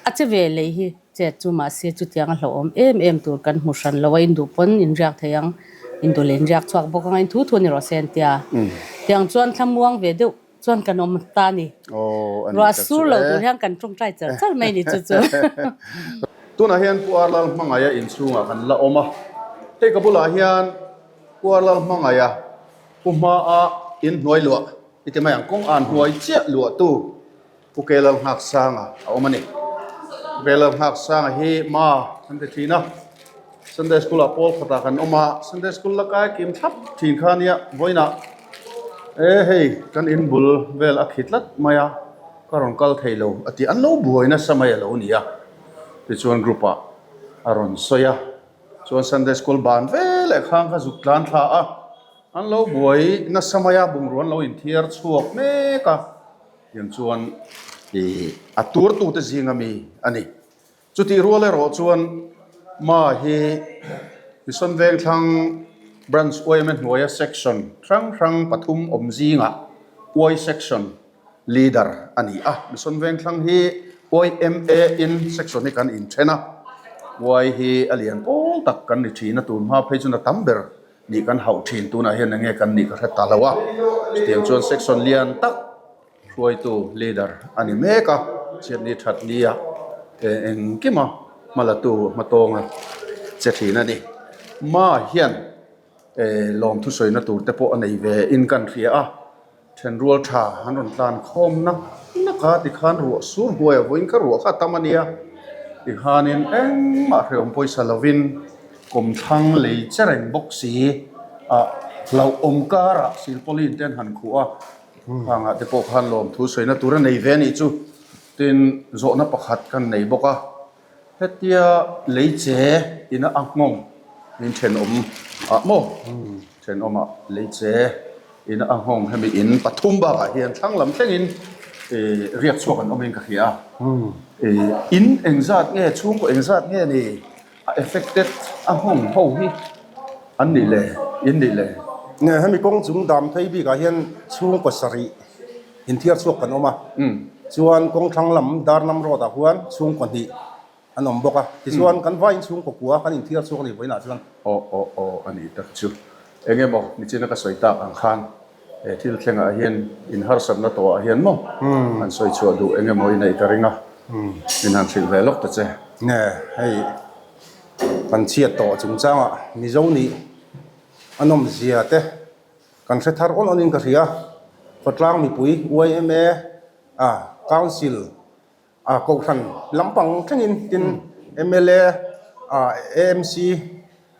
a che ve leh hi. Chet chu mahse chutiang a hlauhawm em em tur kan hmu hran lo a, in duh pawn in riak thei ang, in duh leh in riak chhuak bawk ang a, in thu thu a ni rawh se an ti a. Tiang chuan thlamuang ve deuh chuan kan awm ta a ni. Ruah sur lo tur hian kan tawngtai char char mai a ni chu chu. Tunah hian Pu Arlal Hmangaia inchhungah kan la awm a, hei ka bulah hian Pu Arlal Hmangaia Pu hmaa inhnuai luah i ti mai ang, kawng an hnuai chiah luahtu Pu Kelal Nghaksanga a awm a ni. Pu Kelal Nghaksanga hi ma kan ti thin a, Sunday School ah pawl khatah kan awm a, Sunday School la kai kim thlap thin kha nia vawiinah e hei kan in bul vel a khi tlat mai a, ka rawn kal thei lo a ti, an lo buai nasa mai a lo ni a, tichuan group ah a rawn sawi a, chuan Sunday School ban ve leh khang kha zuk tlan thla a, an lo buai nasa mai a, bungrua an lo inthiar chhuak mek a. Tiang chuan ih a turtute zinga mi a ni. Chutih rual erawh chuan Ma hi Mission Vengthlang Branch yma hnuaia section hrang hrang pathum awm zingah Y section leader a ni a. Mission Vengthlang hi yma in section hi kan inthen a, Y hi a lian pawl tak kan ni thin a, tun hma phei chuan a tam ber nih kan hauh thin tunah hian enge kan nih ka hre ta lo a, chutiang chuan section lian tak hruaitu leader a ni mek a, chhiatni that nia engkima hmalatu hmatawnga che thin a ni. Ma hian lawmthu sawina tur te pawh a nei ve in kan hria a. Thenrual tha an rawn tlan khawm nak nak a, tikhan ruah sur hnuai a vawiin kha ruah kha a tam a nia, tikhanin engmah hrehawm pawisa lovin kawmthlang lei che reng bawk si. Ah hlauhawm karah silpauline te an han khuh a, khangah te pawh khan lawmthu sawina tur a nei ve a nih chu. Tin, zawhna pakhat kan nei bawk a, hetia lei che ina a nghawng in thenawm ah maw? Thenawmah lei che ina a nghawng hemi in pathum bakah hian thlang lam thlengin ih riak chhuak an awmin ka hria a. Ih in engzat nge chhungkaw engzat nge ni? A affected a nghawng ho hi an nih le in nih le. Nge hemi kawng chung dam phei bikah hian chhungkaw sarih inthiar chhuak kan awm a, chuan kawng thlang lam Darnam road ah khuan chhungkaw hnih an awm bawk a, tichuan kan vaiin chhungkaw kua kan inthiar chhuak a ni vawiinah chuan. Aw aw aw a nih tak chu. Eng emaw nichina ka sawi tak ang khan he thil thlengah hian in harsatna tawhah hian maw han sawi chhuah duh eng emaw i neih ka ring a, min han hrilh ve lawk ta che. Nge hei kan chhiat tawh chungchangah Mizo nih a nawmzia te kan hre thar awn awnin ka hria. Khawtlang mipui yma a Council a Kohhran lampang thlengin tin mla a AMC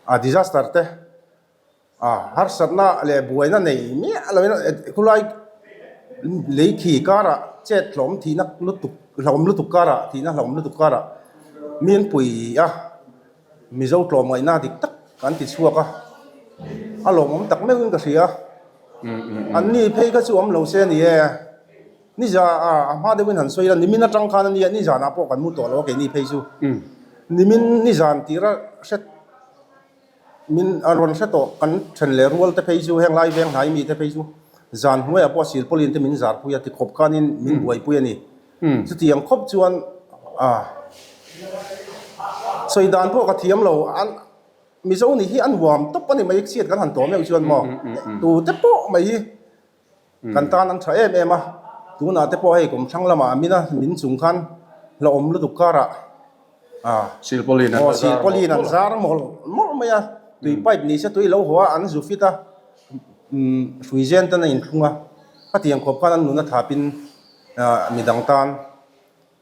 a disaster te A harsatna leh buaina nei miah loin khulai lei khi karah chet hlawm thihna lutuk hlawm lutuk karah thihna hlawm lutuk karah mi an pui a, Mizo tlawmngaihna dik tak an ti chhuak a, a lawmawm tak meuhin ka hria. Anni phei kha chu awm lo se a ni e, niza a hma deuhin han sawi ila nimin atang khan a nia nizanah pawh kan mu tawh lo a keini phei chu nimin nizan tira hre. Min a rawn hre tawh, kan then leh rual te phei chu heng lai veng hnai mi te phei chu zan hnuaiah pawh silpauline te min zarpui a ti khawp khanin min buaipui a ni. Chutiang khawp chuan a sawi dan pawh ka thiam lo, an Mizo nih hi an huam tawp a ni mai, chhiat kan han tawh meuh chuan maw tute pawh mai hi Kan tan an tha em em a, tunah te pawh hei kum thlang lamah a min a, min chung khan hlauhawm lutuk karah ah Silpauline an silpauline an zar mawlh mawlh mai a, tui pipe ni se tui lo haw a, an zu fit a, hrui zen ten a inthlung a, khatiang khawp khan an nun a thapin midang tan.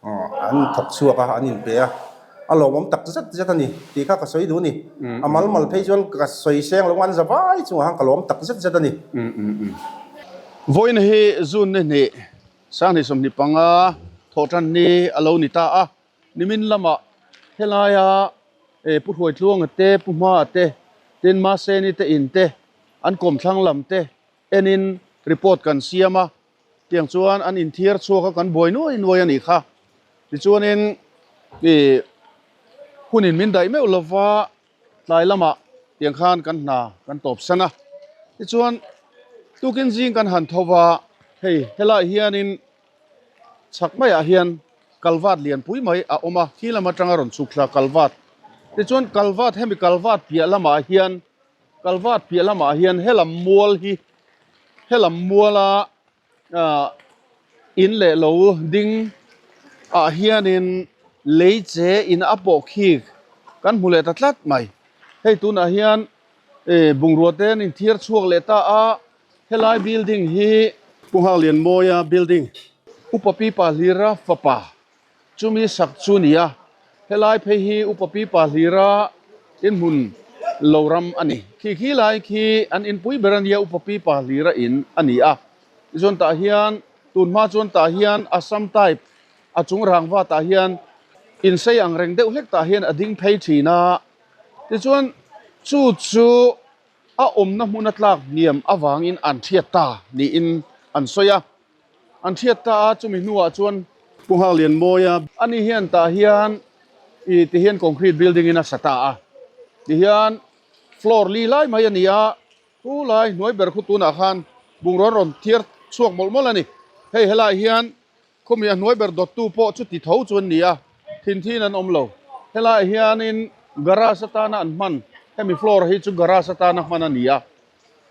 An thawk chhuak a, an inpe a, a lawmawm tak zet zet a ni tih kha ka sawi duh a ni. A mal mal phei chuan ka sawi seng lo a, an za vai chungah khan ka lawm tak zet zet a ni. Vawiin hi June ni hnih, Sanghnih 25 thawh tan ni a lo ni ta a, nimin lamah helaia Pu Hruaitluanga te, Pu Hmaa te, tin Maseni te in te, an kawmthlang lam te enin report kan siam a. Tiang chuan an inthiar chhuak a, kan buai nuai nuai a nih kha. Tichuanin ih hunin min daih meuh lova tlai lamah tiang khan kan hna kan tawp san a. Tichuan tukin zing kan han tho va, hei helaiah hianin chhak maiah hian kalvat lianpui mai a awm a, khi lam atanga rawn chhuk thla kalvat. Tichuan kalvat hemi kalvat piah lamah hian Kalvat piah lamah hian helam mual hi helam muala ah in leh lo ding ah hianin lei che in a pawh khik kan hmu leh ta tlat mai. Hei tunah hian eh bungrua te an inthiar chhuak leh ta a, helai building hi Pu Nghaklianmawia building Upa Pipa Hlira fapa Chumi sak chu ni a, helai phei hi Upa Pipa hlira inhmun lo ram a ni. Khi khi lai khi an inpui ber a nia, Upa Pipa hlira in a ni a. Tichuan tah hian tunhma chuan tah hian Assam type a chung rangva tah hian insei ang reng deuh hlek tah hian a ding phei thin a. Tichuan chu chu a awmna hmun a tlak hniam avangin an thiat ta niin an sawi a. An hriat ta a, chumi hnuah chuan Pu Nghaklianmawia ani hian tah hian ih ti hian concrete building in a sa ta a, ti hian floor li lai mai a ni a, thu lai hnuai ber khu tunah khan bungraw an rawn thiar chhuak mawlh mawlh a ni. Hei helaiah hian khawmi a hnuai ber dawttu pawh chuti tho chu an ni a, thin thin an awm lo. Helaiah hianin garage atana an hman hemi floor hi chu garage atana hman a ni a.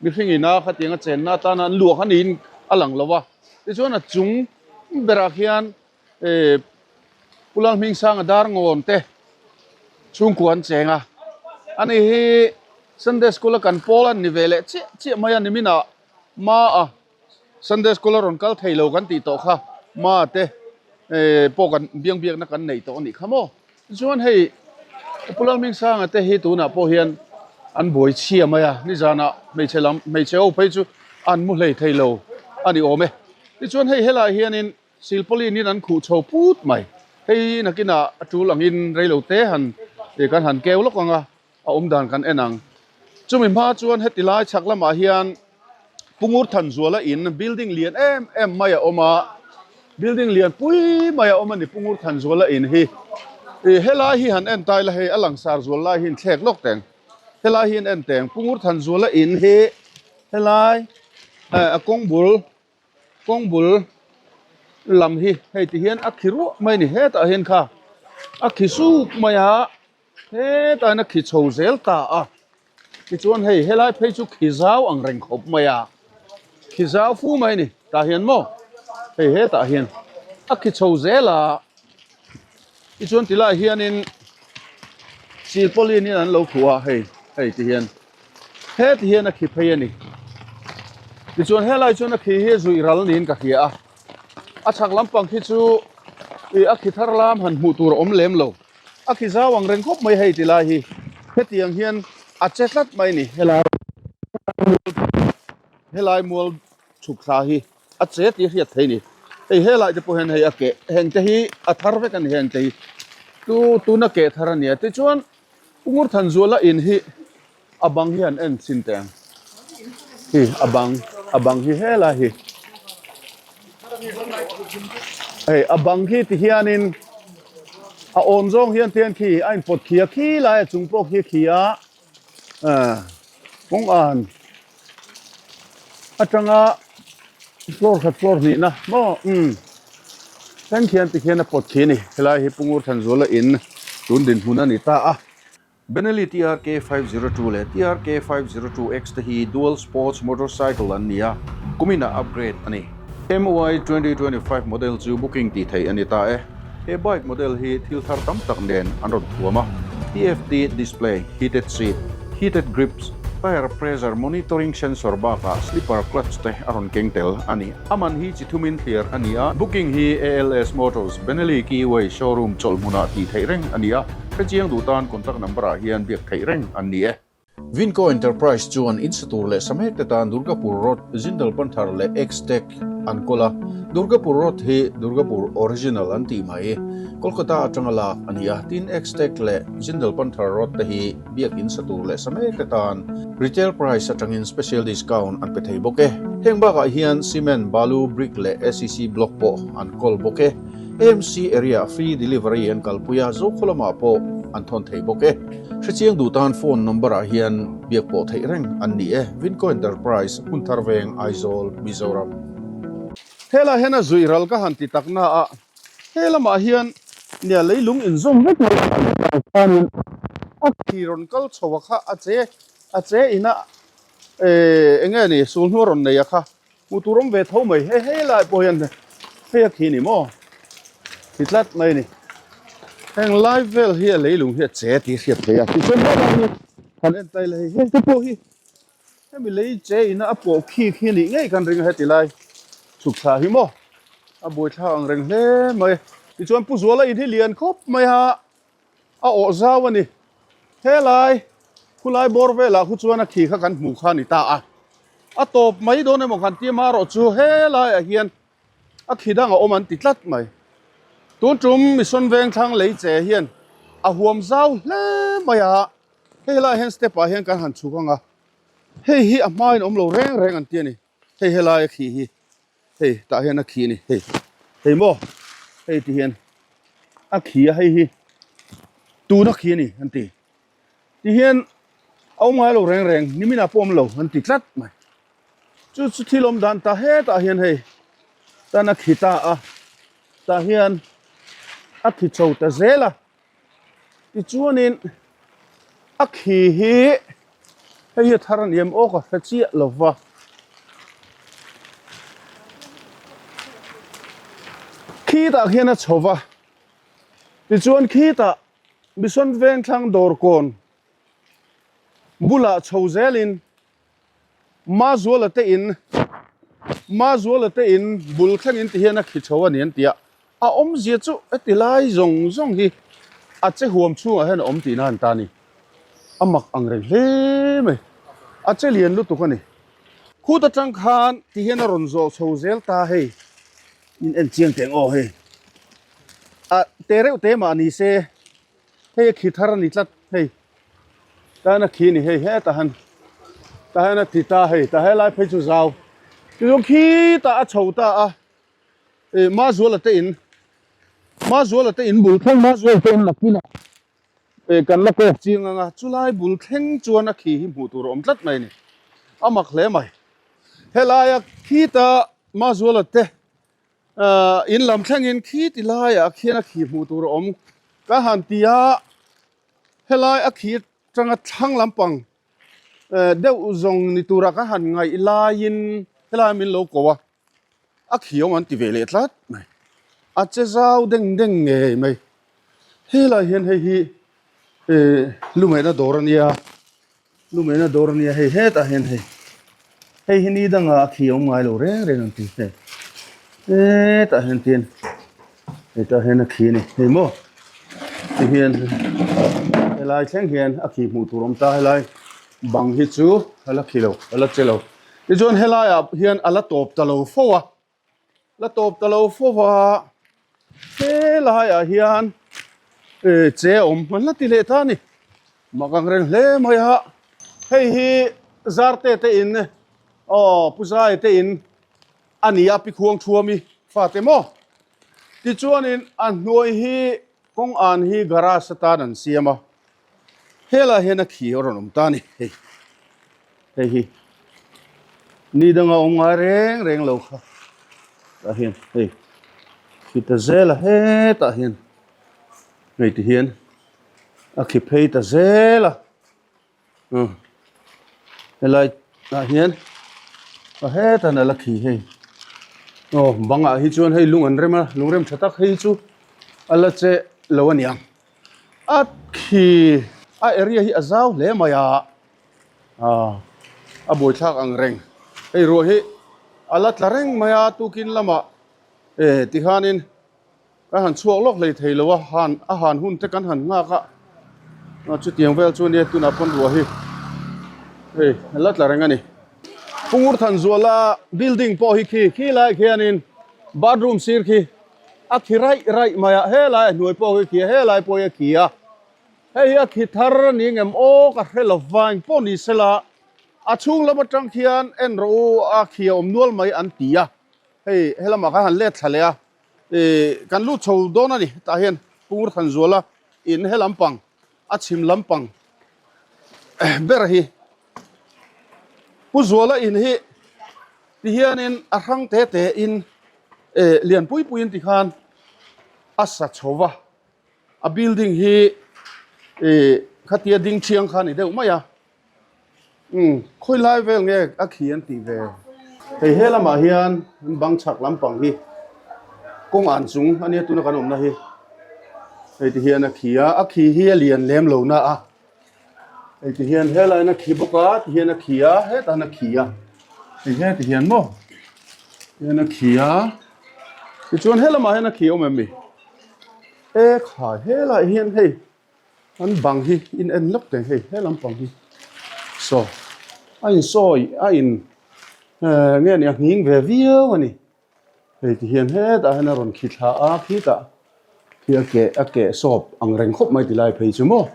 Mihring ina khatianga chenna atana an luah kha niin a lang lo a, tichuan a chung berah khian eh Pu Lalhmingsanga dar ngawn te chhungkua an cheng a, ani hi Sunday School a kan pawl a ni ve leh chiah chiah mai a, niminah Ma a Sunday School a rawn kal thei lo kan tih tawh kha Ma te eh pawh kan biang biakna kan nei tawh a nih kha maw. Tichuan hei Pu Lalhmingsanga te hi tunah pawh hian. An buai chhia mai a, nizanah hmeichhe lam hmeichhe ho phei chu an mu hlei thei lo a ni awm e. Tichuan hei helaiah hianin silpauline in an khuh chho put mai. Hei nakinah a tul angin reilo te han kan han keu lawk ang a, a awm dan kan en ang. Chumi hma chuan heti lai chhak lamah hian Pungur Thanzuala in building lian em em mai a awm a, building lian pui mai a awm a ni Pungur Thanzuala in hi. Ih helai hi han en tai la hei a langsar zual lai hi in thlek lawk teng. Helai hi an en teng Pungur Thanzuala in hi helai eh a kawng bul kawng bul lam hi hei ti hian a khi ruah mai a ni hetah hian kha a khi suk mai a. Hetah hian a khi chho zel ta a, tichuan hei helai phei chu khi zau ang reng khawp mai a, khi zau fu mai a ni tah hian maw hei hetah hian a khi chho zel a, tichuan tilaiah hianin silpauline in an lo khuh a hei hei ti hian heti hian a khi phei a ni, tichuan helai chuan a khi hi zuih ral niin ka hria a, a chhak lampang khi chu ih a khi thar lam han hmuh tur a awm lem lo. A khi zau ang reng khawp mai hei ti lai hi hetiang hian a che tlat mai ni helai helai mual chhuk thla hi a che tih a hriat thei ni hei helai te pawh hian hei a keh heng te hi a thar vek a ni heng te hi tu tuna keh thar a nia tichuan Pu Ngurthanzuala in hi A bang hi an en chhin teh ang. Hi a bang a bang hi helai hi. Hei a bang khi ti hianin a awm zawng hian tian khi a inpawt khi a khi lai a chung pawh khi a khi a ah kawng an atanga floor khat floor hnihna maw umm thleng khian ti khian a pawt khi a ni helai hi Pu Ngurthanzuala in tun dinhmun a ni ta a. Benelli TRK 502 leh TRK 502X te hi dual sports motorcycle an ni a, kuminah upgrade a ni. MY 2025 model chu booking tih theih a ni ta e. He bike model hi thil thar tam tak nen an rawn thuam a, TFT display, heated seat, heated grips, tyre pressure monitoring sensor bakah slipper clutch te a rawn keng tel a ni. A man hi chi thumin thliar a ni a, booking hi ALS Motors, Benelli Keyway showroom chawlh hmunah tih theih reng a ni a. Hrechiang duh tan contact number ah hian biak theih reng an ni e. Vinco Enterprise chuan in sa tur leh sa mek te tan Durgapur Road, Jindal Panthar leh X-Tech an kawl a. Durgapur Road hi Durgapur Original an tih mai. Kolkata atanga lak a ni a, tin X-Tech leh Jindal Panthar Road te hi biak in sa tur leh sa mek te tan retail price atangin special discount an pe thei bawk e. Heng bakah hian cement, balu, brick leh ACC block pawh an kawl bawk e. AMC area free delivery an kalpui a, Zokhaw lamah pawh an thawn thei bawk e. Hrechiang duh tan phone number ah hian biak pawh theih reng an ni e. Vinco Enterprise, Hmunthar Veng, Aizawl, Mizoram. Helaiah hian a zuih ral ka han ti tak na a, he lamah hian nia leilung inzawm vek mai a nih vang khanin a khi rawn kal chho a kha a che a che ina eh eng nge ni sulhnu a rawn nei a kha Hmuh tur awm ve tho mai hei hei lai pawh hian hei a khi ni maw ti tlat mai a ni heng lai vel hi a leilung hi a che tih a hriat theih a tichuan helai hi han en ta ila hei heng te pawh hi hemi lei che ina a pawh khi khi a nih ngei kan ring a heti lai chhuk thla hi maw a buaithlak ang reng hle mai tichuan Pu Zuala in hi lian khawp mai a. A awh zau a ni. Helai khulai bawr velah khu chuan a khi kha kan hmuh kha a ni ta a. A tawp mai dawn emaw kan ti amarawh chu helaiah hian a khi dang a awm an ti tlat mai. Tun tum Mission Vengthlang lei che hian a huam zau hle mai a. Hei helaiah hian step ah hian kan han chhuk ang a. Hei hi a hmain awm lo reng reng an ti a ni. Hei helai a khi hi. Hei tah hian a khi a ni hei hei maw hei ti hian a khi a hei hi tun a khi a ni an ti ti hian a awm ngai lo reng reng nimin ah pawh awm lo an ti tlat mai chu chu thil awm dan ta hetah hian hei tan a khi ta a tah hian a khi chho ta zel a. Tichuanin a khi hi hei hi a thar a ni em aw ka hre chiah lo va. Khitah khian a chho va, tichuan khitah Mission Vengthlang Dawrkawn bulah chho zelin Mazuala te in Mazuala te in bul thlengin ti hian a khi chho a ni an ti a, a awmzia chu heti lai zawng zawng hi a che huam chhungah hian a awm tihna an ta a ni. A mak ang reng hle mai. A che lian lutuk a ni. Khut atang khan ti hian a rawn zawh chho zel ta hei. In en chiang teh ang aw hei. A te reuh te mah ni se hei a khi thar a ni tlat hei. Tan a khi ni hei hetah han tah hian a ti ta hei tah helai phei chu zau. Tichuan khitah a chho ta a. Ih Mazuala te in Mazuala te in bul thleng Mazuala te in nakinah ih kan la kawk chiang ang a, chulai bul thleng chuan a khi hi hmuh tur a awm tlat mai a ni. A mak hle mai. Helaia khita Mazuala te ah in lam thlengin khiti laiah khian a khi hmuh tur a awm ka han ti a, helai a khi atanga thlang lampang eh deuh zawng ni tura ka han ngaih laiin helai min lo ko a. A khiawng an ti ve leh tlat mai. A che zau deng deng ngei mai. Helai hian hei hi eh lumeihna dawr a nia, lumeihna dawr a nia hei hetah hian hei hei hi ni dangah a khi awm ngai lo reng reng an ti hei hetah hian tin hetah hian a khi a ni hei maw ti hian helai thleng hian a khi hmuh tur a awm ta helai bang hi chu a la khi lo a la che lo. Tichuan helaiah hian a la tawp ta lo fo a, la tawp ta lo fo va, helaiah hian eh che awm an la ti leh ta a ni. Mak ang reng hle mai a, hei hi Zarte te in aw Pu Zai te in a ni a, Pi Khuang Thuami fate maw? Tichuanin a hnuai hi kawng an hi garage atan an siam a. Helai hian a khi a rawn awm ta a ni hei hei hi ni danga awm ngai reng reng lo kha tah hian hei khi ta zel a hetah hian hei ti hian a khi phei ta zel a umm helai ah hian a hetah hian a la khi hei aw bangah hi chuan hei lung an rem a lung rem tha tak hei chu a la che lo a niang. A khi a area hi a zau hle mai a, ah a buaithlak ang reng. Hei ruah hi a la tla reng mai a tukin lamah eh tikhanin kan han chhuak lawk hlei thei lo a, han a han hun te kan han nghak a, ah chutiang vel chu ania tunah pawn ruah hi hei a la tla reng a ni. Pungur Thanzuala building pawh hi khi khi lai khianin bathroom sir khi A khi raih raih mai a, helai a hnuai pawh hi a khi a, helai pawh hi a khi a. Hei hi a khi thar a ni ngem aw ka hre lo va, eng pawh ni sela a chhung lam atang khian en rawh u a khi a awm nual mai an ti a. Hei helamah khan han let thla leh a, ih kan lut chho dawn a ni, hetah hian Pungur Thanzuala in he lampang a chhim lampang ber hi Pu Zuala in hi ti hianin a hrang te te in eh lian pui pui in ti khan a sa chho va, a building hi eh khatia ding thiang kha a ni deuh mai a, umm khawi lai vel nge a khi an tih ve. Hei he lamah hian an bang chhak lampang hi kawng an chung a nia tuna kan awmna hi hei ti hian a khi a, a khi hi a lian lem lo na a. Hei ti hian helai in a khi bawk a ti hian a khi a hetah hian a khi a ti he ti hian maw ti hian a khi a tichuan helamah hian a khi awm em mi e khai helai hian hei an bang hi in en lawk teh hei he lampang hi saw a insawi a in eh nge ni a nghing ve viau a ni. Hei ti hian hetah hian a rawn khi thla a, khitah khi a keh a keh sawp ang reng khawp mai tilai phei chu maw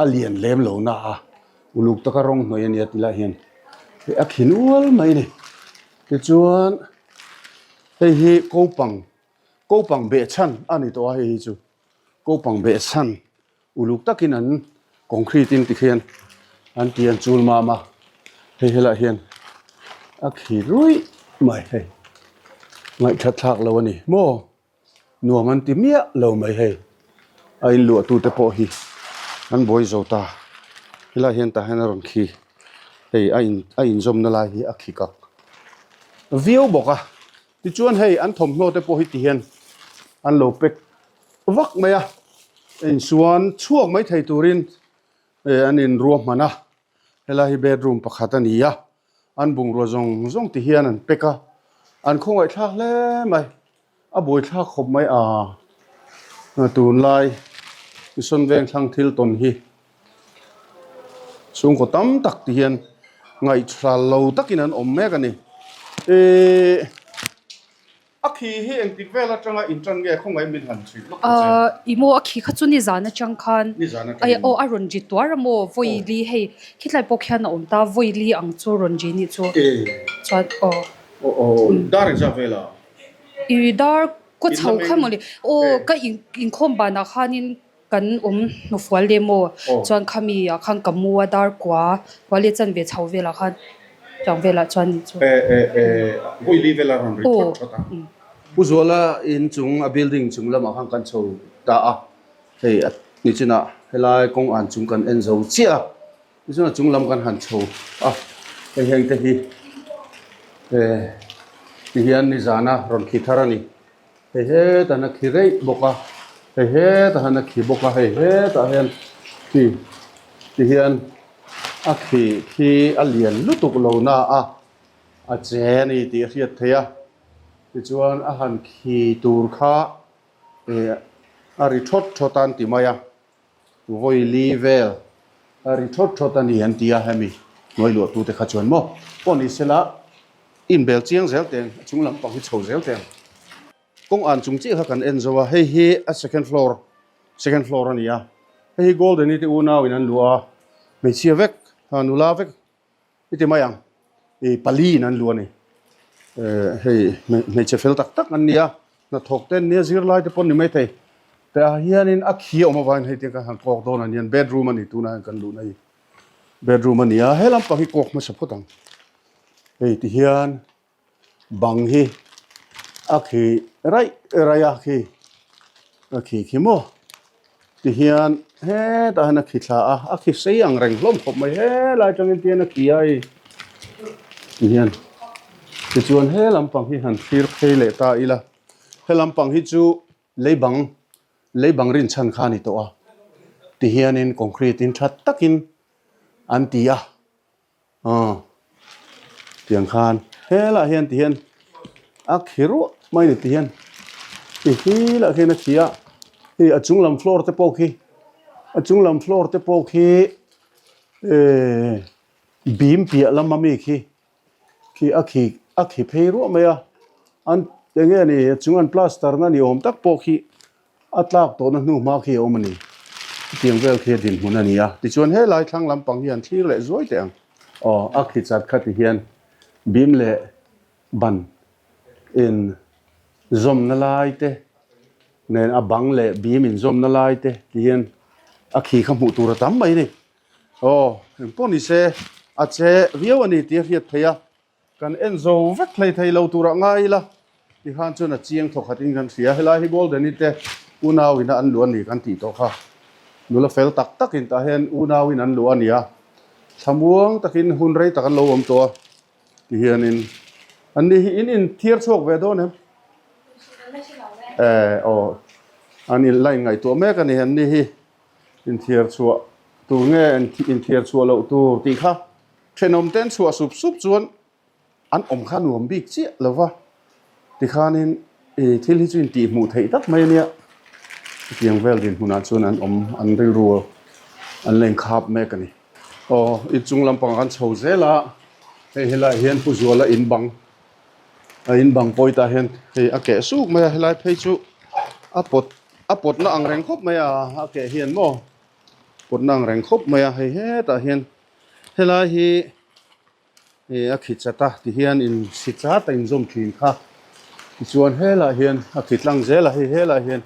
a lian lem lo na a, uluk taka rawng hnawih a nia tilai hian hei a khi nual mai a ni. Tichuan hei hi kopang kopang behchhan a ni tawh a hei hi chu kopang behchhan. Uluk takin an concrete in tikhian an ti an chul mam a, hei helaiah hian a khi ruih mai hei, ngaihthat thlak lo a ni maw, nuam an ti miah lo mai hei, a inluah tute pawh hi an buai zo ta, helaiah hian tah hian a rawn khi hei a in a inzawmna lai hi a khi kak viau bawk a, tichuan hei an thawmhnaw te pawh hi tihian an lo pack vak mai a, insuan chhuak mai thei turin eh an inruahman a, helai hi bedroom pakhat a ni a, an bungrua zawng zawng ti hian an pack a, an khawngaihthlak hle mai, a buaithlak khawp mai a, tunlai Mission Vengthlang thil tawn hi. Chhungkaw tam tak ti hian ngaihthla lo takin an awm mek a ni. Ihh. A khi hi engtik vel atanga intan nge khawngaih min han hrilh lawk ta che? Ih maw a khi kha chu nizan atang khan Nizan atangin. Aw a rawn ri tuar a maw vawi li hei khitlai pawh khian a awm ta vawi li ang chu rawn ri nih chu chuan aw. Aw aw dar engzat vel a? Ih dar kaw chho kha mawle aw ka inkhawm banah khanin Kan awm hnufual leh maw? Chuan khami ah khan ka mu a dar kua, kua leh chanve chho velah khan tiang velah chuan nih chu. E e e vawi li velah rawn ri thawt thawt a. Pu Zuala in chung a building chung lamah khan kan chho ta a, hei a nichinah helai kawng an chung kan en zo chiah a, tichuan a chung lam kan han chho a, hei heng te hi e tihian nizana rawn khi thar a ni. Hei hetah hian a khi reih bawk a, hei hetah hian a khi bawk a, hei hetah hian khi ti hian a khi khi a lian lutuk lo na a, a che a ni tih a hriat theih a, tichuan a han khi tur kha eh a ri thawt thawt a an ti mai a. Vawi li vel a ri thawt thawt a ni an ti a, hemi hnuai luahtute kha chuan maw pawh ni sela inbel chiang zel teng a chung lampang hi chho zel teng. Kawng an chung chiah kha kan en zo a, hei hi a second floor second floor a ni a, hei hi Golden i te unau in an luah a, hmeichhia vek nula vek I ti mai ang, i pali in an luh a ni. Hei hmeichhe fel tak tak an ni a, hnathawk te an nia, zirlai te pawh an ni maithei. Tah hianin a khi a awm avangin hei tiang kan han kawk dawn a ni a, bedroom a ni tunah hian kan luhna hi bedroom a ni a, he lampang hi kawk hmasa phawt ang. Hei tihian. Bang hi a khi raih raih a khi a khi khi maw tihian hetah hian a khi thla a a khi sei ang reng hlawm khawp mai helai atangin tihian a khi a hei tihian tichuan he lampang hi han thlir phei leh ta ila he lampang hi chu lei bang lei bang rinchhan kha a ni tawh a tihianin concrete in tha takin an ti a. Aw tiang khan helaiah hian ti hian a khi ruah mai a ni ti hian ti hi lah khian a khi a hei a chung lam floor te pawh khi a chung lam floor te pawh khi ehh bim piah lama mi khi khi a khi a khi phei ruah mai a an eng nge ni a chung an plaster na ni awm tak pawh khi A tlak tawhna hnu hma khi a awm a ni. Chutiang vel khi a dinhmun a ni a. Tichuan helai thlang lampang hi an thlir leh zuai teh ang. Aw, a khi chat kha ti hian bim leh ban in zawmna lai te nen a bang leh bim in zawmna lai te ti hian a khi kha hmuh tur a tam mai a ni. Aw, engpawh ni se a che viau a ni tih a hriat theih a. Kan en zo vek hlei thei lo turah ngai ila tikhan chuan a chiang thaw khatin kan hria. Helai hi Golden i te unau ina an luh a ni kan tih tawh kha. Nula fel tak takin tah hian unau in an luh a ni a, thlamuang takin hun rei tak an lo awm tawh a tihianin an ni hi in inthiar chhuak ve dawn em? Eh aw an in la inngaihtuah mek a ni an ni hi inthiar chhuah tur nge inthiar chhuah loh tur tih kha. Thenawm ten chhuah sup sup chuan an awm kha nuam bik chiah lo va, tikhanin ih thil hi chu intih hmuh theih tak mai a nia. Chutiang vel dinhmunah chuan an awm an rilru an la inkhap mek a ni. Aw inchung lampang kan chho zel a, hei helaiah hian Pu Zuala in bang a in bang pawi tah hian hei a keh suk mai a, helai phei chu a pawt a pawtna ang reng khawp mai a, a keh hian maw pawtna ang reng khawp mai a, hei hetah hian. Helai hi ih a khi chat a tihian in si chat a inzawm thin kha tichuan helaiah hian a khi tlang zel a hei helaiah hian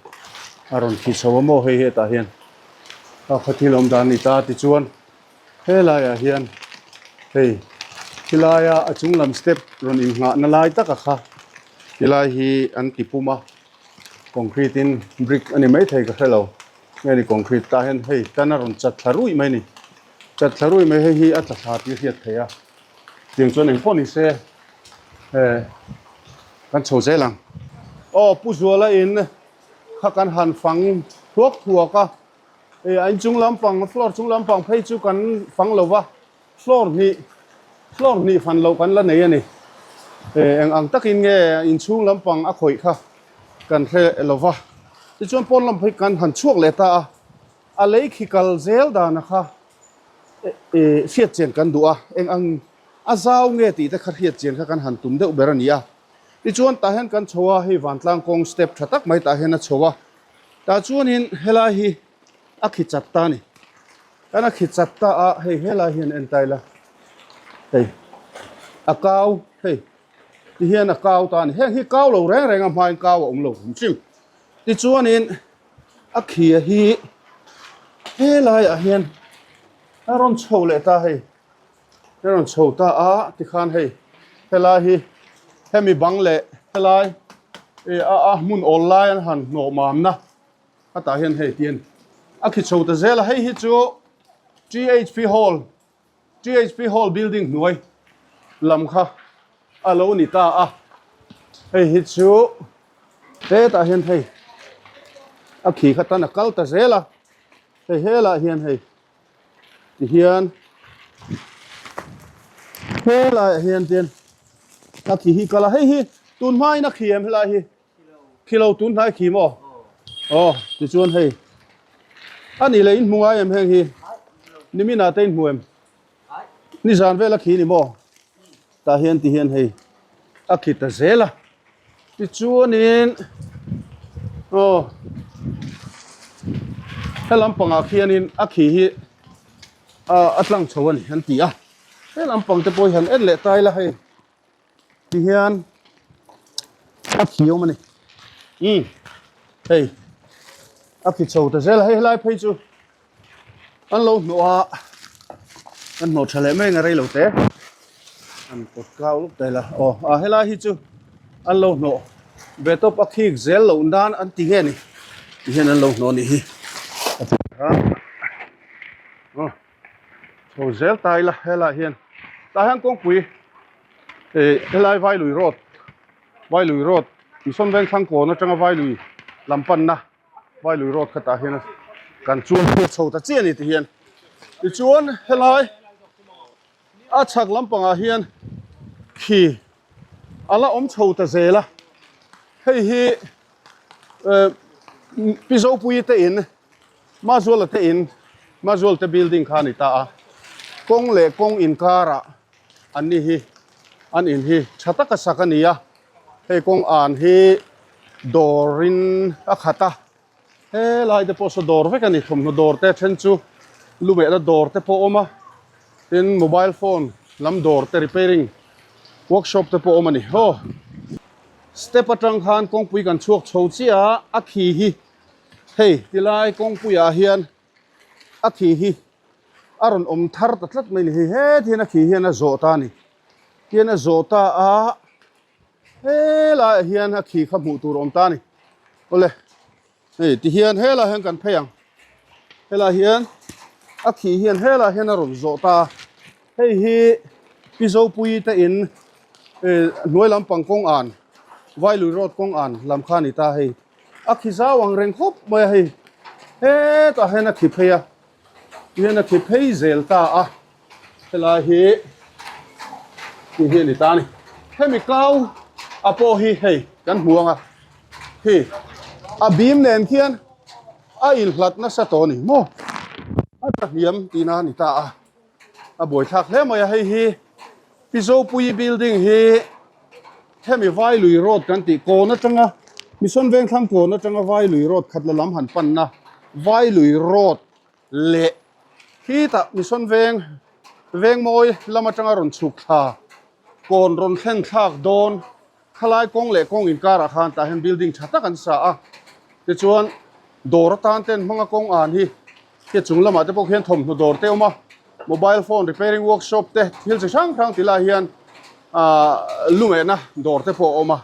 a rawn khi chho a maw hei hetah hian a khaw thil awm dan a ni ta tichuan helaiah hian hei khilai a a chung lam step rawn innghah na lai taka kha tilai hi an ti pum a concrete in brick a ni maithei ka hrelo nge ni concrete tah hian hei tan a rawn chat thla ruih mai a ni. Chat thla rui mai hei hi a tla thla tih a hriat theih a, tiang chuan engpawh ni se eh kan chho zel ang. Aw Pu Zuala in kha kan han fang thuak thuak a, eh a inchung lampang floor chung lampang phei chu kan fang lo va, floor hnih floor hnih fan loh kan la nei a ni. Eh eng ang takin nge inchhung lampang a khawih kha kan hre lo va, tichuan pawn lam phei kan han chhuak leh ta a. A lei khi kal zel dana kha. Hriat chian kan duh a, eng ang a zau nge tih te kha hriat chian kha kan han tum deuh ber a ni a. Tichuan tah hian kan chho a, hei vantlang kawng step tha tak mai tah hian a chho a, tah chuanin helai hi a khi chat ta a ni. Kan a khi chat ta a, hei helai hian en ta ila, hei a kau hei ti hian a kau ta a ni. Heng hi kau lo reng reng a hmain kau a awm lo hrim hrim. Tichuanin a khia hi helaiah hian a rawn chho leh ta hei a rawn chho ta a tikhan hei helai hi hemi bang leh helai ih a a hmun awl lai an han hnawh mamna a tah hian hei tian a khi chho ta zel a hei hi chu THP hall THP Hall building hnuai lam kha a lo ni ta a, hei hi chu hetah hian hei a khi kha tan a kal ta zel a, hei helah hian hei tihian helaiah hian tian a khi hi kal a, hei hi tun hmain a khi em helai hi. Khi lo tun hnai khi maw? Aw, tichuan hei. A nih leh in hmu ngai em heng hi? Nimin ah te in hmu em? Nizan vel a khi ni maw? Tah hian ti hian hei a khi ta zel a. Tichuanin aw he lampangah khianin a khi hi a tlang chho a ni an ti a. He lampang te pawh hi han en leh ta ila hei. Ti hian a khi awm a ni umm hei a khi chho ta zel a hei helai phei chu an lo hnawh a an hnawh tha leh mai ang a rei lo te an pawt kau luk ta ila aw a helai hi chu an lo hnawh ve tawp a khik zel loh nan an ti nge ni ti hian an lo hnawh a nih hi aw. Chho zel ta ila helaiah hian tah hian kawngpui ih helai Vailui road Vailui road Mission Vengthlang kawn atanga Vailui lam panna Vailui road kha tah hian kan chuan phur chho ta chiah a ni tihian tichuan helai a chhak lampangah hian khi a la awm chho ta zel a hei hi eh Pi Zopuii te in. Mazuala te in, Mazuala te building kha a ni ta a, kawng leh kawng inkarah an ni hi an in hi tha taka sak a ni a, hei kawng an hi dawr in a khat a, helai te pawh saw dawr vek a ni, thawmhnaw dawr te then chu lumehna dawr te pawh a awm a, tin mobile phone lam dawr te repairing workshop te pawh a awm a ni. Aw step atang khan kawngpui kan chhuak chho chiah a, a khi hi. Hei tilai kawngpuiah hian a khi hi a rawn awm thar ta tlat mai a ni hei het hian a khi hian a zawh ta a ni tihian a zawh ta a helaiah hian a khi kha hmuh tur a awm ta a ni awle hei tihian helaiah hian kan phei ang helaiah hian a khi hian helaiah hian a rawn zawh ta a hei hi Pi Zopuii te in eh hnuai lampang kawng an Vailui road kawng an lam kha a ni ta hei. A khi zau ang reng khawp mai a hei hetah hian a khi phei a tihian a khi phei zel ta a helai hi tih hi a ni ta a ni hemi kau a pawh hi hei kan hmu ang a hi a bim nen khian a inhlat nasa tawh a ni maw a tla hniam tihna a ni ta a a buaithlak hle mai a hei hi Pi Zopuii building hi hemi Vailui road kan tih kawn atanga Mission Vengthlang kawn atanga Vailui road khat la lam han panna Vailui road leh khitah Mission Veng Vengmawi lam atanga rawn chhuk thla kawn rawn thlen thlak dawn Khalai kawng leh kawng inkarah khan tah hian building tha tak an sa a, tichuan dawr atan ten hmanga kawng an hi khi chung lamah te pawh khian thawmhnaw dawr te a awm a, mobile phone repairing workshop te thil chi hrang hrang ti lai hian ahh lungehna dawr te pawh a awm a,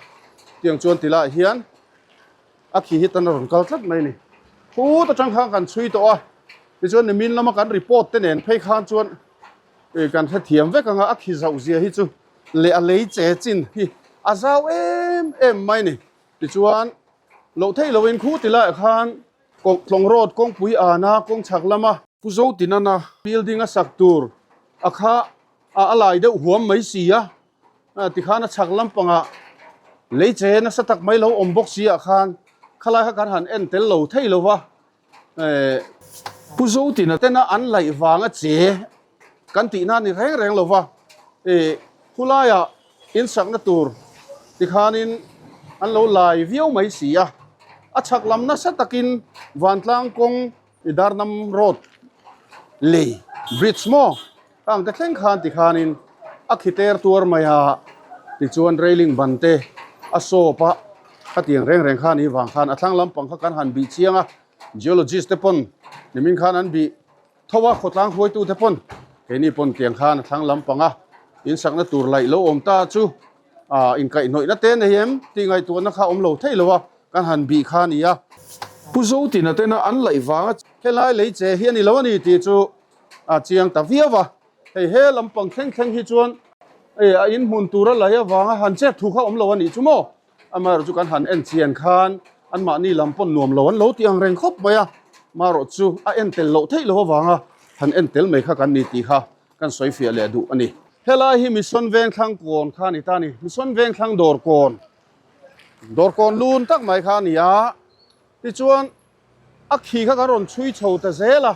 tiang chuan ti lai hian a khi hi tan a rawn kal tlat mai a ni. Phut atang khan kan chhui tawh a, tichuan nimin lama kan report te nen phei khan chuan ih kan hrethiam vek ang a, a khi zauh zia hi chu. leh a lei che chin hi a zau em em mai ni tichuan loh theih loin khu ti laiah khan tlawng road kawngpui ana kawng chhak lama Pu Zotinana building a sak tur a kha a a lai deuh huam mai si a tikhan a chhak lampangah lei che nasa tak mai lo awm bawk si ah khan khalai kha kan han en tel lo thei lo va eh Pu Zotina tena an laih vanga che. kan tihna a ni reng reng lo va, ih khulaiah insakna tur tikhanin an lo lai viau mai si a, a chhak lam nasa takin vantlang kawng i Darnam road lei bridge maw Khang te thleng khan tikhanin a khi ter tuar mai a, tichuan railing ban te a sawp a, khatiang reng reng kha ni vang khan a thlang lampang kha kan han bih chiang a, geologist te pawn nimin khan an bih tho a, khawtlang hruaitu te pawn keini pawn tiang khan a thlang lampang a insakna tur laih lo awm ta chu ah inkaihhnawihna te nei em tih ngaihtuahna kha awm lo thei lo a, kan han bih kha a ni a. Pu Zotina tena an laih vanga helai lei che hi a ni lo a ni tih chu a chiang ta viau a, hei he lampang thleng thleng hi chuan hei a inhmun tura lei avanga han chet thu kha awm lo a nih chu maw? Amaherawh chu kan han en chian khan anmahni lam pawn nuam lo an lo ti ang reng khawp mai a, marawh chu a en tel loh theih loh avanga han en tel mai kha kan ni tih kha kan sawi fiah leh duh a ni. Helai hi Mission Vengthlang kawn kha a ni ta a ni, Mission Vengthlang dawr kawn, dawr kawn lun tak mai kha a ni a, tichuan A khi kha kan rawn chhui chho ta zel a,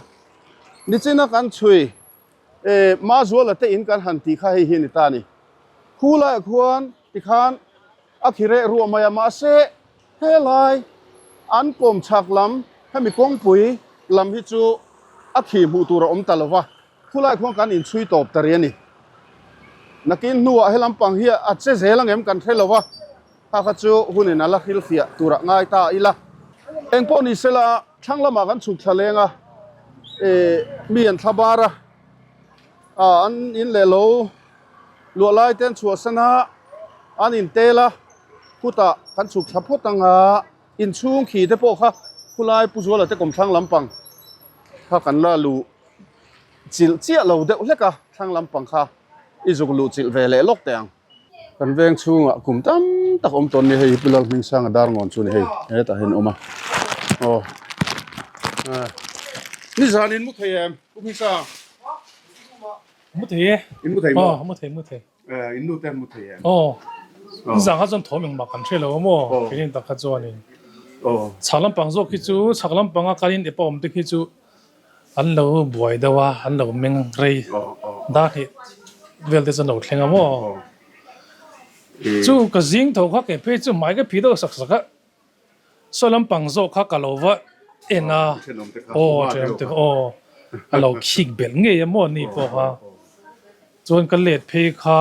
nichina kan chhui eh Mazuala te in kan han tih kha hei hi a ni ta a ni. Khu laiah khuan tikhan a khi reh ruah mai a, mahse helai an kawm chhak lam hemi kawngpui lam hi chu a khi hmuh tur a awm ta lo va, khu laiah khuan kan inchhui tawp ta rih a ni. Nakin hnuah helam pang hi a che zel angem kan hre lo va. Kha kha chu hunin a la hrilhfiah turah ngai ta ila. Eng pawh ni sela, thlang lamah kan chhuk thla leng a, ih mi an thla bar a, ah an in leh lo luah lai te an chhuahsan a, an in tel a, khutah kan chhuk thla phawt ang a, inchhung khi te pawh kha khulai Pu Zuala te kawmthlang lampang kha kan la luh chilh chiah lo deuh hlek a, thlang lampang kha i zuk luh chilh ve leh lawk teh ang. Kan veng chhungah kum tam tak awm tawn ni hei hi Pu Lalhmingsanga Darngawn chu ni hei hetah hian a awm a aw nizan in mu thei em Pu Hmingsang Mu thei e in mu thei maw aw mu thei mu thei in nu te mu thei em aw nizan kha chuan thawm engmah kan hre lo a maw keini tak kha chuanin aw chhak lampang zawk khi chu chhak lampanga kan in ep a awm te khi chu An lo buai deuh a, an lo meng rei dar hnih vel te chu an lo thleng a maw? Chu ka zing tho kha kei phei chu hmai ka phih deuh sak sak a, saw lampang zawk kha ka lo va en a, aw thenawm te kha aw a lo khik belh ngei a maw ni pawh kha, chuan ka let phei kha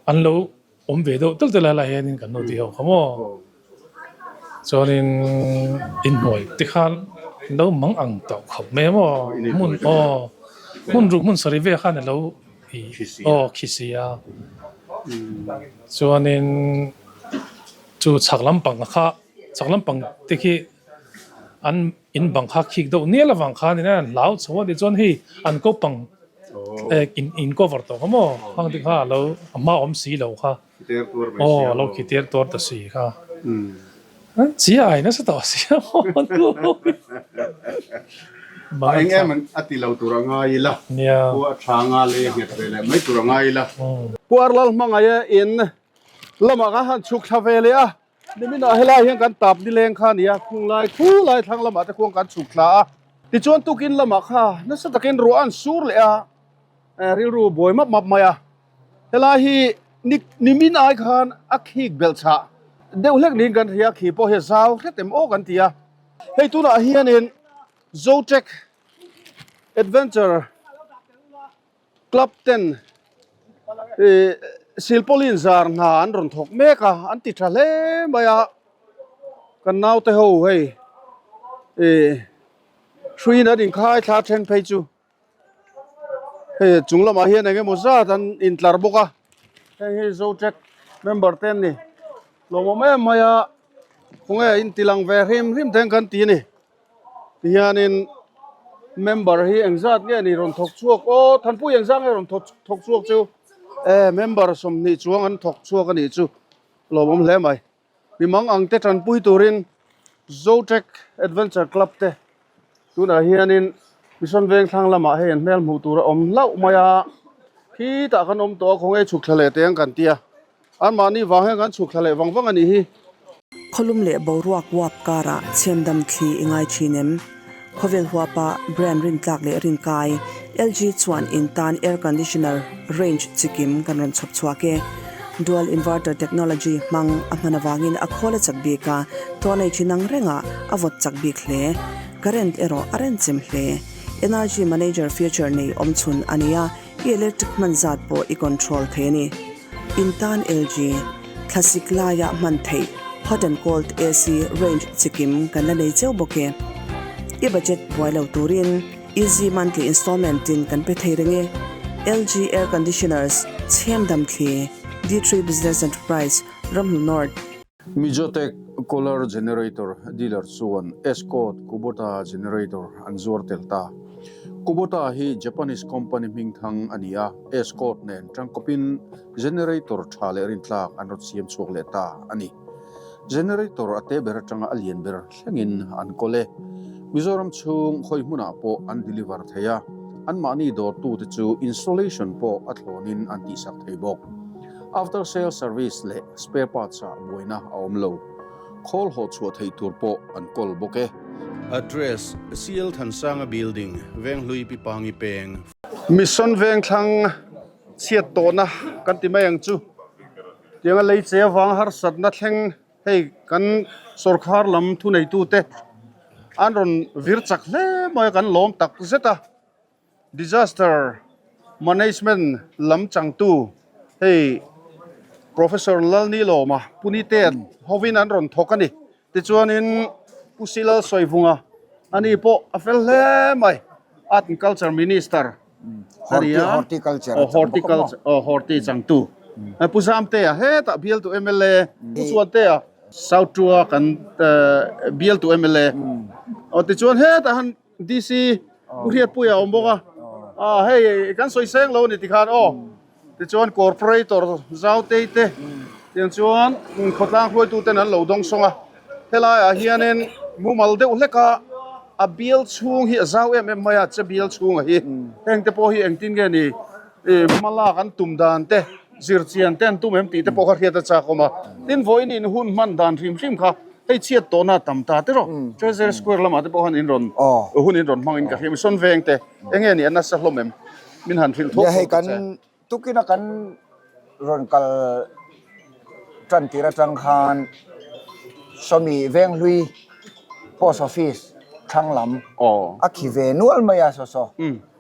an lo. Awm ve deuh telh telh a lai hianin kan nu tih ho kha maw. Chuanin inhnuai te khan lo mang ang tawh khawp mai a maw. Hmun aw hmun ruk hmun sarih vel khan a lo aw khi si a. Chuanin chu chhak lampang kha chhak lampang te khi an in bang kha khik deuh nial avang khanin an hlau chho a tichuan hei an ko pang in in cover tawh kha maw hang te kha a lo a hma awm si lo kha aw a lo khi tir tuar ta si kha chi ai nasa tawh si a maw eng em a ti lo tur a ngai ila pu a tha nga lei a nghet ve leh mai tur a ngai ila. Pu Arlal hmangaih in lamah khan han chhuk thla ve leh a. Niminah helai hian kan tap nileng kha a ni a, khung lai khu lai thlang lamah te khuang kan chhuk thla a, tichuan tukin lamah kha nasa takin ruah an sur leh a, rilru buai map map mai a, helai hi ni nimin ai khan a khik belh chhah deuh hlek niin kan hria, khi pawh hi a zau hret em aw kan ti a, hei tunah hianin Zotrek Adventure Club ten ih silpauline zar hna an rawn thawk mek a an ti tha hle mai a kan naute ho hei ih hruiin an inkhai thla then phei chu hei chung lamah hian eng emaw zat an intlar bawk a heng hi Zotrek member te an ni lawmawm em mai a khawnge intilang ve hrim hrim te kan ti a ni. Tihianin member hi engzat nge ni rawn thawk chhuak aw Thanpui engzat nge rawn thawk chhuak chu e member 20 chuang an thawk chhuak a nih chu lawmawm hle mai mi mang ang te tanpui turin Zotrek Adventure Club te tunah hianin Mission Vengthlang lamah hei an hmel hmuh tur a awm hlauh mai a khitah kan awm tawh a khawnge chhuk thla leh teh ang kan ti a. Anmahni vang hian kan chhuk thla leh vang vang a nih hi. Khawlum leh boruak uap karah chhiamdam thli i ngai thin em? Khawvel huapa brand rintlak leh rinkai LG chuan in tan air conditioner range chikim kan rawn chhawp chhuak e. Dual inverter technology hmang a hman avangin a khawl a chak bik a, tawnnei chin ang rengah a vawt chak bik hle. Current erawh a renchem hle. Energy manager feature nei awmchhun a ni a, i electric hman zat pawh i control thei a ni. In tan LG, thlasik laia hman theih hot and cold AC range chikim kan la nei cheu bawk e. I budget buai lo turin easy monthly installment in kan pe thei reng e. LG Air Conditioners, Chhem Damthli, D3 Business Enterprise, Ramhnu North. Mizotek Kohler Generator dealer chuan Escort Kubota Generator an zuar tel ta. Kubota hi Japanese company hmingthang a ni a, Escort nen tangkawpin generator tha leh rintlak an rawn siam chhuak leh ta a ni. Generator a te ber atanga a lian ber thlengin an kawl e. Mizoram chhung khawi hmunah pawh an deliver thei a, anmahni dawrtute chu installation pawh a thlawnin an tihsak thei bawk. After sale service leh spare parts ah buaina a awm lo. Khawl haw chhuah theih tur pawh an kawl bawk e. Address, CL Thansanga Building, Venghlui Pi Pangi Peng. Mission Vengthlang chhiat tawhna kan ti mai ang chu. Tianga lei che avanga harsatna thleng hei kan sawrkhar lam thuneitute an rawn vir chak hle mai a, kan lawm tak zet a. Disaster Management lam changtu hei Professor Lalnilawma Punite hovin an rawn thawk a ni. Tichuanin Pu Silal Sawivunga ani pawh a fel hle mai, Art and Culture Minister a ni a, Horticulture aw Horti changtu Pu Zamtea hetah bialtu mla Pu Chuantea South Tua kan bialtu mla aw tichuan hetah han DC Pu Hriatpuia a awm bawk a, ah hei kan sawi seng lo a ni tikhan aw tichuan corporator Zautei te tiang chuan khawtlang hruaitu ten an lo dawng sawng a, helaiah hianin mumal deuh hlek a a bial chhung hi a zau em em mai a che bial chhunga hi heng te pawh hi engtin nge ni ih hma lak an tum dan te zirchian te an tum em tih te pawh kha hriat a chak awm a, tin vawiin in hun hman dan hrim hrim kha Hei chhiat tawhna a tam ta tiraw? Treasury Square lamah te pawh khan in rawn hun in rawn hmangin ka hria. Mission veng te enge nih a nasa hlawm em? Min han hrilh thawk Hei thawk ta kan che. tukina kan rawn kal tan tir atang khan Sawmi Venghlui Post Office thlang lam a khi ve nual mai a saw saw.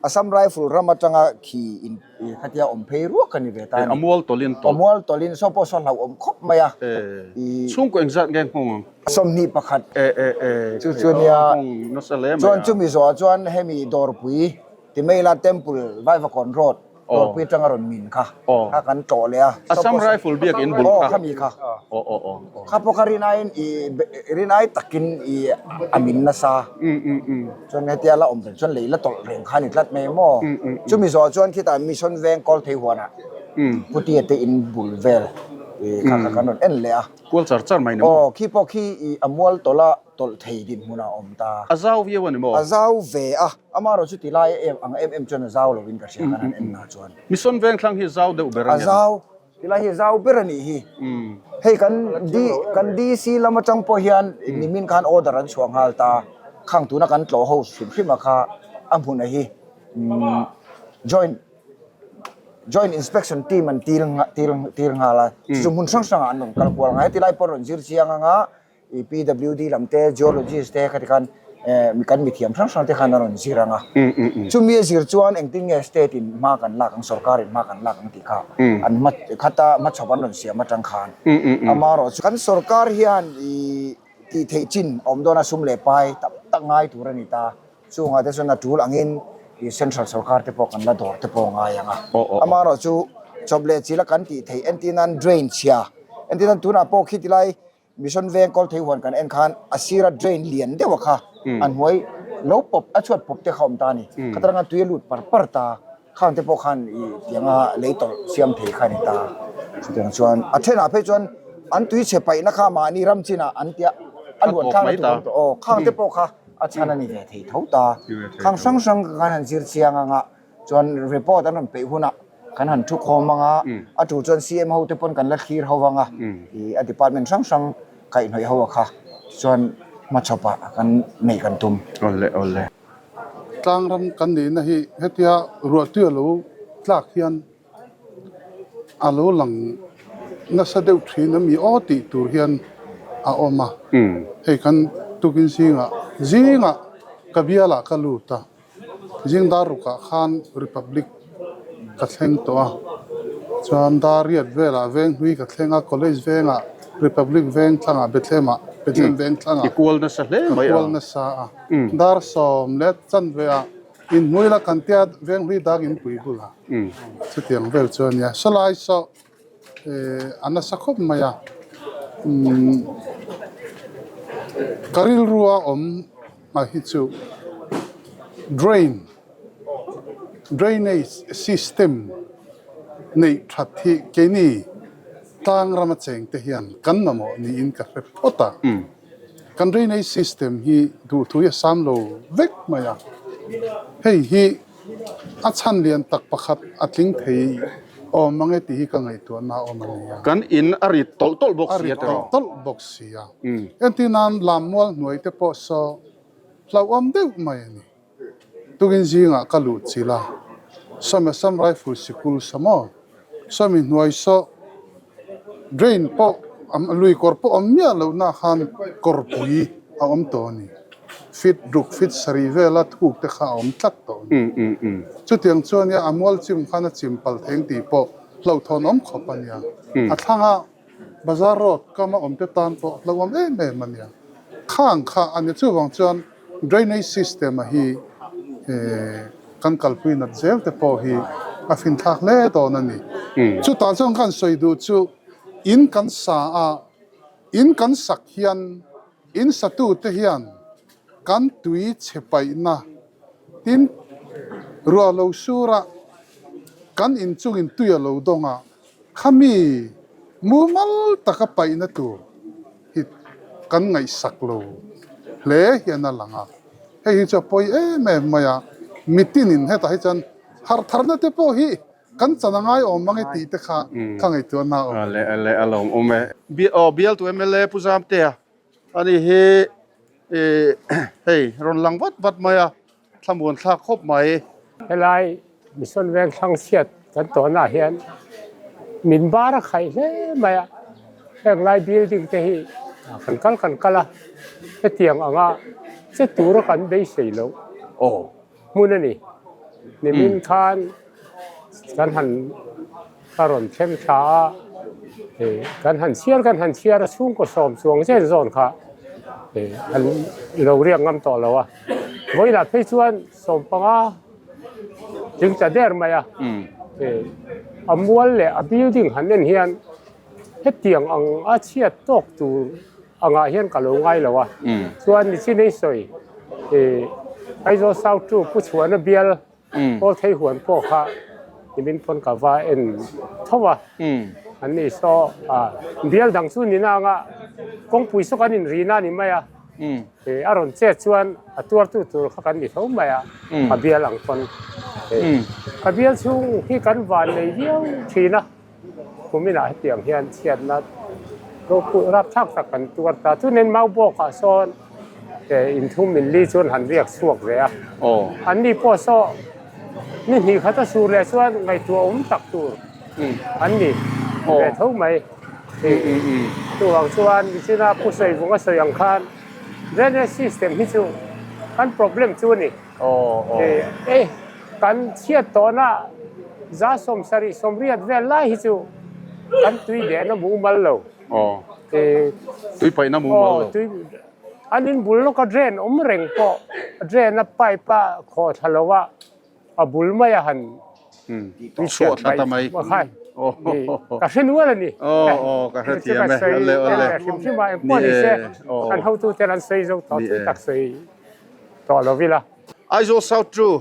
Assam Rifle ram atanga khi in khatia awm phei ruak a ni ve ta a ni. A mual tawlhin tawlh. A mual tawlhin saw pawh saw hlauhawm khawp mai a. Chhungkaw engzat nge nghawng ang? 21. E e e. Chu chu nia. Nghawng nasa hle mai a. Chuan chumi zawhah chuan hemi dawrpui Timeila Temple Vaivakawn Road Dawrpui atanga rawn min kha kha kan tlawh leh a. Assam Rifle biak in bul kha. Aw khami kha. Aw aw aw. Kha pawh kha rinaiin i rinai takin i a min nasa. Chuan hetia la awm reng chuan lei la tawlh reng kha a ni tlat mai maw. Chumi zawh chuan khitah Mission Veng Kawlthei huanah Putia te in bul vel i kha kha kan rawn en leh a. Kual char char mai ni maw? Aw khi pawh khi i a mual tawlh a tawlh thei dinhmunah a awm ta. A zau viau a ni maw? A zau ve a. Amaherawh chu ti lai em ang em em chuan a zau lovin ka hria kan han en na chuan. Mission Vengthlang hi zau deuh ber a ni ang. A zau, ti lai hi zau ber a nih hi. Hei kan D kan DC lam atang pawh hian nimin khan order an chhuah nghal ta. Khang tuna kan tlawh ho hrim hrim a kha a hmun a hi joint joint inspection team an tir tir tir nghal a. Chu chu hmun hrang hrangah an rawn kal kual nghal. Heti lai pawh rawn zir chiang ang a. I PWD lam te, Geologist te khati khan kan mithiam hrang hrang te khan a rawn zir ang a. Chumi a zir chuan engtin nge state in hma kan lak ang, sorkar in hma kan lak ang tih kha an hma khata hmachhawp an rawn siam atang khan amaherawh chu kan sorkar hian i tih theih chin a awm dawn a, sum leh pai tam tak ngai tur a ni ta. Chungah te chuan a tul angin i central sorkar te pawh kan la dawr te pawh a ngai ang a. Amaherawh chu chawp leh chila kan tih theih entir nan drain chhia entir nan tunah pawh khi tilai Mission veng kawl thei huan kan en khan a sira drain lian deuh a kha a hnuai lo pawp a chhuat pawp te kha awm ta a ni. Khatar anga tui a lut par par ta khang te pawh khan i tianga lei tawlh siam thei kha a ni ta. Chutiang chuan a thenah phei chuan an tui chhe paihna kha mahni ram chinah an tia a luan thlak na tur awm tawh aw khang te pawh kha a chhan a ni ve thei tho ta. Khang hrang hrang kan han zir chiang anga chuan report an rawn peih hunah kan han thu khawm ang a, a tul chuan CM ho te pawn kan la thlir ho ang a, ih a department hrang hrang kaihhnawih ho a kha chuan hmachhawpah kan neih kan tum. Awle awle. Tlangram kan nihna hi hetia ruahtui a lo tlak hian a lo lang nasa deuh thin a mi aw tih tur hian a awm a. Hei kan tukin zingah zingah ka bialah ka lut a. Zing dar rukah khan Republic ka thleng tawh a, chuan dar riat velah Venghlui ka thleng a, College vengah Republic veng thlangah Bethlehem-ah Bethlehem veng thlangah I kual nasa hle mai a. Ka kual nasa a. Dar 10 chanve ah inhmui la kan tia Venghlui dak inpui bulah chutiang vel chu a nia. Sawlai saw a nasa khawp mai a, ka rilrua awm A hi chu drain drainage system neih that hi keini tlang rama cheng te hian kan mamawh niin ka hre phawt a. Kan drainage system hi duhthu hi a sam lo vek mai a, hei hi a chhan lian tak pakhat a tling thei awm ang e tih hi ka ngaihtuahna a awm a nia. Kan in a rit tawlh tawlh bawk si a tawh. A rit tawlh tawlh bawk si a. Entir nan Lammual hnuai te pawh saw hlauhawm deuh mai a ni. Tukin zingah ka luh chilh a, Sawmi Assam Rifle sikul sa maw? Sawmi hnuai saw drain pawh lui kawr pawh awm miah lohna khan kawrpui a awm tawh a ni. Feet ruk feet sarih vela thuk te kha a awm tlat tawh a ni. Chutiang chuan nia a mual chim khan a chim pal theng tih pawh hlauhthawn awm khawp a nia. A thlangah Bazar road kama awm te tan pawh hlauhawm em em a nia. Khang kha a ni chuvang chuan drainage system a hi kan kalpui nat zel te pawh hi a finthlak hle dawn a ni. Chutah chuan kan sawi duh chu in kan sa a, in kan sak hian in satu te hian kan tui chhe paihna tin ruah lo sura kan inchungin tui a lo dawng a, Khami mumal taka paihna tur hi kan ngaihsak lo hle hian a lang a, hei hi chu a pawi em em mai a, mitinin hetah hi chuan harh tharna te pawh hi kan chan a ngai awm ang e tih te kha ka ngaihtuahna a awm. Ale ale a lawm awm e. Aw bialtu mla Pu Zamtea ani hi hei rawn lang vat vat mai a. Thlamuan thlak khawp mai. Helai Mission Veng thlang chhiat kan tawnah hian min bar a khaih hle mai a, heng lai building te hi kan kal kan kal a, hetiang anga che tura kan beisei loh hmun a ni. Nimin khan kan han Ka rawn thleng thla a, kan han chhiar kan han chhiar a chhungkaw sawm chuang zen zawn kha an lo riak ngam tawh lo a. Vawilah phei chuan 15 tling ta der mai a, a mual leh a building han en hian hetiang ang a chhiat tawk tur angah hian ka lo ngai lo a. Chuan nichin ei sawi Aizawl South chu Pu Chhuana bial Pawl thei huan pawh kha nimin pawn ka va en tho a, an ni saw bial dang chu ni nanga kawngpui saw kan inrina a ni mai a, a rawn chet chuan a tuartu tur kha kan ni tho mai a, a bial ang pawn ka bial chhung hi kan van nei viau thin a. Kuminah hetiang hian chhiatna ropui rapthlak tak kan tuar ta. Chunin Maubawkah sawn inthum inli chuan han riak chhuak ve a. Anni pawh saw ni hnih khat a sur leh chuan ngaihtuah awm tak tur an ni ve tho mai. Chuvang chuan nichina Pu Sawivunga sawi ang khan drainage system hi chu kan problem chu a ni. Kan chhiat tawhna 70 80 vel lai hi chu kan tui dehna mumal lo. Tui paihna mumal lo. An in bul lawka drain awm reng pawh drain a pipe a khawh thla lo a, a bul mai a han chhuah thla ta mai. Ka hre nual a ni. Ka hre thiam e. Ale ale. Hrim hrim a engpawh ni se kan hotuten an sawi zo tawh tui tak sawi tawh lo ila. Aizawl South True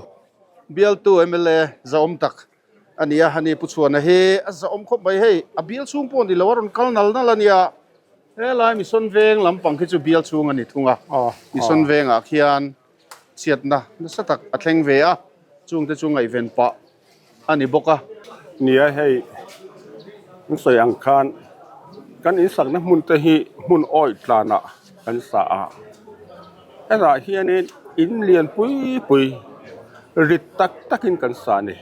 bialtu mla zahawm tak a ni a, ani Pu Chhuana hi a zahawm khawp mai hei a bial chhung pawh ni lo a rawn kal nal nal a nia helai Mission Veng lampang khi chu bial chhung a ni thung a Mission Vengah khian chhiatna nasa tak a thleng ve a chungte chu ngaihven pah a ni bawk a. Nia hei an sawi ang khan kan insakna hmun te hi hmun awih tlanah kan sa a, hetah hianin in lian pui pui. Rit tak takin kan sa a ni.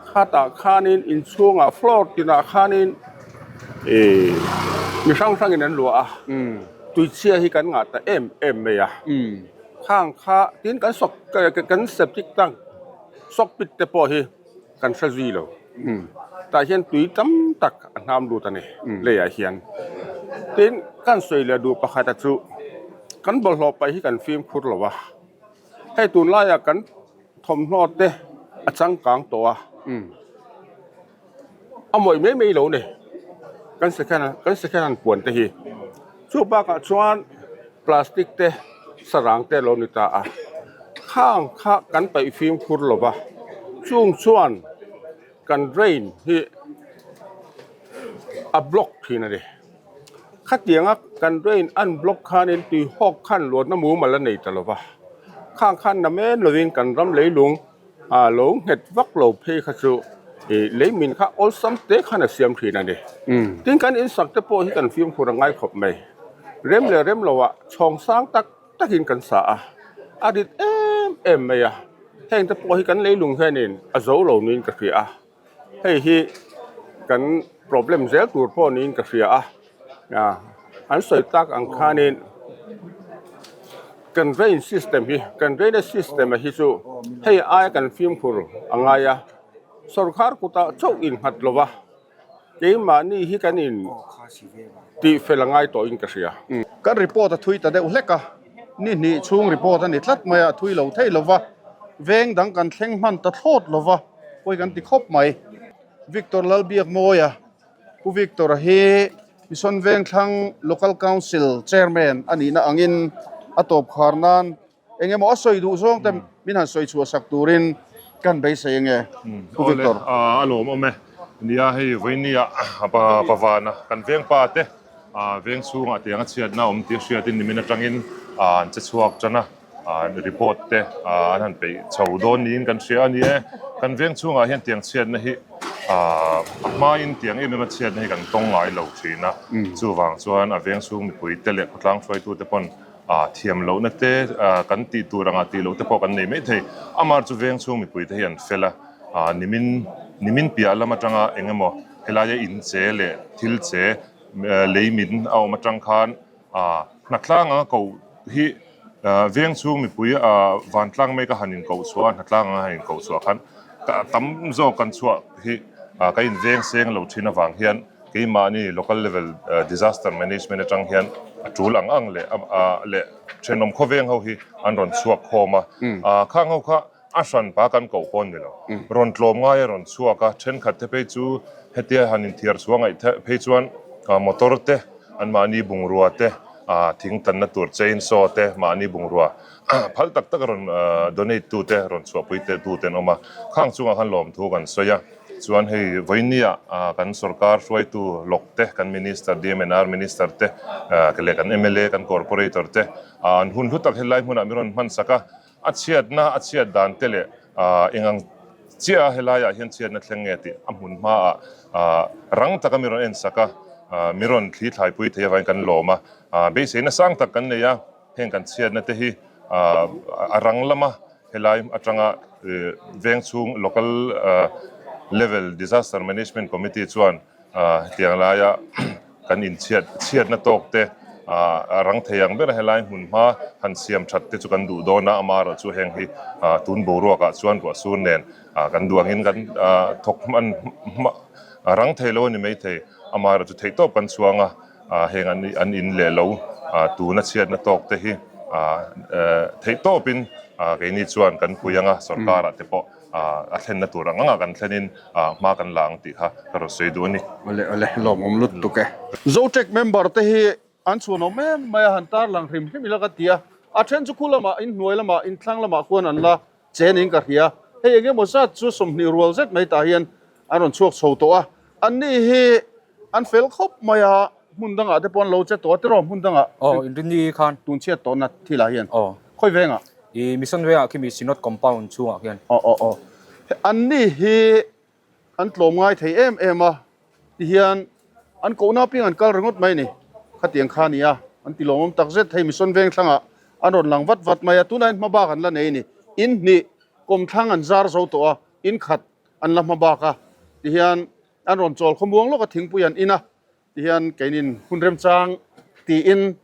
Khatah khanin inchhungah floor tinah khanin ih mi hrang hrangin an luah a, tuichhia hi kan ngah ta em em mai a. Khang kha tin kan sawk kan septic tank sawk pit te pawh hi kan hre zui lo. Tah hian tui tam tak a hnam lut a ni leiah hian. Tin kan sawi leh duh pakhata chu kan bawlhhlawh paih hi kan fimkhur lo a. Hei tunlaiah kan thawmhnaw te a changkang tawh a, a mawih mai mai lo ni kan second kan second hand puan te hi. Chu bakah chuan plastic te sarang te a lo ni ta a, khang kha kan paih fimkhur lo va, chung chuan kan drain hi a block thin a ni. Khatianga kan drain an block khanin tui hawk khan luatna mumal a nei ta lo va, khang khan na men lovin kan ram leilung ah lo nghet vak lo phei kha chu ih lei min kha awlsam te khan a siam thin a ni. Tin kan insak te pawh hi kan fimkhur a ngai khawp mai. Rem leh rem loah chhawng sang tak takin kan sa a, a rit em em mai a, heng te pawh hi kan leilung hianin a zo lo niin ka hria a. Hei hi kan problem zel tur pawh niin ka hria a, an sawi tak ang khanin kan drain system hi kan drainage system a hi chu hei aia kan fimkhur a ngai a, sorkar kutah chauh innghat lo va. Keimahni hi kan in tih fel a ngai tawhin ka hria. Kan report a thui ta deuh hlek a, ni hnih chhung report a ni tlat mai a, a thui lo thei lo va, veng dang kan thleng hman ta thlawt lo va, pawi kan ti khawp mai. Victor Lalbiakmawia, Pu Victor-a hi Mission Vengthlang Local Council Chairman a nihna angin a tawp khar nan Eng emaw a sawi duh zawng te min han sawi chhuah sak turin kan beisei ange Pu Victor. Awle, a lawmawm e. Nia hei vawinia Pavana kan veng pa te veng chhungah tiang a chhiatna awm tih a hriatin nimin atangin an che chhuak tan a, report te an han peih chho dawn niin kan hria a ni e. Kan veng chhungah hian tiang chhiatna hi a hmain tiang em em a chhiatna hi kan tawng ngai lo thin a, chuvang chuan a veng chhung mipuite leh khawtlang hruaitute pawn A thiam lohna te kan tih tur anga tih loh te pawh kan nei mai thei. Amar chu veng chhung mipui te hi an fel a, nimin nimin piah lam atanga eng emaw helaia in che leh thil che lei min a awm atang khan hnatlang anga koh hi veng chhung mipui vantlang mek a han inkoh chhuah a, hnatlang anga han inkoh chhuah khan tam zawk kan chhuah hi kan inveng seng lo thin avang hian Keimahni Local Level Disaster Management atang hian a tul ang ang leh leh thenawm khawveng ho hi an rawn chhuak khawm a. Khang ho kha a hran pa kan koh pawh a ni lo. Rawn tlawm ngai a rawn chhuak a, thenkhat te phei chu hetia han inthiar chhuah ngaih phei chuan motor te, anmahni bungrua te, thing tanna tur chain saw te, mahni bungrua phal tak tak a rawn donate tu te rawn chhuahpui tu te an awm a. Khang chungah khan lawmthu kan sawi a. Chuan hei vawinia kan sorkar hruaitu lawk te, kan Minister, DMNR Minister te leh kan mla, kan Corporator te an hun hlu tak helai hmunah min rawn hman sak a, a chhiatna, a chhiat dan te leh eng ang chiah a helaiah hian chhiatna thleng nge tih a hmun hmaah rang taka min rawn en sak a, min rawn thli thlaipui thei avangin kan lawm a, beiseina sang tak kan nei a, heng kan chhiatna te hi a rang lama Helai atanga veng chhung Local Level Disaster Management Committee chuan hetiang laia kan inchhiat chhiatna tawk te a rang thei ang ber a helai hmun hma han siam that te chu kan duh dawn a, amaherawh chu heng hi tun boruakah chuan ruah sur nen kan duh angin kan thawk hman rang thei lo a ni maithei, amaherawh chu theihtawp kan chhuang a. Heng an in leh lo tuna chhiatna tawk te hi theihtawpin keini chuan kan pui anga sorkarah te pawh a thlenna tur ang anga kan thlenin hma kan la ang tih kha ka rawn sawi duh a ni. Awle awle lawmawm lut tuk e. Zotek member te hi an chhuanawm em mai a, han tarlang hrim hrim ila ka ti a, a then chu khu lamah inhnuai lamah inthlang lamah khuan an la chen in ka hria. Hei eng emaw zat chu 20 rual zet mai tah hian an rawn chhuak chho tawh a, anni hi an fel khawp mai a, hmun dangah te pawh an lo che tawh a tiraw hmun dangah. Aw, inrinni khan. Tun chhiat tawhna thilah hian. Aw. Khawi vengah? I Mission vengah khimi Synod compound chhungah khian. Aw aw aw. Anni hi an tlawm ngai thei em em a, tihian an kohna apiang an kal ringawt mai a ni. Khatiang kha a ni a, an ti lawmawm tak zet. Hei Mission Vengthlangah an rawn lang vat vat mai a, tunah hian hma bak an la nei a ni. In hnih. Kawmthlang an zar zo tawh a, in khat an la hma bak a, tihian an rawn chawl khawmuang lawk a thingpui an in a, tihian keinin hun remchang tiin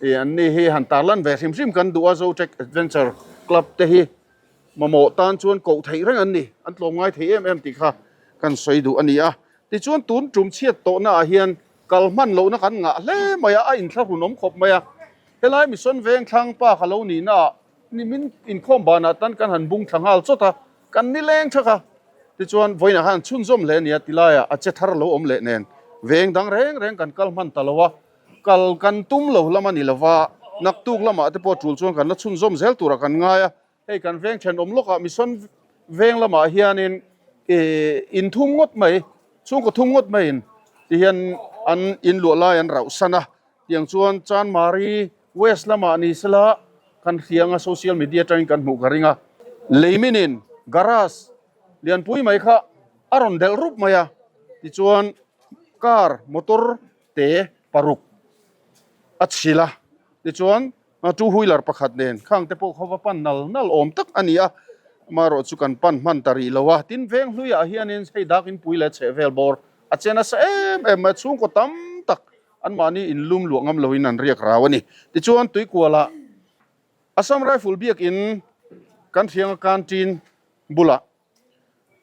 an ni hi han tarlan ve hrim hrim kan duh a, Zotrek Adventure Club te hi mamawh tan chuan koh theih reng an ni, an tlawm ngai thei em em tih kha kan sawi duh a ni a. Tichuan tun tum chhiat tawhna ah hian kal hman lohna kan ngah hle mai a, a inthlahrun awm khawp mai a. Helai Mission Vengthlang pa ka lo nihna ah Nimin inkhawm banah tan kan han bung thla nghal chawt a, kan ni leng thak a. Tichuan, vawiinah khan chhunzawm hle a nia ti laiah a che thar lo awm leh nen veng dang reng reng kan kal hman ta lo a, kal kan tum lo lam a ni lo va, naktuk lamah te pawh tul chuan kan la chhunzawm zel turah kan ngai a. Hei kan veng thenawm lawkah Mission veng lamah hianin in thum ngawt mai, chhungkaw thum ngawt maiin tihian an inluah lai an rauhsan a, tiang chuan Chanmari West lamah ni sela kan hriang a, social media atangin kan hmuh ka ring a. Leiminin garage lianpui mai kha a rawn delh rup mai a, tichuan car motor te paruk a chhil a, tichuan two wheeler pakhat nen khang te pawh kha va pan nal nal awm tak a ni a, amaherawh chu kan pan hman ta rih lo a. Tin veng hluiah hianin hei dak inpui leh chhehvel bawr a che nasa em em mai a, chhungkaw tam tak Anmahni inlum luah ngam loin an riak rau a ni. Tichuan Tuikualah Assam Rifle biakin kan hrianga canteen bulah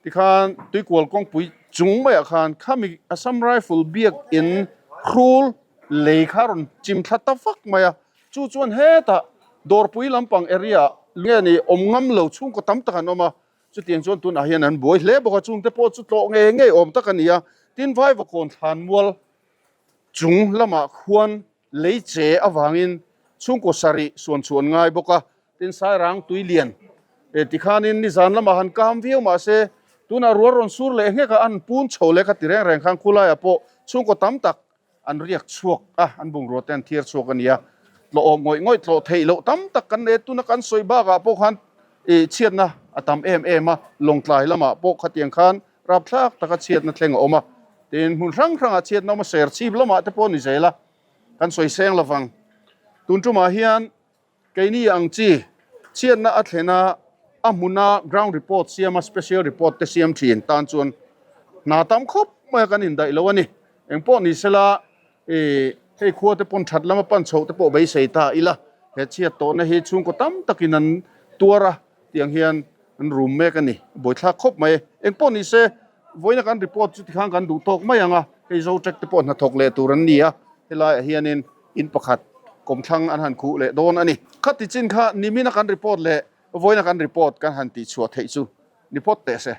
tikhan Tuikual kawngpui chung maiah khan khami Assam Rifle biakin hrul lei kha a rawn chim thla ta vak mai a. Chu chuan hetah dawrpui lampang area ah nge ni awm ngam lo chhungkaw tam tak an awm a. Chutiang chuan tunah hian an buai hle bawk a, chungte pawh chu tlawh ngei ngei awm tak a ni a. Tin Vaivakawn thlanmual Chung lamah khuan lei che avangin chhungkaw sarih suan chu an ngai bawk a, tin Sairang tui lian e tikhanin nizan lamah han kam viau mah se tunah rual rawn sur leh nghek a, an pun chho leh kha ti reng reng khan khulaiah pawh chhungkaw tam tak an riak chhuak a, an bungrua te an thiar chhuak a nia. Tlawh ngawih ngawih tlawh theih loh tam tak kan nei a, tuna kan sawi bakah pawh khan ih chhiatna a tam em em a, Lawngtlai lamah pawh khatiang khan Rapthlak taka chhiatna thleng a awm a, tin hmun hrang hrangah chhiatna awm a, ser chhip lamah te pawh ni zel a, kan sawi seng lovang. Tun tumah hian keini ang chi chhiatna a thlen a, a hmuna ground report siam a, special report te siam thin tan chuan hna tam khawp mai a kan indaih lo a ni. Engpawh ni sela i hei khua te pawn that lama pan chhoh te pawh beisei ta ila, he chhiat tawhna hi chhungkaw tam takin an tuar a, tiang hian An rum mek a ni. Buaithlak khawp mai. Engpawh ni se, vawiina kan report chu tikhan kan duh tawk mai ang a, hei Zotrek te pawh hnathawk leh tur an ni a, helaiah hianin in pakhat kawmthlang an han khuh leh dawn a ni. Khati chin kha nimina kan report leh vawiina kan report kan han tihchhuah theih chu ni phawt teh se.